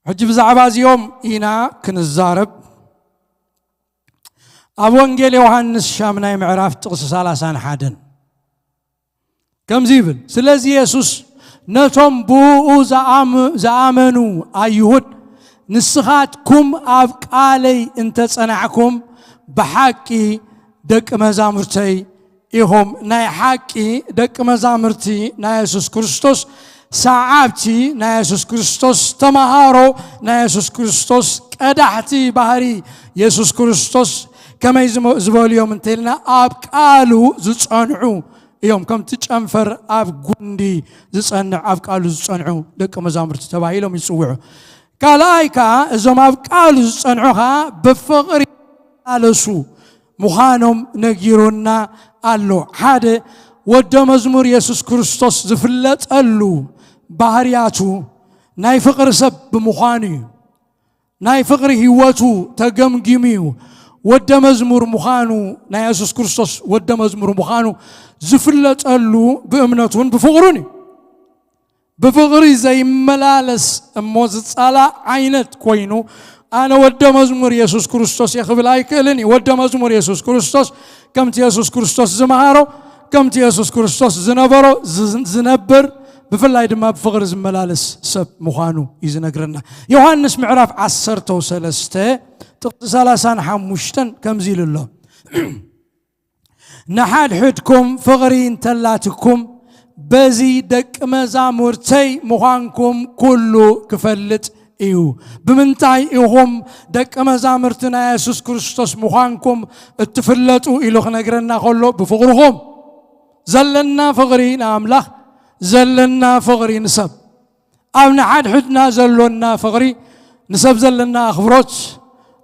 ሕጂ ብዛዕባ እዚኦም ኢና ክንዛረብ። ኣብ ወንጌል ዮሃንስ ሻምናይ ምዕራፍ ጥቕሲ ሰላሳን ሓደን ከምዚ ይብል፣ ስለዚ የሱስ ነቶም ብእኡ ዝኣም-፣ ዝኣመኑ ኣይሁድ፣ "ንስኻትኩም ኣብ ቃለይ እንተ ጸናዕኩም፣ ብሓቂ ደቂ መዛሙርተይ ኢኹም." ናይ ሓቂ ደቂ መዛሙርቲ ናይ የሱስ ክርስቶስ፣ ሰዓብቲ ናይ የሱስ ክርስቶስ፣ ተማሃሮ ናይ የሱስ ክርስቶስ፣ ቀዳሕቲ ባህሪ የሱስ ክርስቶስ ከመይ ዝመ-፣ ዝበሉ እዮም እንተኢልና፣ ኣብ ቃሉ ዝጸንዑ እዮም። ከምቲ ጨንፈር ኣብ ጉንዲ ዝጸንዕ፣ ኣብ ቃሉ ዝጸንዑ ደቂ መዛሙርቲ ተባሂሎም ይጽውዑ። ካልኣይ ከኣ፣ እዞም ኣብ ቃሉ ዝጸንዑ ከኣ ብፍቕሪ ይመላለሱ ምዃኖም ነጊሩና ኣሎ። ሓደ፣ ወደ መዝሙር የሱስ ክርስቶስ ዝፍለጠሉ ባህርያቱ ናይ ፍቕሪ ሰብ ብምዃኑ እዩ። ናይ ፍቕሪ ህይወቱ ተገምጊሙ እዩ። ወደ መዝሙር ምዃኑ፣ ናይ የሱስ ክርስቶስ ወደ መዝሙር ምዃኑ ዝፍለጠሉ ብእምነቱን ብፍቕሩን እዩ። ብፍቕሪ ዘይመላለስ እሞ ዝጻላእ ዓይነት ኮይኑ፣ "ኣነ ወደ መዝሙር የሱስ ክርስቶስ እየ" ክብል ኣይክእልን እዩ። ወደ መዝሙር የሱስ ክርስቶስ ከምቲ የሱስ ክርስቶስ ዝመሃሮ፣ ከምቲ የሱስ ክርስቶስ ዝነበሮ፣ ዝ-፣ ዝነብር፣ ብፍላይ ድማ ብፍቕሪ ዝመላለስ ሰብ ምዃኑ እዩ ዝነግረና። ዮሃንስ ምዕራፍ ዓሰርተ ሰለስተ ጥቕሲ ሰላሳን ሓሙሽተን ከምዚ ኢሉ ኣሎ። "ንሓድሕድኩም ፍቕሪ እንተላትኩም፣ በዚ ደቂ መዛሙርተይ ምዃንኩም ኩሉ ክፈልጥ እዩ። ብምንታይ ኢኹም ደቂ መዛሙርቲ ናይ የሱስ ክርስቶስ ምዃንኩም እትፍለጡ?" ኢሉ ክነግረና ከሎ፣ ብፍቕርኹም፣ ዘለና ፍቕሪ ንኣምላኽ፣ ዘለና ፍቕሪ ንሰብ። ኣብ ንሓድሕድና ዘሎና ፍቕሪ፣ ንሰብ ዘለና ኣኽብሮት፣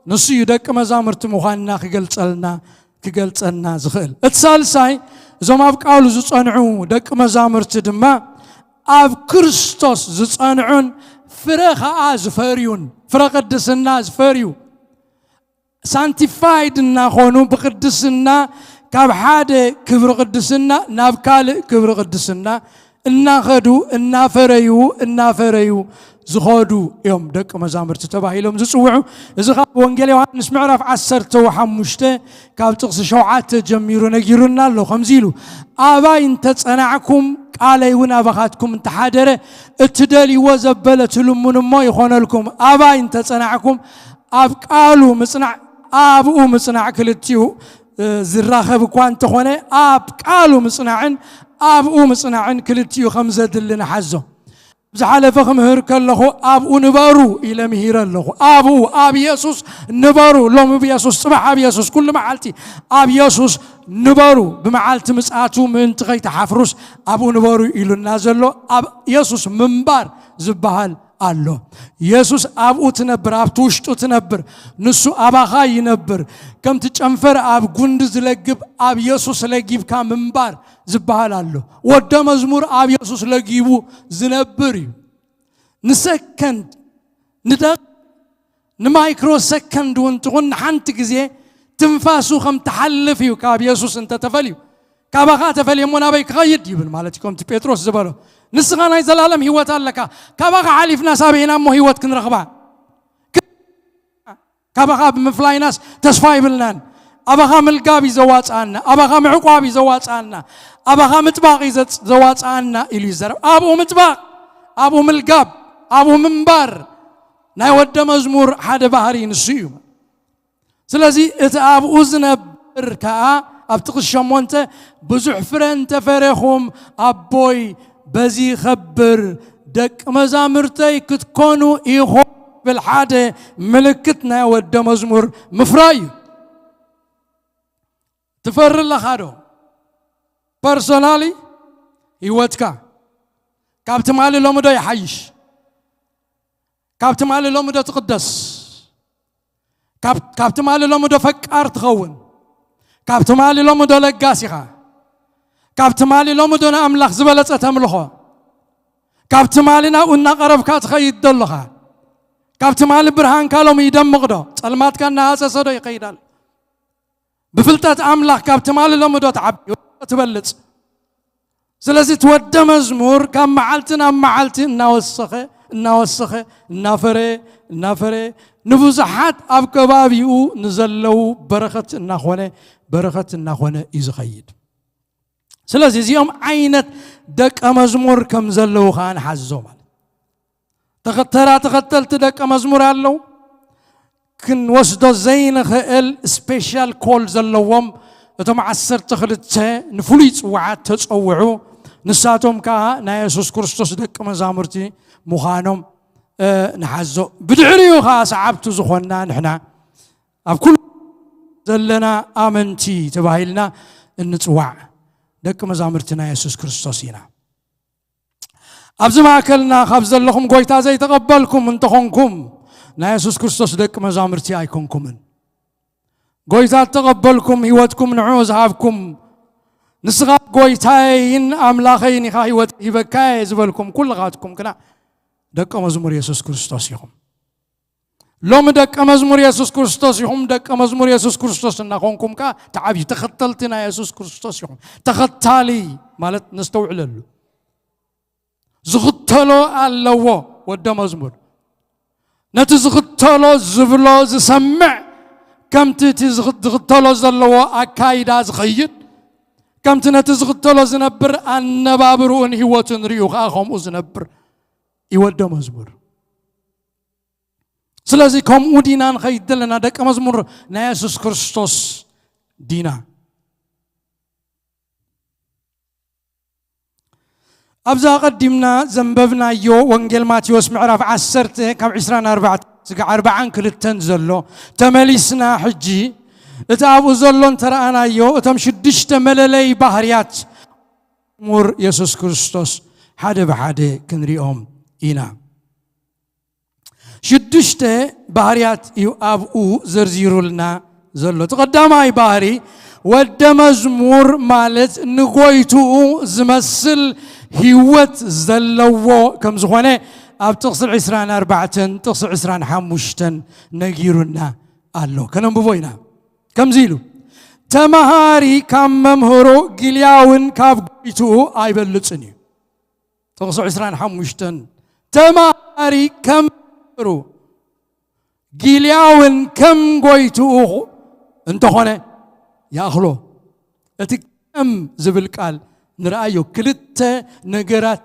ንሱ እዩ ደቂ መዛሙርቲ ምዃንና ክገልጸልና፣ ክገልጸና ዝኽእል። እቲ ሳልሳይ፣ እዞም ኣብ ቃሉ ዝጸንዑ ደቂ መዛሙርቲ ድማ ኣብ ክርስቶስ ዝጸንዑን ፍረ ኸኣ ዝፈርዩን፣ ፍረ ቅድስና ዝፈርዩ፣ ሳንቲፋይድ እናኾኑ ብቅድስና ካብ ሓደ ክብሪ ቅድስና ናብ ካልእ ክብሪ ቅድስና እናኸዱ እናፈረዩ እናፈረዩ ዝኸዱ እዮም ደቂ መዛሙርቲ ተባሂሎም ዝጽውዑ። እዚ ካብ ወንጌል ዮሃንስ ምዕራፍ ዓሰርተ ሓሙሽተ ካብ ጥቕሲ ሸውዓተ ጀሚሩ ነጊሩና ኣሎ። ከምዚ ኢሉ፣ ኣባይ እንተጸናዕኩም ቃለይ እውን ኣባኻትኩም እንተሓደረ፣ እትደልይዎ ዘበለ ትልምኑ እሞ ይኾነልኩም። ኣባይ እንተጸናዕኩም፣ ኣብ ቃሉ ምጽናዕ፣ ኣብኡ ምጽናዕ ክልቲኡ ዝራኸብ እኳ እንተኾነ፣ ኣብ ቃሉ ምጽናዕን ኣብኡ ምጽናዕን ክልቲኡ ከም ዘድሊ ንሓዞ። ዝሓለፈ ክምህር ከለኹ ኣብኡ ንበሩ ኢለ ምሂረ ኣለኹ። ኣብኡ፣ ኣብ የሱስ ንበሩ። ሎሚ ብየሱስ፣ ጽባሕ ኣብ የሱስ፣ ኩሉ መዓልቲ ኣብ የሱስ ንበሩ። ብመዓልቲ ምጽኣቱ ምእንቲ ከይትሓፍሩስ ኣብኡ ንበሩ ኢሉና ዘሎ ኣብ የሱስ ምንባር ዝበሃል ኣሎ። የሱስ ኣብኡ ትነብር፣ ኣብቲ ውሽጡ ትነብር። ንሱ ኣባኻ ይነብር። ከምቲ ጨንፈር ኣብ ጉንዲ ዝለግብ ኣብ የሱስ ለጊብካ ምንባር ዝበሃል ኣሎ። ወደ መዝሙር ኣብ የሱስ ለጊቡ ዝነብር እዩ። ንሰከንድ፣ ንደቕ ንማይክሮ ሰከንድ እውን ትኹን ንሓንቲ ግዜ ትንፋሱ ከም ትሓልፍ እዩ ካብ የሱስ እንተተፈልዩ። ካባኻ ተፈልየ እሞ ናበይ ክኸይድ ይብል ማለት እዩ። ከምቲ ጴጥሮስ ዝበሎ፣ ንስኻ ናይ ዘላለም ህይወት ኣለካ። ካባኻ ሓሊፍና ሳበይ ኢና እሞ ህይወት ክንረኽባ? ካባኻ ብምፍላይናስ ተስፋ ይብልናን። ኣባኻ ምልጋብ እዩ ዘዋፅኣና፣ ኣባኻ ምዕቋብ እዩ ዘዋፅኣና፣ ኣባኻ ምጥባቕ እዩ ዘፅ- ዘዋፅኣና ኢሉ ይዛረብ። ኣብኡ ምጥባቕ፣ ኣብኡ ምልጋብ፣ ኣብኡ ምንባር ናይ ወደ መዝሙር ሓደ ባህሪ ንሱ እዩ። ስለዚ እቲ ኣብኡ ዝነብር ከኣ ኣብ ጥቕሲ ሸሞንተ፣ ብዙሕ ፍረ እንተፈረኹም ኣቦይ በዚ ይኸብር፣ ደቂ መዛሙርተይ ክትኮኑ ኢኹም ዝብል ሓደ ምልክት ናይ ወደ መዝሙር ምፍራይ እዩ። ትፈሪ ኣለኻ ዶ? ፐርሶናሊ ህይወትካ ካብ ትማሊ ሎሚ ዶ ይሓይሽ? ካብ ትማሊ ሎሚ ዶ ትቕደስ? ካብ ካብ ትማሊ ሎሚ ዶ ፈቃር ትኸውን? ካብ ትማሊ ሎሚ ዶ ለጋስ ኢኻ? ካብ ትማሊ ሎሚ ዶ ንኣምላኽ ዝበለጸ ተምልኾ? ካብ ትማሊ ናብኡ እናቐረብካ ትኸይድ ዶ ኣለኻ? ካብ ትማሊ ብርሃንካ ሎሚ ይደምቕ ዶ? ጸልማትካ እናሃሰሰ ዶ ይኸይድ ኣሎ? ብፍልጠት ኣምላኽ ካብ ትማሊ ሎሚ ዶ ትዓቢ፣ ትበልጽ? ስለዚ እቲ ወደ መዝሙር ካብ መዓልቲ ናብ መዓልቲ እናወሰኸ እናወሰኸ እናፈረ እናፈረ ንብዙሓት ኣብ ከባቢኡ ንዘለዉ በረኸት እናኾነ በረኸት እናኾነ እዩ ዝኸይድ። ስለዚ እዚኦም ዓይነት ደቀ መዝሙር ከም ዘለዉ ከዓ ንሓዞ ማለት ተኸተላ ተኸተልቲ ደቀ መዝሙር ኣለዉ። ክንወስዶ ዘይንኽእል ስፔሻል ኮል ዘለዎም እቶም ዓሰርተ ክልተ ንፍሉይ ጽዋዓት ተጸውዑ። ንሳቶም ከኣ ናይ የሱስ ክርስቶስ ደቂ መዛሙርቲ ምዃኖም እ፣ ንሓዞ። ብድሕሪኡ ከኣ ሰዓብቱ ዝኾንና ንሕና ኣብ ኩሉ ዘለና ኣመንቲ ተባሂልና እንጽዋዕ ደቂ መዛሙርቲ ናይ የሱስ ክርስቶስ ኢና። ኣብዚ ማእከልና ካብ ዘለኹም ጎይታ ዘይተቐበልኩም እንተኾንኩም ናይ የሱስ ክርስቶስ ደቂ መዛሙርቲ ኣይኮንኩምን። ጎይታ እተቐበልኩም ህይወትኩም ንዕኡ ዝሃብኩም ንስኻ ጎይታየይን ኣምላኸይን ኢኻ፣ ህይወት ሂበካየ ዝበልኩም ኩልኻትኩም ግና ደቀ መዝሙር የሱስ ክርስቶስ ኢኹም። ሎሚ ደቀ መዝሙር የሱስ ክርስቶስ ኢኹም። ደቀ መዝሙር የሱስ ክርስቶስ እናኾንኩም ከኣ ተዓብዩ ተኸተልቲ ናይ የሱስ ክርስቶስ ኢኹም። ተኸታሊ ማለት ነስተውዕለሉ። ዝኽተሎ ኣለዎ ወደ መዝሙር። ነቲ ዝኽተሎ ዝብሎ ዝሰምዕ፣ ከምቲ እቲ ዝኽ- ዝኽተሎ ዘለዎ ኣካይዳ ዝኸይድ፣ ከምቲ ነቲ ዝኽተሎ ዝነብር ኣነባብርኡን ህይወቱን ርእዩ ከኣ ከምኡ ዝነብር እዩ ወደ መዝሙር። ስለዚ ከምኡ ዲና ንኸይድ ዘለና ደቀ መዝሙር ናይ የሱስ ክርስቶስ ዲና? ኣብዛ ኣቐዲምና ዘንበብናዮ ወንጌል ማቴዎስ ምዕራፍ ዓሰርተ ካብ ዕስራን ኣርባዕተን ስጋዕ ኣርባዓን ክልተን ዘሎ ተመሊስና ሕጂ እቲ ኣብኡ ዘሎ እንተረኣናዮ እቶም ሽዱሽተ መለለይ ባህርያት ሙር የሱስ ክርስቶስ ሓደ ብሓደ ክንሪኦም ኢና። ሽዱሽተ ባህርያት እዩ ኣብኡ ዘርዚሩልና ዘሎ። እቲ ቀዳማይ ባህሪ ወደ መዝሙር ማለት ንጎይትኡ ዝመስል ህይወት ዘለዎ ከም ዝኾነ ኣብ ጥቕሲ ዕስራን ኣርባዕተን ጥቕሲ ዕስራን ሓሙሽተን ነጊሩና ኣሎ። ከነንብቦ ኢና። ከምዚ ኢሉ፣ ተመሃሪ ካብ መምህሩ ግልያውን ካብ ጎይትኡ ኣይበልጽን እዩ። ጥቕሲ ዕስራን ሓሙሽተን፣ ተማሃሪ ከም መምህሩ፣ ጊልያ እውን ከም ጎይትኡ እንተኾነ ይኣኽሎ። እቲ ከም ዝብል ቃል ንርኣዮ፣ ክልተ ነገራት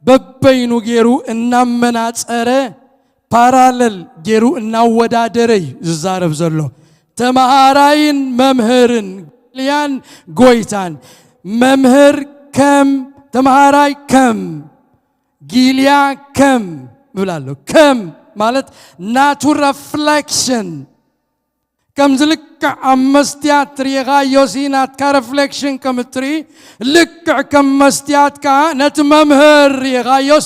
በበይኑ ገይሩ እናመናጸረ፣ ፓራለል ገይሩ እናወዳደረ እዩ ዝዛረብ ዘሎ። ተማሃራይን መምህርን፣ ጊልያን ጎይታን። መምህር ከም፣ ተማሃራይ ከም፣ ጊልያ ከም ይብል ኣሎ። ከም ማለት ናቱ ረፍሌክሽን፣ ከምዚ ልክዕ ኣብ መስትያት ርኢኻዮሲ ናትካ ረፍሌክሽን ከም እትርኢ፣ ልክዕ ከም መስትያት ከኣ ነቲ መምህር ርኢኻዮስ፣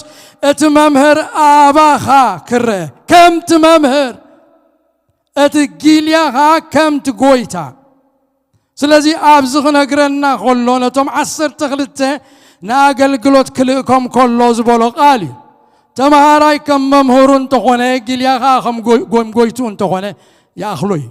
እቲ መምህር ኣባኻ ክረአ፣ ከምቲ መምህር፣ እቲ ጊልያ ከኣ ከምቲ ጎይታ። ስለዚ ኣብዚ ክነግረና ከሎ፣ ነቶም ዓሰርተ ክልተ ንኣገልግሎት ክልእኮም ከሎ ዝበሎ ቃል እዩ። ተማሃራይ ከም መምህሩ እንተኾነ፣ ጊልያ ከኣ ከም ጎይ-፣ ጎም-፣ ጎይቱ እንተኾነ ይኣኽሎ እዩ።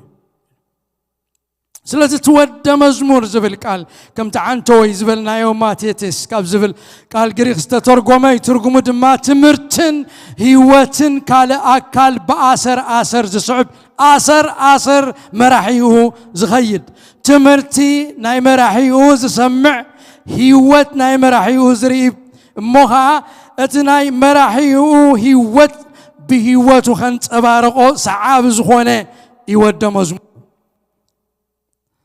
ስለዚ እቲ ወደ መዝሙር ዝብል ቃል፣ ከምቲ ዓንተወይ ዝበልናዮ ማቴቴስ ካብ ዝብል ቃል ግሪክ ዝተተርጎመ እዩ። ትርጉሙ ድማ ትምህርትን ህይወትን ካልእ ኣካል ብኣሰር ኣሰር ዝስዕብ፣ ኣሰር ኣሰር መራሒኡ ዝኸይድ፣ ትምህርቲ ናይ መራሒኡ ዝሰምዕ፣ ህይወት ናይ መራሒኡ ዝርኢ፣ እሞ ኸዓ እቲ ናይ መራሒኡ ህይወት ብህይወቱ ከንጸባርቖ ሰዓቢ ዝኾነ እዩ ወደ መዝሙር።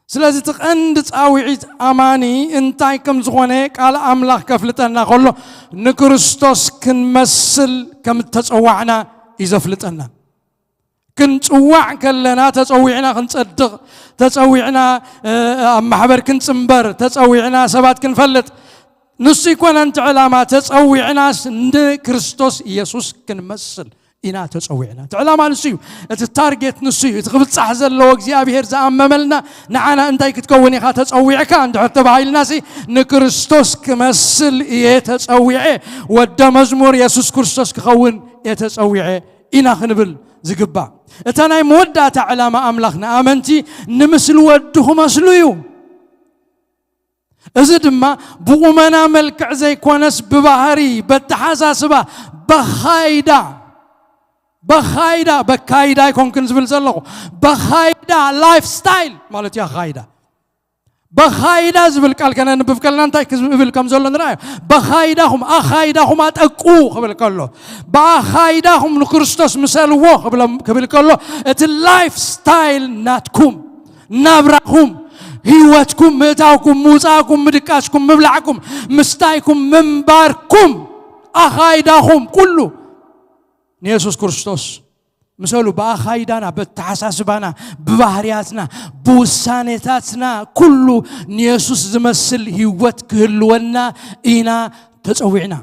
ስለዚ እቲ ቀንዲ ጻውዒት ኣማኒ እንታይ ከም ዝኾነ ቃል ኣምላኽ ከፍልጠና ከሎ፣ ንክርስቶስ ክንመስል ከም እተጸዋዕና እዩ ዘፍልጠና። ክንጽዋዕ ከለና ተጸዊዕና ክንጸድቕ፣ ተጸዊዕና፣ እ፣ ኣብ ማሕበር ክንጽንበር፣ ተጸዊዕና ሰባት ክንፈልጥ፣ ንሱ ኣይኮነን እቲ ዕላማ። ተጸዊዕናስ ንክርስቶስ ኢየሱስ ክንመስል ኢና ተጸዊዕና። እቲ ዕላማ ንሱ እዩ። እቲ ታርጌት ንሱ እዩ። እቲ ክብጻሕ ዘለዎ እግዚኣብሔር ዝኣመመልና፣ ንዓና እንታይ ክትከውን ኢኻ ተጸዊዕካ እንድሕር ተባሂልናሲ፣ ንክርስቶስ ክመስል እየ ተጸዊዐ፣ ወደ መዝሙር የሱስ ክርስቶስ ክኸውን እየ ተጸዊዐ ኢና ክንብል ዝግባእ። እታ ናይ መወዳእታ ዕላማ ኣምላኽ ንኣመንቲ ንምስሊ ወዱ ክመስሉ እዩ። እዚ ድማ ብቑመና መልክዕ ዘይኮነስ ብባህሪ፣ በተሓሳስባ፣ በኻይዳ፣ በኻይዳ፣ በካይዳ ኣይኮንክን ዝብል ዘለኹ፣ በኻይዳ፣ ላይፍ ስታይል ማለት እዩ። ኣኻይዳ፣ በኻይዳ ዝብል ቃል ከነንብብ ከለና እንታይ ክብል ከም ዘሎ ንርኣዮ። በኻይዳኹም፣ ኣኻይዳኹም ኣጠቁ ክብል ከሎ፣ ብኣኻይዳኹም ንክርስቶስ ምሰልዎ ክብሎም-፣ ክብል ከሎ፣ እቲ ላይፍ ስታይል ናትኩም፣ ናብራኹም፣ ህይወትኩም፣ ምእታውኩም፣ ምውጻእኩም፣ ምድቃስኩም፣ ምብላዕኩም፣ ምስታይኩም፣ ምንባርኩም፣ ኣኻይዳኹም ኩሉ ንየሱስ ክርስቶስ ምሰሉ። ብኣኻይዳና፣ በተሓሳስባና፣ ብባህርያትና፣ ብውሳኔታትና ኩሉ ንየሱስ ዝመስል ህይወት ክህልወና ኢና ተጸዊዕና።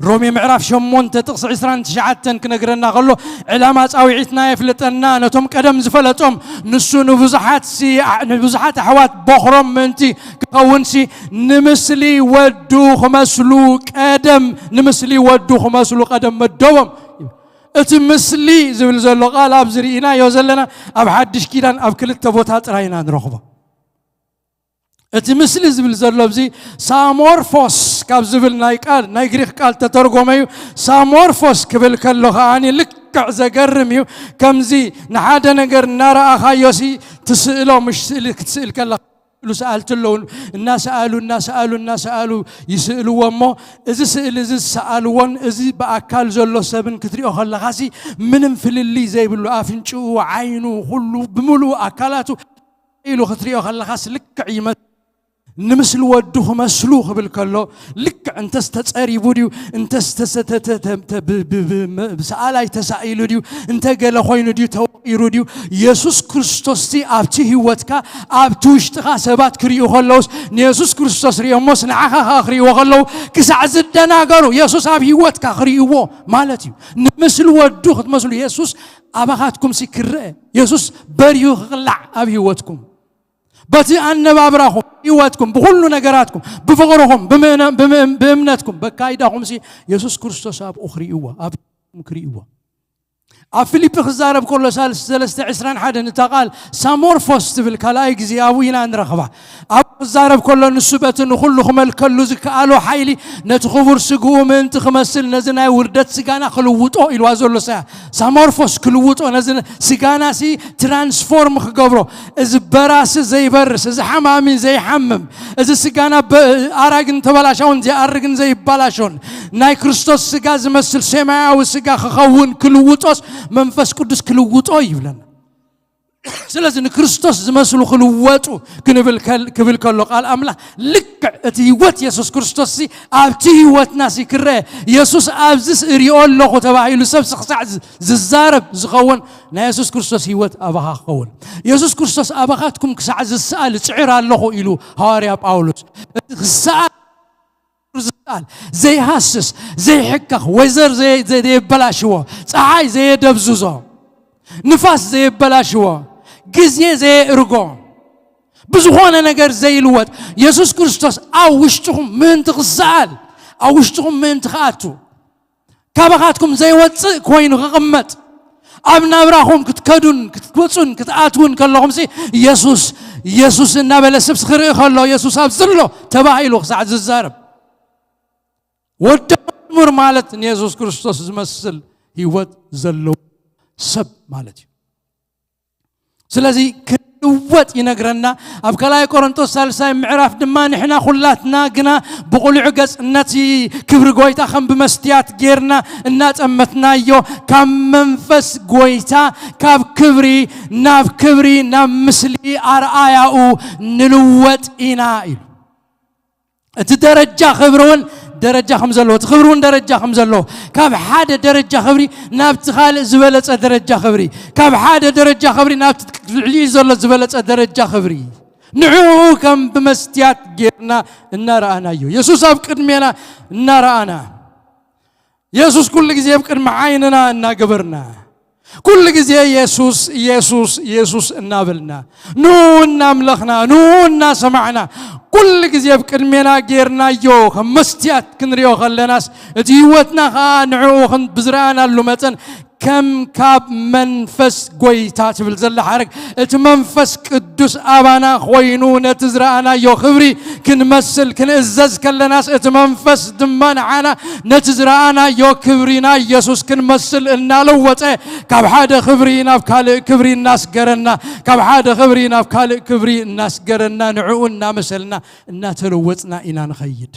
ሮሜ ምዕራፍ ሸሞንተ ጥቕሲ ዕስራን ትሽዓተን ክነግረና ከሎ፣ ዕላማ ጻውዒትና የፍልጠና። ነቶም ቀደም ዝፈለጦም፣ ንሱ ንብዙሓት ሲ-፣ ንብዙሓት ኣሕዋት በኹሮም ምእንቲ ክኸውንሲ፣ ንምስሊ ወዱ ክመስሉ ቀደም፣ ንምስሊ ወዱ ክመስሉ ቀደም መደቦም። እቲ ምስሊ ዝብል ዘሎ ቃል ኣብዚ ርኢናዮ ዘለና፣ ኣብ ሓድሽ ኪዳን ኣብ ክልተ ቦታ ጥራይ ኢና ንረኽቦ። እቲ ምስሊ ዝብል ዘሎ ኣብዚ ሳሞርፎስ ካብ ዝብል ናይ ቃል፣ ናይ ግሪክ ቃል ተተርጎመ እዩ። ሳሞርፎስ ክብል ከሎ ከኣኒ ልክዕ ዘገርም እዩ። ከምዚ ንሓደ ነገር እናረኣኻዮሲ ትስእሎ፣ ምሽ ስእሊ ክትስእል ከለኻ ስእሉ ሰኣልቲ ኣለዉ። እናሰኣሉ፣ እናሰኣሉ፣ እናሰኣሉ ይስእልዎ እሞ፣ እዚ ስእሊ እዚ ዝሰኣልዎን እዚ ብኣካል ዘሎ ሰብን ክትሪኦ ከለኻሲ ምንም ፍልልይ ዘይብሉ፣ ኣፍንጭኡ፣ ዓይኑ፣ ኩሉ ብምሉኡ ኣካላቱ ኢሉ ክትሪኦ ከለኻስ ልክዕ ይመ-፣ ንምስሊ ወዱ ክመስሉ ክብል ከሎ፣ ልክዕ እንተስ ተጸሪቡ ድዩ፣ እንተስ ተሰ-፣ ተ-፣ ተ-፣ ተ-፣ ተ-፣ ብ-፣ ብ-፣ ብ-፣ መ-፣ ብሰኣላይ ተሳኢሉ ድዩ፣ እንተ ገለ ኮይኑ ድዩ፣ ተወቂሩ ድዩ፣ የሱስ ክርስቶስሲ ኣብቲ ህይወትካ፣ ኣብቲ ውሽጥኻ ሰባት ክርእዩ ከለውስ፣ ንየሱስ ክርስቶስ ርእዮሞስ ንዓኻ ኸኣ ክርእይዎ ከለዉ፣ ክሳዕ ዝደናገሩ፣ የሱስ ኣብ ህይወትካ ክርእይዎ ማለት እዩ። ንምስሊ ወዱ ክትመስሉ፣ የሱስ ኣባኻትኩምሲ ክረአ፣ የሱስ በርዩ ክቕላዕ ኣብ ህይወትኩም። በቲ ኣነባብራኹም፣ ህይወትኩም፣ ብኹሉ ነገራትኩም፣ ብፍቕርኹም፣ ብምእነ-፣ ብምእም-፣ ብእምነትኩም፣ በካይዳኹምሲ የሱስ ክርስቶስ ኣብኡ ክርእይዎ፣ ኣብኩም ክርእይዎ። ኣብ ፊልጲ ክዛረብ ከሎ ሳልስ ሰለስተ ዕስራን ሓደን እታ ቃል ሳሞርፎስ ትብል ካልኣይ ግዜ ኣብኡ ኢና ንረኽባ። ኣብኡ ክዛረብ ከሎ ንሱ በቲ ንኹሉ ክመልከሉ ዝከኣሎ ሓይሊ ነቲ ክቡር ስግኡ ምእንቲ ክመስል ነዚ ናይ ውርደት ስጋና ክልውጦ ኢልዋ ዘሎ ሳያ ሳሞርፎስ ክልውጦ ነዚ ስጋና ሲ ትራንስፎርም ክገብሮ እዚ በራሲ ዘይበርስ እዚ ሓማሚ ዘይሓምም እዚ ስጋና ኣራግን ተበላሻውን ዘይኣርግን ዘይበላሾን ናይ ክርስቶስ ስጋ ዝመስል ሰማያዊ ስጋ ክኸውን ክልውጦስ መንፈስ ቅዱስ ክልውጦ ይብለና። ስለዚ ንክርስቶስ ዝመስሉ ክልወጡ ክንብል ከል- ክብል ከሎ ቃል ኣምላኽ ልክዕ እቲ ህይወት የሱስ ክርስቶስ ሲ ኣብቲ ህይወትና ሲ ክረአ የሱስ ኣብዚ ሲ እሪኦ ኣለኹ ተባሂሉ ሰብ ሲ ክሳዕ ዝ- ዝዛረብ ዝኸውን ናይ የሱስ ክርስቶስ ህይወት ኣባኻ ክኸውን የሱስ ክርስቶስ ኣባኻትኩም ክሳዕ ዝሰኣል ጽዕር ኣለኹ ኢሉ ሃዋርያ ጳውሎስ። እቲ ክሰኣል ዝሰኣል ዘይሃስስ ዘይሕከኽ ወይዘር ዘየ- ዘየበላሽዎ ጸሓይ ዘየደብዝዞ ንፋስ ዘየበላሽዎ ግዜ ዘየእርጎ ብዝኾነ ነገር ዘይልወጥ የሱስ ክርስቶስ ኣብ ውሽጥኹም ምእንቲ ክሰኣል ኣብ ውሽጥኹም ምእንቲ ክኣቱ ካባኻትኩም ዘይወፅእ ኮይኑ ክቕመጥ ኣብ ናብራኹም ክትከዱን ክትወፁን ክትኣትውን ከለኹም ሲ የሱስ የሱስ እናበለ ስብስ ክርኢ ከሎ የሱስ ኣብ ዘሎ ተባሂሉ ክሳዕ ዝዛረብ ወዲ መዝሙር ማለት ንየሱስ ክርስቶስ ዝመስል ህይወት ዘለዎ ሰብ ማለት እዩ። ስለዚ ክንልወጥ ይነግረና። ኣብ ካልኣይ ቆሮንቶስ ሳልሳይ ምዕራፍ ድማ ንሕና ኩላትና ግና ብቑሉዕ ገጽ ነቲ ክብሪ ጎይታ ከም ብመስትያት ጌርና እናጠመትናዮ ካብ መንፈስ ጎይታ ካብ ክብሪ ናብ ክብሪ ናብ ምስሊ ኣርኣያኡ ንልወጥ ኢና ኢሉ። እቲ ደረጃ ክብሪ እውን ደረጃ ከም ዘለዎ እቲ ክብሪ እውን ደረጃ ከም ዘለዎ ካብ ሓደ ደረጃ ክብሪ ናብቲ ካልእ ዝበለጸ ደረጃ ክብሪ ካብ ሓደ ደረጃ ክብሪ ናብቲ ልዕሊኡ ዘሎ ዝበለጸ ደረጃ ክብሪ ንዕኡ ከም ብመስትያት ጌርና እናረኣናዮ የሱስ ኣብ ቅድሜና እናረኣና የሱስ ኩሉ ግዜ ኣብ ቅድሚ ዓይንና እናገበርና ኩሉ ግዜ የሱስ የሱስ የሱስ እናበልና ንኡ እናምለኽና ንኡ እናሰማዕና ኩሉ ግዜ ኣብ ቅድሜና ጌርናዮ ከም መስትያት ክንሪኦ ከለናስ እቲ ህይወትና ከዓ ንዕኡ ብዝረኣናሉ መጠን ከም ካብ መንፈስ ጎይታ ትብል ዘላ ሓረግ እቲ መንፈስ ቅዱስ ኣባና ኮይኑ ነቲ ዝረኣናዮ ክብሪ ክንመስል ክንእዘዝ ከለናስ እቲ መንፈስ ድማ ንዓና ነቲ ዝረኣናዮ ክብሪ ናይ የሱስ ክንመስል እናለወጠ ካብ ሓደ ክብሪ ናብ ካልእ ክብሪ እናስገረና ካብ ሓደ ክብሪ ናብ ካልእ ክብሪ እናስገረና ንዕኡ እናመሰልና እናተለወጥና ኢና ንኸይድ።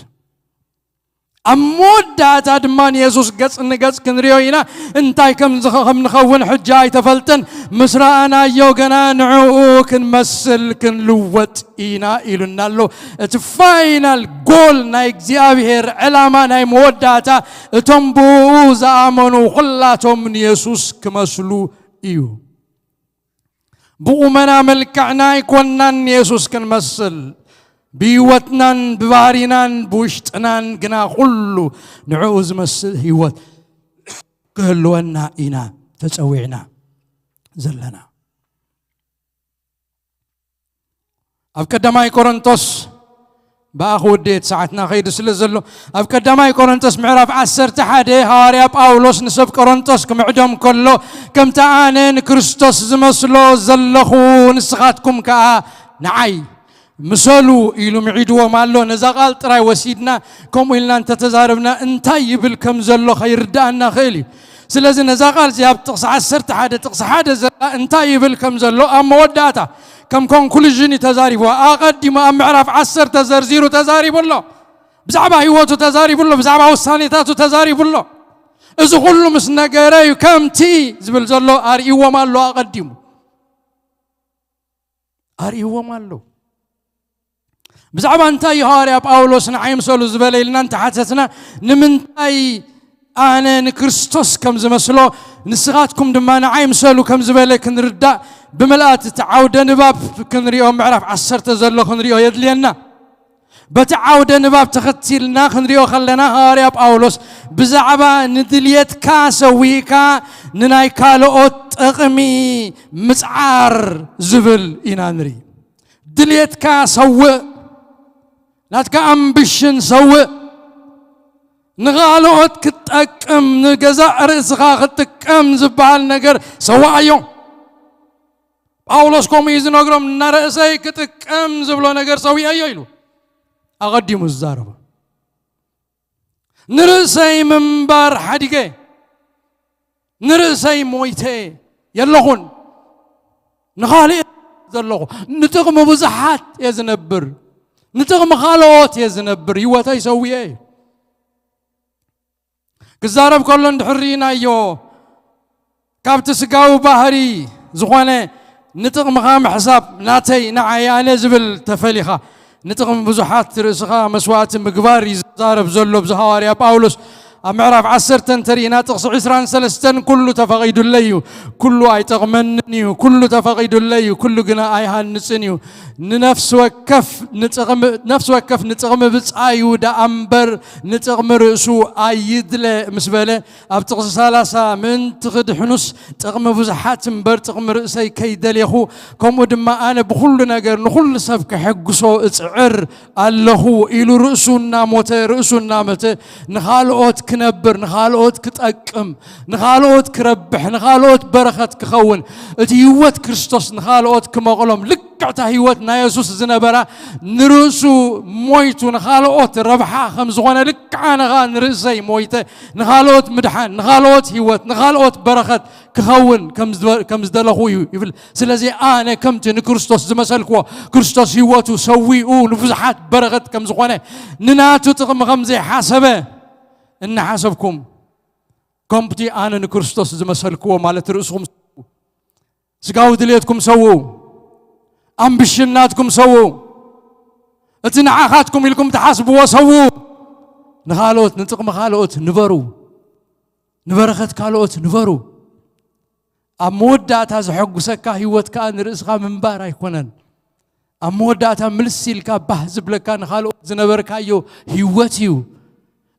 ኣብ መወዳእታ ድማ ንየሱስ ገጽ ንገጽ ክንሪኦ ኢና እንታይ ከም ከም ንኸውን ሕጂ ኣይተፈልጠን ምስ ረኣናዮ ገና ንዕኡ ክንመስል ክንልወጥ ኢና ኢሉና ኣሎ እቲ ፋይናል ጎል ናይ እግዚኣብሔር ዕላማ ናይ መወዳእታ እቶም ብኡ ዝኣመኑ ኩላቶም ንየሱስ ክመስሉ እዩ ብቑመና መልክዕና ኣይኮንናን ንየሱስ ክንመስል ብህይወትናን ብባህሪናን ብውሽጥናን ግና ኩሉ ንዕኡ ዝመስል ህይወት ክህልወና ኢና ተጸዊዕና ዘለና ኣብ ቀዳማይ ቆሮንቶስ ብኣኹ ውዴት ሰዓትና ከይዱ ስለ ዘሎ ኣብ ቀዳማይ ቆሮንቶስ ምዕራፍ ዓሰርተ ሓደ ሃዋርያ ጳውሎስ ንሰብ ቆሮንቶስ ክምዕዶም ከሎ ከምቲ ኣነ ንክርስቶስ ዝመስሎ ዘለኹ ንስኻትኩም ከኣ ንዓይ ምሰሉ ኢሉ ምዒድዎም ኣሎ። ነዛ ቃል ጥራይ ወሲድና ከምኡ ኢልና እንተተዛረብና እንታይ ይብል ከም ዘሎ ከይርድኣና ክእል እዩ። ስለዚ ነዛ ቃል እዚኣ ኣብ ጥቕሲ ዓሰርተ ሓደ ጥቕሲ ሓደ ዘላ እንታይ ይብል ከም ዘሎ ኣብ መወዳእታ ከም ኮንክሉዥን እዩ ተዛሪብዋ። ኣቐዲሙ ኣብ ምዕራፍ ዓሰርተ ዘርዚሩ ተዛሪቡ ኣሎ። ብዛዕባ ህይወቱ ተዛሪቡ ኣሎ። ብዛዕባ ውሳኔታቱ ተዛሪቡ ኣሎ። እዚ ኩሉ ምስ ነገረ እዩ ከምቲ ዝብል ዘሎ ኣርእይዎም ኣሎ ኣቐዲሙ ኣርእይዎም ኣሎ። ብዛዕባ እንታይ እዩ ሃዋርያ ጳውሎስ ንዓይ ምሰሉ ዝበለ ኢልና እንተሓተትና ንምንታይ ኣነ ንክርስቶስ ከም ዝመስሎ ንስኻትኩም ድማ ንዓይ ምሰሉ ከም ዝበለ ክንርዳእ ብምልኣት እቲ ዓውደ ንባብ ክንሪኦ ምዕራፍ ዓሰርተ ዘሎ ክንሪኦ የድልየና። በቲ ዓውደ ንባብ ተኸቲልና ክንሪኦ ከለና ሃዋርያ ጳውሎስ ብዛዕባ ንድልየትካ ሰዊእካ ንናይ ካልኦት ጥቕሚ ምጽዓር ዝብል ኢና ንርኢ። ድልየትካ ሰውእ፣ ናትካ ኣምብሽን ሰውእ፣ ንኻልኦት ክትጠቅም፣ ንገዛእ ርእስኻ ክትጥቀም ዝበሃል ነገር ሰዋኣዮ። ጳውሎስ ከምኡ እዩ ዝነግሮም፣ "ንርእሰይ ክጥቀም ዝብሎ ነገር ሰዊኣዮ" ኢሉ ኣቐዲሙ ዝዛረቦ። ንርእሰይ ምንባር ሓዲገ፣ ንርእሰይ ሞይተ የለኹን። ንኻልእ ዘለኹ፣ ንጥቕሚ ብዙሓት እየ ዝነብር፣ ንጥቕሚ ካልኦት እየ ዝነብር፣ ህይወተይ ሰዊኤ እዩ። ክዛረብ ከሎ እንድሕር ርኢናዮ፣ ካብቲ ስጋዊ ባህሪ ዝኾነ ንጥቕምኻ ምሕሳብ፣ ናተይ፣ ንዓይ፣ ኣነ ዝብል ተፈሊኻ፣ ንጥቕሚ ብዙሓት ርእስኻ መስዋእቲ ምግባር እዩ ዝዛረብ ዘሎ ኣብዚ ሃዋርያ ጳውሎስ። ኣብ ምዕራፍ ዓሰርተ እንተሪእና ጥቕሲ ዕስራን ሰለስተን፣ "ኩሉ ተፈቒዱለይ እዩ፣ ኩሉ ኣይጠቕመንን እዩ፣ ኩሉ ተፈቒዱለይ እዩ፣ ኩሉ ግና ኣይሃንጽን እዩ። ንነፍሲ ወከፍ ንጥቕሚ፣ ነፍሲ ወከፍ ንጥቕሚ ብጻዩ ደኣ እምበር ንጥቕሚ ርእሱ ኣይድለ" ምስ በለ፣ ኣብ ጥቕሲ ሰላሳ፣ "ምእንቲ ክድሕኑስ ጥቕሚ ብዙሓት እምበር ጥቕሚ ርእሰይ ከይደሌኹ፣ ከምኡ ድማ ኣነ ብኹሉ ነገር ንኹሉ ሰብ ከሐጉሶ እጽዕር ኣለኹ" ኢሉ ርእሱ እናሞተ፣ ርእሱ እናመተ፣ ንኻልኦት ክነብር፣ ንኻልኦት ክጠቅም፣ ንኻልኦት ክረብሕ፣ ንኻልኦት በረኸት ክኸውን፣ እቲ ህይወት ክርስቶስ ንኻልኦት ክመቕሎም፣ ልክዕታ ህይወት ናይ የሱስ ዝነበራ፣ ንርእሱ ሞይቱ ንኻልኦት ረብሓ ከም ዝኾነ፣ ልክዕ ኣነ ኸኣ ንርእሰይ ሞይተ፣ ንኻልኦት ምድሓን፣ ንኻልኦት ህይወት፣ ንኻልኦት በረኸት ክኸውን ከም ዝደ-፣ ከም ዝደለኹ እዩ ይብል። ስለዚ ኣነ ከምቲ ንክርስቶስ ዝመሰልክዎ፣ ክርስቶስ ህይወቱ ሰዊኡ ንብዙሓት በረኸት ከም ዝኾነ፣ ንናቱ ጥቕሚ ከም ዘይሓሰበ እናሓሰብኩም፣ ከምቲ ኣነ ንክርስቶስ ዝመሰልክዎ፣ ማለት ርእስኹም ሰውኡ፣ ስጋዊ ድልየትኩም ሰውኡ፣ ኣምቢሽን ናትኩም ሰውኡ፣ እቲ ንዓኻትኩም ኢልኩም ትሓስብዎ ሰውኡ። ንኻልኦት፣ ንጥቕሚ ካልኦት ንበሩ፣ ንበረኸት ካልኦት ንበሩ። ኣብ መወዳእታ ዘሐጉሰካ ህይወት ከኣ ንርእስኻ ምንባር ኣይኮነን። ኣብ መወዳእታ ምልስ ኢልካ ባህ ዝብለካ ንኻልኦት ዝነበርካዮ ህይወት እዩ።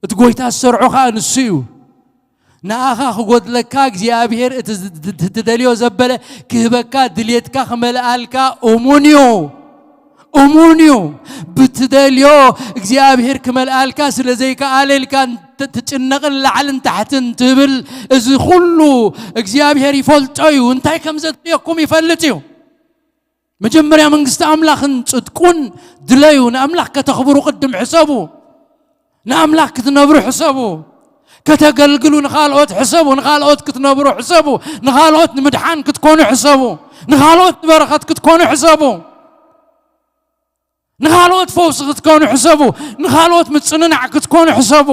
እቲ ጎይታ ዝሰርዖ ኸኣ ንሱ እዩ። ንኣኻ ክጎድለካ እግዚኣብሔር እቲ ዝ-፣ ት-፣ ትደልዮ ዘበለ ክህበካ፣ ድልየትካ ክመልኣልካ እሙን እዩ። እሙን እዩ። ብትደልዮ እግዚኣብሔር ክመልኣልካ ስለ ዘይከኣለ ኢልካ እንተ ትጭነቕን ላዕልን ታሕትን ትብል፣ እዚ ኩሉ እግዚኣብሔር ይፈልጦ እዩ። እንታይ ከም ዘድልየኩም ይፈልጥ እዩ። መጀመርያ መንግስቲ ኣምላኽን ጽድቁን ድለዩ። ንኣምላኽ ከተኽብሩ ቅድም ሕሰቡ። ንኣምላኽ ክትነብሩ ሕሰቡ። ከተገልግሉ ንኻልኦት ሕሰቡ። ንኻልኦት ክትነብሩ ሕሰቡ። ንኻልኦት ንምድሓን ክትኮኑ ሕሰቡ። ንኻልኦት ንበረኸት ክትኮኑ ሕሰቡ። ንኻልኦት ፈውሲ ክትኮኑ ሕሰቡ። ንኻልኦት ምጽንናዕ ክትኮኑ ሕሰቡ።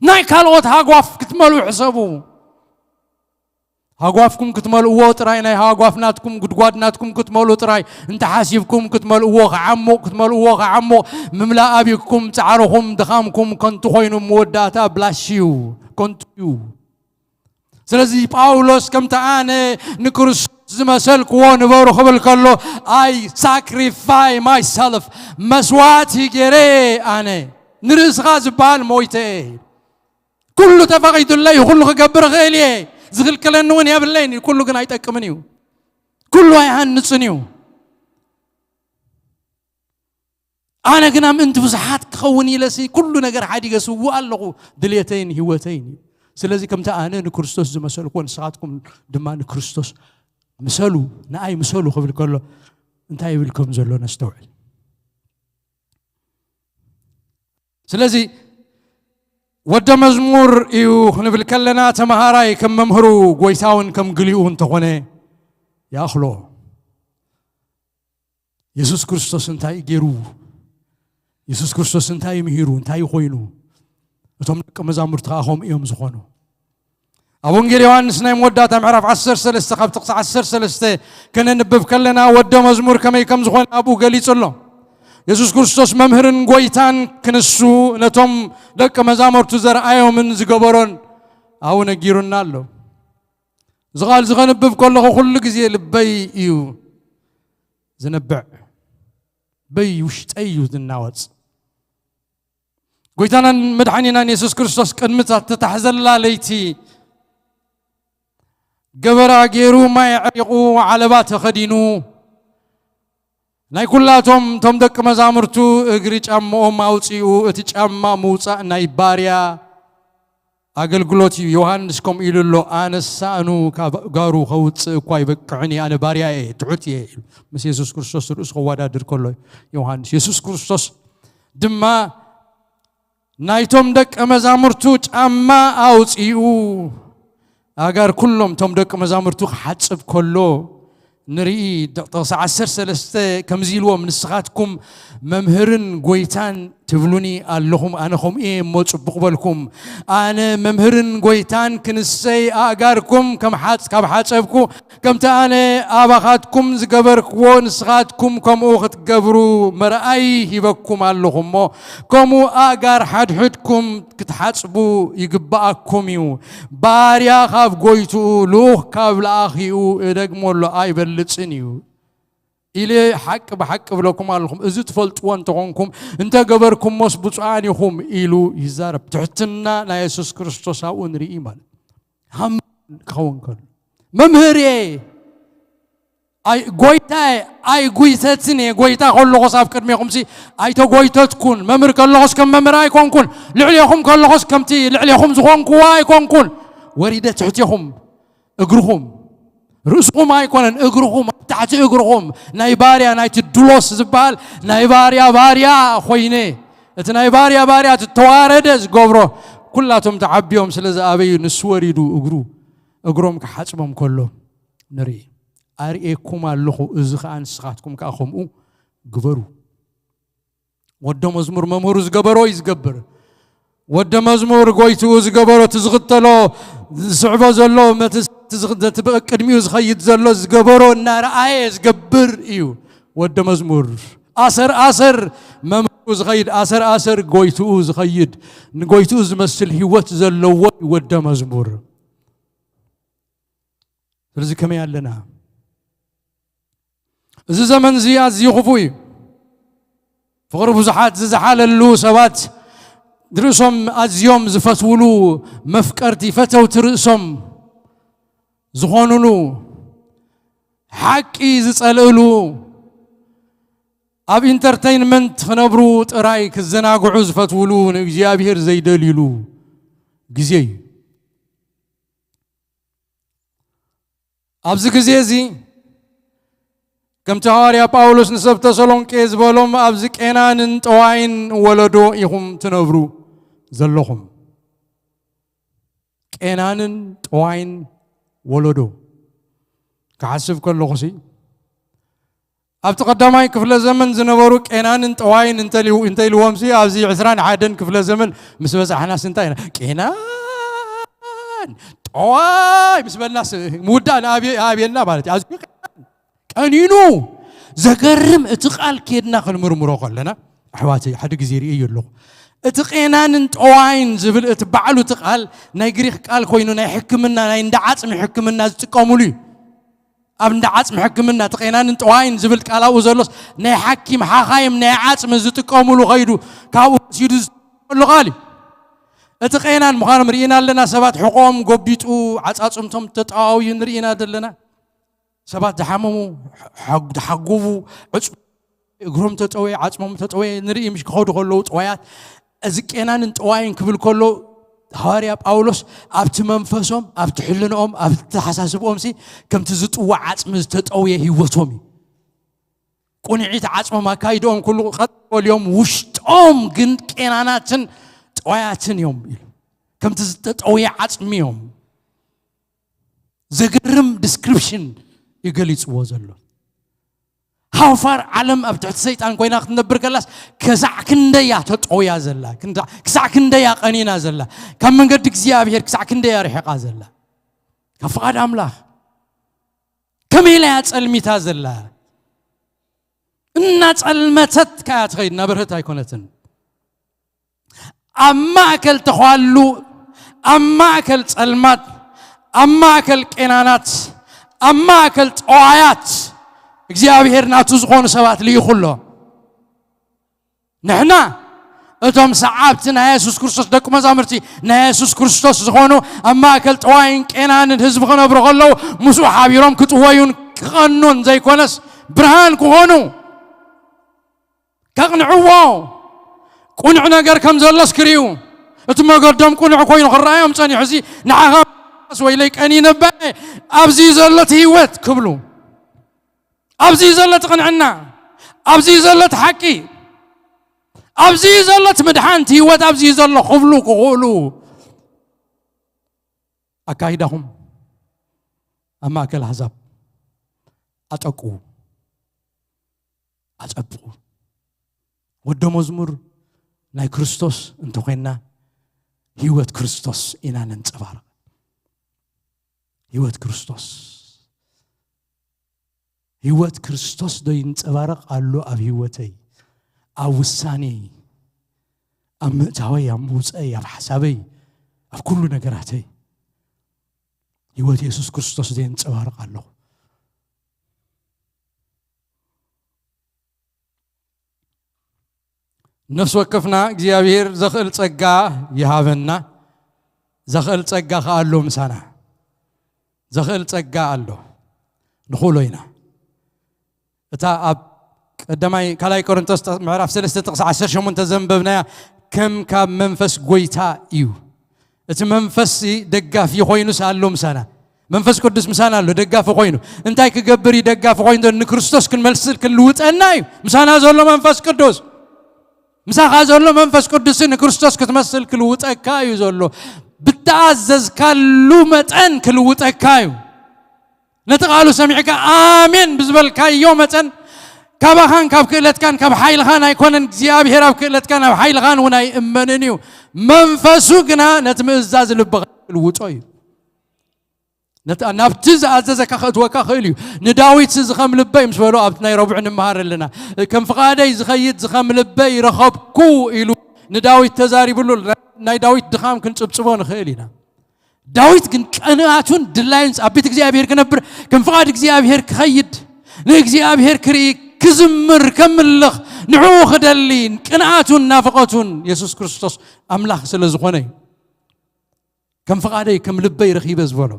ናይ ካልኦት ሃጓፍ ክትመልኡ ሕሰቡ። ሃጓፍኩም ክትመልእዎ ጥራይ፣ ናይ ሃጓፍ ናትኩም፣ ጉድጓድ ናትኩም ክትመልኡ ጥራይ እንተሓሲብኩም፣ ክትመልእዎ ክዓሙቕ፣ ክትመልእዎ ክዓሙቕ ምምላእ ኣቢኩም፣ ጻዕርኹም ድኻምኩም ከንቱ ኮይኑ፣ መወዳእታ ብላሽ እዩ፣ ከንቱ እዩ። ስለዚ ጳውሎስ ከምቲ ኣነ ንክርስቶስ ዝመሰልክዎ ንበሩ ክብል ከሎ፣ "I sacrifice myself፣ መስዋእቲ ገይረ ኣነ ንርእስኻ ዝበሃል ሞይተ እየ። ኩሉ ተፈቒዱለይ እዩ፣ ኩሉ ክገብር እኽእል እየ፣ ዝኽልክለኒ እውን የብለይን እዩ፣ ኩሉ ግን ኣይጠቅምን እዩ፣ ኩሉ ኣይሃንጽን እዩ። ኣነ ግና ምእንቲ ብዙሓት ክኸውን ኢለሲ ኩሉ ነገር ሓዲገ ስውእ ኣለኹ፣ ድልየተይን ህይወተይን እዩ። ስለዚ ከምቲ ኣነ ንክርስቶስ ዝመሰልኩዎ ንስኻትኩም ድማ ንክርስቶስ ምሰሉ፣ ንኣይ ምሰሉ" ክብል ከሎ እንታይ ይብል ከም ዘሎ ነስተውዕል። ስለዚ ወደ መዝሙር እዩ ክንብል ከለና፣ ተመሃራይ ከም መምህሩ፣ ጎይታ እውን ከም ግሊኡ እንተኾነ ይኣኽሎ። የሱስ ክርስቶስ እንታይ ገይሩ? የሱስ ክርስቶስ እንታይ ምሂሩ? እንታይ ኮይኑ? እቶም ደቂ መዛሙርቲ ከኣ ከምኡ እዮም ዝኾኑ። ኣብ ወንጌል ዮሃንስ ናይ መወዳእታ ምዕራፍ ዓሰርተ ሰለስተ ካብ ጥቕሲ ዓሰርተ ሰለስተ ከነንብብ ከለና፣ ወደ መዝሙር ከመይ ከም ዝኾነ ኣብኡ ገሊጹ ኣሎ። የሱስ ክርስቶስ መምህርን ጎይታን ክንሱ ነቶም ደቂ መዛሙርቱ ዘርኣዮምን ዝገበሮን ኣብኡ ነጊሩና ኣሎ። እዚ ቃል እዚ ከንብብ ከለኹ ኩሉ ግዜ ልበይ እዩ ዝንብዕ፣ በይ ውሽጠይ እዩ ዝናወጽ። ጎይታናን መድሓኒናን የሱስ ክርስቶስ ቅድሚ እታ እተታሕዘላ ለይቲ ገበራ ገይሩ፣ ማይ ኣዕሪቑ፣ ዓለባ ተኸዲኑ፣ ናይ ኩላቶም ቶም ደቂ መዛሙርቱ እግሪ ጫማኦም ኣውፂኡ፣ እቲ ጫማ ምውፃእ ናይ ባርያ ኣገልግሎት እዩ። ዮሃንስ ከምኡ ኢሉ ኣሎ፣ ኣነስ ሳእኑ ካብ ጋሩ ከውፅእ እኳ ይበቅዕን እየ፣ ኣነ ባርያ እየ፣ ትሑት እየ ኢሉ ምስ የሱስ ክርስቶስ ርእሱ ከወዳድር ከሎ ዮሃንስ። የሱስ ክርስቶስ ድማ ናይቶም ደቀ መዛሙርቱ ጫማ ኣውፂኡ፣ ኣእጋር ኩሎም ቶም ደቀ መዛሙርቱ ክሓፅብ ከሎ ንርኢ። ጥቕሲ ዓሰርተ ሰለስተ ከምዚ ኢልዎም፣ ንስኻትኩም መምህርን ጎይታን ትብሉኒ ኣለኹም፣ ኣነ ከምኡ እየ እሞ ጽቡቕ በልኩም። ኣነ መምህርን ጎይታን ክንሰይ ኣእጋርኩም ከም ሓጽ-፣ ካብ ሓጸብኩ፣ ከምቲ ኣነ ኣባኻትኩም ዝገበርክዎ ንስኻትኩም ከምኡ ክትገብሩ መርኣይ ሂበኩም ኣለኹ እሞ፣ ከምኡ ኣእጋር ሓድሕድኩም ክትሓጽቡ ይግብኣኩም እዩ። ባርያ ካብ ጎይትኡ፣ ልኡኽ ካብ ለኣኺኡ፣ እደግሞ ኣሎ፣ ኣይበልጽን እዩ ኢለ ሓቂ ብሓቂ እብለኩም ኣለኹም። እዚ ትፈልጥዎ እንተኾንኩም፣ እንተገበርኩሞስ ብፁዓን ኢኹም ኢሉ ይዛረብ። ትሕትና ናይ የሱስ ክርስቶስ ኣብኡ ንርኢ ማለት። ሃም ክኸውን ከሎ፣ መምህር እየ፣ ኣይ-፣ ጎይታ እየ፣ ኣይጉይተትን እየ። ጎይታ ከለኹስ ኣብ ቅድሜኹምሲ ኣይተጎይተትኩን። መምህር ከለኹስ ከም መምህር ኣይኮንኩን። ልዕሌኹም ከለኹስ ከምቲ ልዕሌኹም ዝኾንኩዎ ኣይኮንኩን። ወሪደ ትሕቴኹም፣ እግርኹም፣ ርእስኹም ኣይኮነን፣ እግርኹም፣ ኣብ ታሕቲ እግርኹም፣ ናይ ባርያ፣ ናይቲ ድሎስ ዝበሃል ናይ ባርያ ባርያ ኮይነ፣ እቲ ናይ ባርያ ባርያ፣ እቲ ተዋረደ ዝገብሮ፣ ኩላቶም ተዓብዮም ስለ ዝኣበዩ፣ ንሱ ወሪዱ እግሩ፣ እግሮም ክሓጽቦም ከሎ ንርኢ። ኣርእየኩም ኣለኹ፣ እዚ ኸኣ ንስኻትኩም ከኣ ከምኡ ግበሩ። ወደ መዝሙር መምህሩ ዝገበሮ እዩ ዝገብር። ወደ መዝሙር ጎይትኡ ዝገበሮ፣ እቲ ዝኽተሎ፣ ዝስዕቦ ዘሎ፣ መት-፣ እቲ ዝኽ-፣ ነቲ ብቕድሚኡ ዝኸይድ ዘሎ ዝገበሮ እናረኣየ ዝገብር እዩ ወደ መዝሙር። ኣሰር ኣሰር መምህሩ ዝኸይድ፣ ኣሰር ኣሰር ጎይትኡ ዝኸይድ፣ ንጎይትኡ ዝመስል ህይወት ዘለዎ እዩ ወደ መዝሙር። ስለዚ ከመይ ኣለና? እዚ ዘመን እዚ ኣዝዩ ክፉእ እዩ። ፍቕሪ ብዙሓት ዝዝሓለሉ፣ ሰባት ርእሶም ኣዝዮም ዝፈትውሉ፣ መፍቀርቲ ፈተውቲ ርእሶም ዝኾኑሉ፣ ሓቂ ዝጸልእሉ፣ ኣብ ኢንተርተይንመንት ክነብሩ ጥራይ ክዘናግዑ ዝፈትውሉ፣ ንእግዚኣብሔር ዘይደልዩሉ ግዜ እዩ። ኣብዚ ግዜ እዚ ከምቲ ሃዋርያ ጳውሎስ ንሰብ ተሰሎንቄ ዝበሎም፣ ኣብዚ ቄናንን ጠዋይን ወለዶ ኢኹም ትነብሩ ዘለኹም። ቄናንን ጠዋይን ወለዶ ክሓስብ ከለኹሲ፣ ኣብቲ ቀዳማይ ክፍለ ዘመን ዝነበሩ ቄናንን ጠዋይን እንተልው-፣ እንተኢልዎምሲ፣ ኣብዚ ዕስራን ሓደን ክፍለ ዘመን ምስ በጻሕናስ እንታይ ኢና? ቄናን ጠዋይ ምስ በልናስ ምውዳእ ንኣብየ-፣ ኣብየና ማለት እዩ። ኣዝዩ ቄናን ቀኒኑ። ዘገርም፣ እቲ ቃል ኬድና ክንምርምሮ ከለና፣ ኣሕዋተይ፣ ሓደ ግዜ ርእየዮ ኣለኹ። እቲ ቄናንን ጠዋይን ዝብል፣ እቲ ባዕሉ እቲ ቃል ናይ ግሪኽ ቃል ኮይኑ፣ ናይ ሕክምና፣ ናይ እንዳ ዓጽሚ ሕክምና ዝጥቀሙሉ እዩ። ኣብ እንዳ ዓጽሚ ሕክምና፣ እቲ ቄናንን ጠዋይን ዝብል ቃል ኣብኡ ዘሎስ፣ ናይ ሓኪም፣ ሓኻይም ናይ ዓጽሚ ዝጥቀሙሉ፣ ከይዱ ካብኡ ወሲዱ ዝጥቀመሉ ቃል እዩ። እቲ ቄናን ምዃኖም ርኢና ኣለና። ሰባት ሕቖኦም ጎቢጡ፣ ዓጻጽምቶም ተጠዋውዩ ንርኢና ዘለና። ሰባት ዝሓመሙ፣ ሓ-፣ ዝሓጎቡ፣ ዕጹ-፣ እግሮም ተጠወየ፣ ዓጽሞም ተጠወየ ንርኢ፣ ምሽ ክኸዱ ከለዉ ጠዋያት። እዚ ቄናንን ጠዋይን ክብል ከሎ፣ ሃዋርያ ጳውሎስ ኣብቲ መንፈሶም፣ ኣብቲ ሕልንኦም፣ ኣብቲ ተሓሳስብኦምሲ ከምቲ ዝጥዋዕ ዓጽሚ ዝተጠውየ ህይወቶም እዩ። ቁንዒት ዓጽሞም ኣካይድኦም ኩሉ ቀጥ በልዮም፣ ውሽጦም ግን ቄናናትን ጠዋያትን እዮም ኢሉ። ከምቲ ዝተጠውየ ዓጽሚ እዮም። ዘገርም ዲስክሪፕሽን እዩ ገሊጽዎ ዘሎ። ሃው ፋር ዓለም ኣብ ትሕቲ ሰይጣን ኮይና ክትነብር ከላስ፣ ክሳዕ ክንደያ ተጠውያ ዘላ፣ ክንዳ-፣ ክሳዕ ክንደያ ቀኒና ዘላ፣ ካብ መንገዲ እግዚኣብሔር ክሳዕ ክንደያ ርሒቓ ዘላ፣ ካብ ፍቓድ ኣምላኽ ከመይ ኢላ እያ ጸልሚታ ዘላ? እናጸልመተት ከያ ትኸይድ፣ እናበርህት ኣይኮነትን። ኣብ ማእከል ተዃሉ፣ ኣብ ማእከል ጸልማት፣ ኣብ ማእከል ቄናናት፣ ኣብ ማእከል ጠዋያት እግዚኣብሔር ናቱ ዝኾኑ ሰባት ልኢኹ ኣሎ። ንሕና እቶም ሰዓብቲ ናይ የሱስ ክርስቶስ ደቂ መዛሙርቲ ናይ የሱስ ክርስቶስ ዝኾኑ ኣብ ማእከል ጠዋይን ቄናንን ህዝቢ ክነብሩ ከለዉ ምስኡ ሓቢሮም ክጥወዩን ክቐኑን ዘይኮነስ ብርሃን ክኾኑ ከቕንዕዎ፣ ቅኑዕ ነገር ከም ዘሎስ ክርእዩ፣ እቲ መገዶም ቅኑዕ ኮይኑ ክረኣዮም ጸኒሑ፣ እዚ ንዓኻ ወይለይ ቀኒ ነባኤ፣ ኣብዚ ዘሎ እቲ ህይወት ክብሉ፣ ኣብዚ ዘሎ እቲ ቅንዕና፣ ኣብዚ ዘሎ እቲ ሓቂ፣ ኣብዚ ዘሎ እቲ ምድሓን፣ እቲ ህይወት ኣብዚ ዘሎ ክብሉ ክኽእሉ፣ ኣካይዳኹም ኣብ ማእከል ኣህዛብ ኣጠቅዉ፣ ኣጸብቑ። ወደ መዝሙር ናይ ክርስቶስ እንተኾይንና፣ ህይወት ክርስቶስ ኢና ነንጸባርቕ። ህይወት ክርስቶስ፣ ህይወት ክርስቶስ ዶ ይንጸባረቕ ኣሎ ኣብ ህይወተይ፣ ኣብ ውሳኔይ፣ ኣብ ምእታወይ፣ ኣብ ምውጸይ፣ ኣብ ሓሳበይ፣ ኣብ ኩሉ ነገራተይ? ህይወት የሱስ ክርስቶስ ዶ የንጸባርቕ ኣለኹ? ነፍሲ ወከፍና እግዚኣብሔር ዘኽእል ጸጋ ይሃበና። ዘኽእል ጸጋ ከኣ ኣሎ ምሳና። ዘኽእል ጸጋ ኣሎ። ንኽእሎ ኢና። እታ ኣብ ቀዳማይ፣ ካልኣይ ቆሮንቶስ ጥ-፣ ምዕራፍ ሰለስተ ጥቕሲ ዓሰርተ ሸሞንተ ዘንበብናያ፣ ከም ካብ መንፈስ ጐይታ እዩ። እቲ መንፈስ ደጋፊ ኮይኑስ ኣሎ ምሳና። መንፈስ ቅዱስ ምሳና ኣሎ፣ ደጋፊ ኮይኑ። እንታይ ክገብር እዩ ደጋፊ ኮይኑ ዘሎ? ንክርስቶስ ክንመስል ክልውጠና እዩ ምሳና ዘሎ መንፈስ ቅዱስ። ምሳኻ ዘሎ መንፈስ ቅዱስ ንክርስቶስ ክትመስል ክልውጠካ እዩ ዘሎ። ብተኣዘዝካሉ መጠን ክልውጠካ እዩ። ነቲ ቃሉ ሰሚዕካ ኣሜን ብዝበልካዮ መጠን፣ ካባኻን ካብ ክእለትካን ካብ ሓይልኻን ኣይኮነን። እግዚኣብሔር ኣብ ክእለትካን ኣብ ሓይልኻን እውን ኣይእመንን እዩ። መንፈሱ ግና ነቲ ምእዛዝ ልብኻ ክልውጦ እዩ። ነቲ፣ ናብቲ ዝኣዘዘካ ከእትወካ ክእል እዩ። ንዳዊት እዚ ከም ልበይ ምስ በሎ ኣብቲ ናይ ረቡዕ ንምሃር ኣለና። ከም ፍቓደይ ዝኸይድ እዚ ከም ልበይ ረኸብኩ ኢሉ ንዳዊት ተዛሪብሉ። ናይ ዳዊት ድኻም ክንጽብጽቦ ንኽእል ኢና። ዳዊት ግን ቅንኣቱን ድላዩን ኣብ ቤት እግዚኣብሔር ክነብር፣ ከም ፍቓድ እግዚኣብሔር ክኸይድ፣ ንእግዚኣብሔር ክርኢ፣ ክዝምር፣ ከምልኽ፣ ንዕኡ ክደሊ፣ ቅንኣቱን ናፍቖቱን የሱስ ክርስቶስ ኣምላኽ ስለ ዝኾነ እዩ። ከም ፍቓደይ፣ ከም ልበይ ረኺበ ዝበሎ።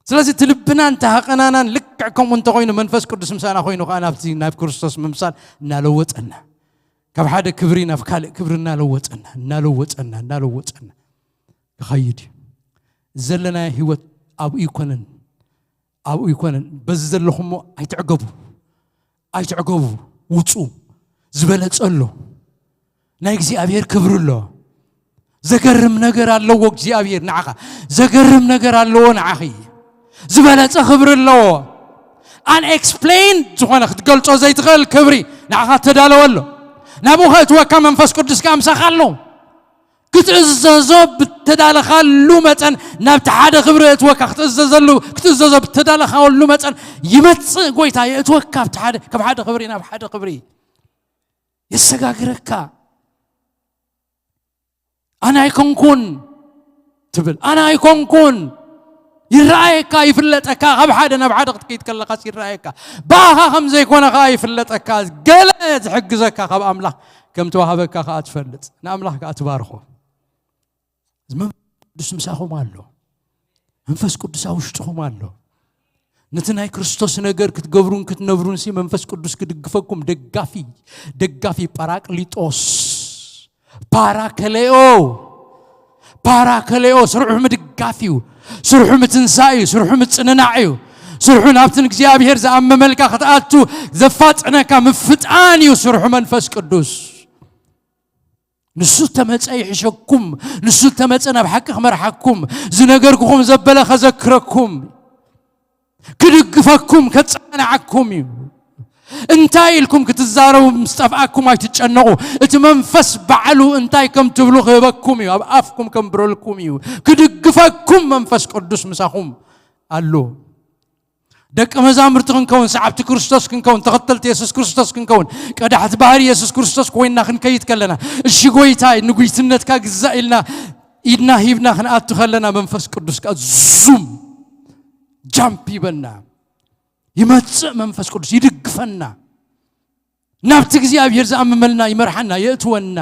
ስለዚ እቲ ልብና እንተሃቐናናን ልክዕ ከምኡ እንተኾይኑ፣ መንፈስ ቅዱስ ምሳና ኮይኑ ከኣ ናብቲ፣ ናብ ክርስቶስ ምምሳል እናለወጠና፣ ካብ ሓደ ክብሪ ናብ ካልእ ክብሪ እናለወጠና፣ እናለወጠና፣ እናለወጠና ክኸይድ እዩ። ዘለናዮ ህይወት ኣብኡ ኣይኮነን፣ ኣብኡ ኣይኮነን። በዚ ዘለኹሞ ኣይትዕገቡ፣ ኣይትዕገቡ፣ ውጹ። ዝበለጸ ኣሎ። ናይ እግዚኣብሔር ክብሪ ኣሎ። ዘገርም ነገር ኣለዎ እግዚኣብሔር ንዓኻ። ዘገርም ነገር ኣለዎ ንዓኺ። ዝበለጸ ክብሪ ኣለዎ። ኣንኤክስፕሌይን ዝኾነ ክትገልጾ ዘይትኽእል ክብሪ ንዓኻ ተዳለወ ኣሎ። ናብኡ ከእትወካ መንፈስ ቅዱስ ከኣ ምሳኻ ኣሎ። ክትእዘዞ ብተዳለኻሉ መጠን ናብቲ ሓደ ክብሪ እትወካ ክትእዘዘሉ፣ ክትእዘዞ ብተዳለኻሉ መጠን ይመጽእ ጎይታ፣ የእትወካ ኣብቲ ሓደ፣ ካብ ሓደ ክብሪ ናብ ሓደ ክብሪ የሰጋግረካ። ኣነ ኣይኮንኩን ትብል፣ ኣነ ኣይኮንኩን። ይረኣየካ፣ ይፍለጠካ። ካብ ሓደ ናብ ሓደ ክትከይድ ከለኻስ ይረኣየካ። ብኣኻ ከም ዘይኮነ ኸኣ ይፍለጠካ። ገለ ዝሕግዘካ ካብ ኣምላኽ ከም ተዋህበካ ከኣ ትፈልጥ። ንኣምላኽ ከኣ ትባርኾ። እዚ መንፈስ ቅዱስ ምሳኹም ኣሎ። መንፈስ ቅዱስ ኣብ ውሽጥኹም ኣሎ። ነቲ ናይ ክርስቶስ ነገር ክትገብሩን ክትነብሩን ሲ መንፈስ ቅዱስ ክድግፈኩም፣ ደጋፊ፣ ደጋፊ፣ ጳራቅሊጦስ፣ ፓራከሌኦ፣ ፓራከሌኦ ስርሑ ምድጋፍ እዩ። ስርሑ ምትንሳእ እዩ። ስርሑ ምጽንናዕ እዩ። ስርሑ ናብቲ እግዚኣብሔር ዝኣመመልካ ክትኣቱ ዘፋጥነካ ምፍጣን እዩ ስርሑ መንፈስ ቅዱስ። ንሱ ተመጸ ይሕሸኩም፣ ንሱ ተመጸ ናብ ሓቂ ክመርሓኩም፣ ዝነገርኩኹም ዘበለ ከዘክረኩም፣ ክድግፈኩም፣ ከጸናንዓኩም እዩ። እንታይ ኢልኩም ክትዛረቡ ምስ ጠፍኣኩም ኣይትጨነቑ። እቲ መንፈስ ባዕሉ እንታይ ከም ትብሉ ክህበኩም እዩ። ኣብ ኣፍኩም ከንብረልኩም እዩ። ክድግፈኩም መንፈስ ቅዱስ ምሳኹም ኣሎ። ደቂ መዛሙርቲ ክንከውን፣ ሰዓብቲ ክርስቶስ ክንከውን፣ ተኸተልቲ የሱስ ክርስቶስ ክንከውን፣ ቀዳሕቲ ባህሪ የሱስ ክርስቶስ ኮይንና ክንከይድ ከለና፣ እሺ ጎይታይ ንጉይትነትካ ግዛእ ኢልና ኢድና ሂብና ክንኣቱ ከለና መንፈስ ቅዱስ ከኣ ዙም ጃምፕ ይበና። ይመጽእ መንፈስ ቅዱስ ይድግፈና። ናብቲ እግዚኣብሔር ዝኣምመልና ይመርሓና፣ የእትወና።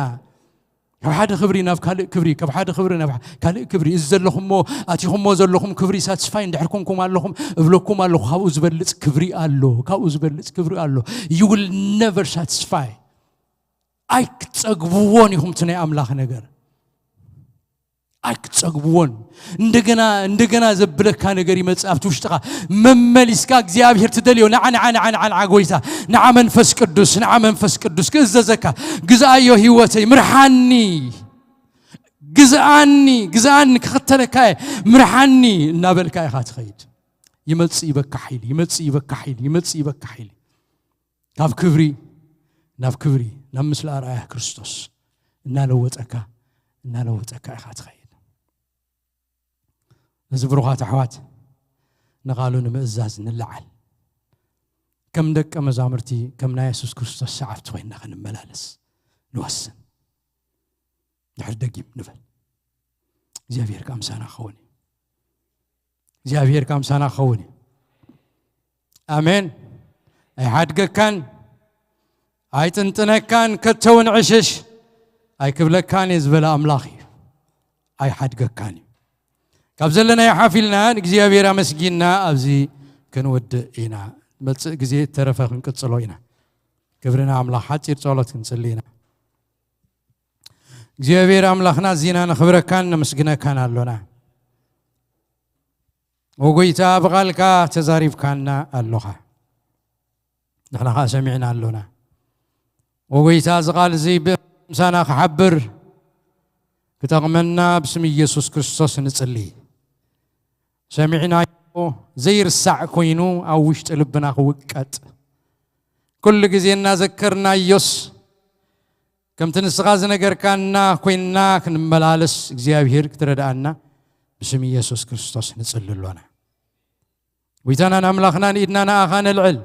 ካብ ሓደ ክብሪ ናብ ካልእ ክብሪ፣ ካብ ሓደ ክብሪ ናብ ካልእ ክብሪ። እዚ ዘለኹሞ፣ ኣቲኹሞ ዘለኹም ክብሪ ሳትስፋይ እንድሕር ኮንኩም ኣለኹም፣ እብለኩም ኣለኹ፣ ካብኡ ዝበልጽ ክብሪ ኣሎ፣ ካብኡ ዝበልጽ ክብሪ ኣሎ። You will never satisfy። ኣይክትጸግብዎን ኢኹም እቲ ናይ ኣምላኽ ነገር። ኣይክትጸግብዎን። እንደገና እንደገና ዘብለካ ነገር ይመጽእ ኣብቲ ውሽጥኻ። መመሊስካ እግዚኣብሔር ትደልዮ፣ ንዓ ንዓ ንዓ ንዓ ንዓ ጎይታ፣ ንዓ መንፈስ ቅዱስ፣ ንዓ መንፈስ ቅዱስ ክእዘዘካ። ግዝኣዮ ህይወተይ፣ ምርሓኒ፣ ግዝኣኒ፣ ግዝኣኒ ክኽተለካ እየ፣ ምርሓኒ እናበልካ ኢኻ ትኸይድ። ይመጽእ ይበካ ሓይሊ፣ ይመጽእ ይበካ ሓይሊ፣ ይመጽእ ይበካ ሓይሊ። ካብ ክብሪ ናብ ክብሪ፣ ናብ ምስለ ኣርኣያ ክርስቶስ እናለወጠካ እናለወጠካ ኢኻ ትኸይድ። ነዚ ብሩኻት ኣሕዋት ንቓሉ ንምእዛዝ ንለዓል። ከም ደቀ መዛሙርቲ፣ ከም ናይ የሱስ ክርስቶስ ሰዓብቲ ኮይንና ክንመላለስ ንወስን። ድሕሪ ደጊም ንበል። እግዚኣብሔር ካብ ምሳና ክኸውን እዩ። እግዚኣብሔር ካብ ምሳና ክኸውን እዩ። ኣሜን። ኣይሓድገካን፣ ኣይጥንጥነካን፣ ከቶ እውን ዕሽሽ ኣይክብለካን እየ ዝበለ ኣምላኽ እዩ። ኣይሓድገካን እዩ። ካብ ዘለናዮ ሓፍ ኢልና ንእግዚኣብሔር ኣመስጊንና ኣብዚ ክንወድእ ኢና። መጽእ ግዜ ተረፈ ክንቅጽሎ ኢና። ክብሪ ንኣምላኽ። ሓጺር ጸሎት ክንጽሊ ኢና። እግዚኣብሔር ኣምላኽና፣ እዚና ነኽብረካን ነመስግነካን ኣሎና። ወጎይታ፣ ብቓልካ ተዛሪብካና ኣሎኻ፣ ንሕና ኸኣ ሰሚዕና ኣሎና። ወጎይታ፣ እዚ ቓል እዚ ብምሳና ክሓብር ክጠቕመና ብስም ኢየሱስ ክርስቶስ ንጽሊ። ሰሚዕናዮ ዘይርሳዕ ኮይኑ ኣብ ውሽጢ ልብና ክውቀጥ፣ ኩሉ ግዜ እናዘከርናዮስ ከምቲ ንስኻ ዝነገርካና ኮይንና ክንመላለስ እግዚኣብሔር ክትረድኣና ብስም ኢየሱስ ክርስቶስ ንጽሊ ኣሎና። ጎይታናን ኣምላኽናን ኢድና ንኣኻ ነልዕል።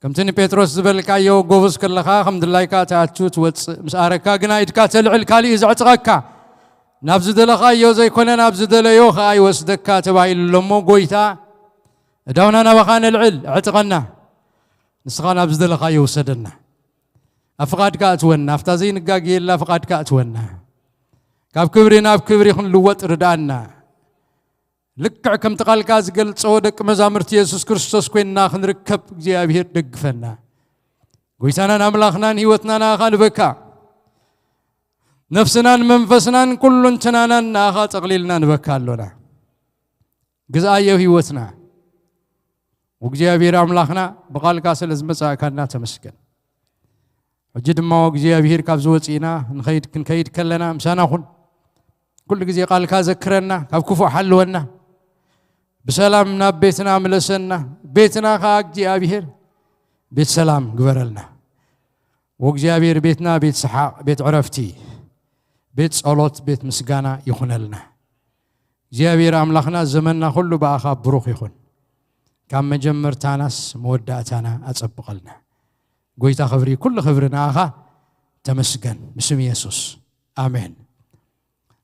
ከምቲ ንጴጥሮስ ዝበልካዮ፣ ጎበዝ ከለኻ ከም ድላይካ ትኣቱ ትወጽእ፣ ምስ ኣረካ ግና ኢድካ ተልዕል፣ ካልእ እዩ ዘዕጥቐካ። ናብ ዝደለኻዮ ዘይኮነ ናብ ዝደለዮ ኸኣ ይወስደካ ተባሂሉ ኣሎ እሞ፣ ጎይታ፣ እዳውና ናባኻ ነልዕል፣ ኣዕጥቐና። ንስኻ ናብ ዝደለኻዮ ውሰደና። ኣብ ፍቓድካ ኣእትወና፣ ኣብታ ዘይንጋግየላ ፍቓድካ ኣእትወና። ካብ ክብሪ ናብ ክብሪ ክንልወጥ ርድኣና። ልክዕ ከምቲ ቃልካ ዝገልጾ ደቂ መዛሙርቲ የሱስ ክርስቶስ ኮይንና ክንርከብ እግዚኣብሔር ደግፈና። ጎይታናን ኣምላኽናን ህይወትና ንኣኻ ንበካ። ነፍስናን መንፈስናን ኩሉንትናናን ንኣኻ ጠቕሊልና ንበካ ኣሎና። ግዝኣዮ ህይወትና። እግዚኣብሔር ኣምላኽና ብቓልካ ስለ ዝመጻእካና ተመስገን። ሕጂ ድማ እግዚኣብሔር ካብዚ ወጺእና ንኸይድ፣ ክንከይድ ከለና ምሳና ኩን። ኩሉ ግዜ ቃልካ ዘክረና፣ ካብ ክፉእ ሓልወና፣ ብሰላም ናብ ቤትና ምለሰና። ቤትና ኸኣ እግዚኣብሔር ቤት ሰላም ግበረልና። ወእግዚኣብሔር ቤትና ቤት ሰሓቕ፣ ቤት ዕረፍቲ፣ ቤት ጸሎት፣ ቤት ምስጋና ይኹነልና። እግዚኣብሔር ኣምላኽና ዘመንና ኩሉ ብኣኻ ብሩኽ ይኹን። ካብ መጀመርታናስ መወዳእታና ኣጸብቐልና። ጎይታ ክብሪ፣ ኩሉ ክብሪ ንኣኻ። ተመስገን ብስም የሱስ። ኣሜን።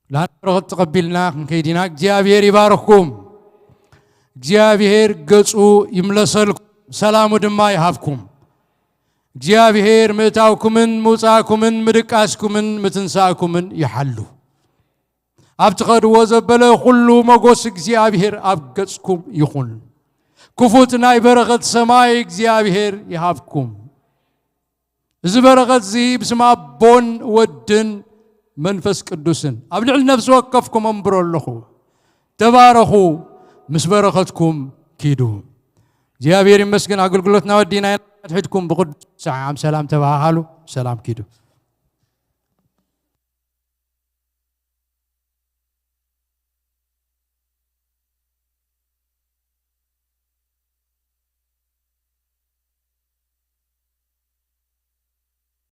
ላን በረኸት ተቐቢልና ክንከይድ ኢና። እግዚኣብሔር ይባርኽኩም። እግዚኣብሔር ገጹ ይምለሰልኩም፣ ሰላሙ ድማ ይሃብኩም። እግዚኣብሔር ምእታውኩምን ምውጻእኩምን ምድቃስኩምን ምትንሳእኩምን ይሓሉ። ኣብ ትኸድዎ ዘበለ ኩሉ መጎስ እግዚኣብሔር ኣብ ገጽኩም ይኹን። ክፉት ናይ በረኸት ሰማይ እግዚኣብሔር ይሃብኩም። እዚ በረኸት እዚ ብስም ኣቦን ወድን መንፈስ ቅዱስን ኣብ ልዕሊ ነፍሲ ወከፍኩም ኣንብሮ ኣለኹ። ተባረኹ፣ ምስ በረኸትኩም ኪዱ። እግዚኣብሔር ይመስገን፣ ኣገልግሎትና ወዲና ኢና። ኣትሒድኩም ብቅዱስ ሰዓም ሰላም ተባሃሃሉ። ሰላም ኪዱ።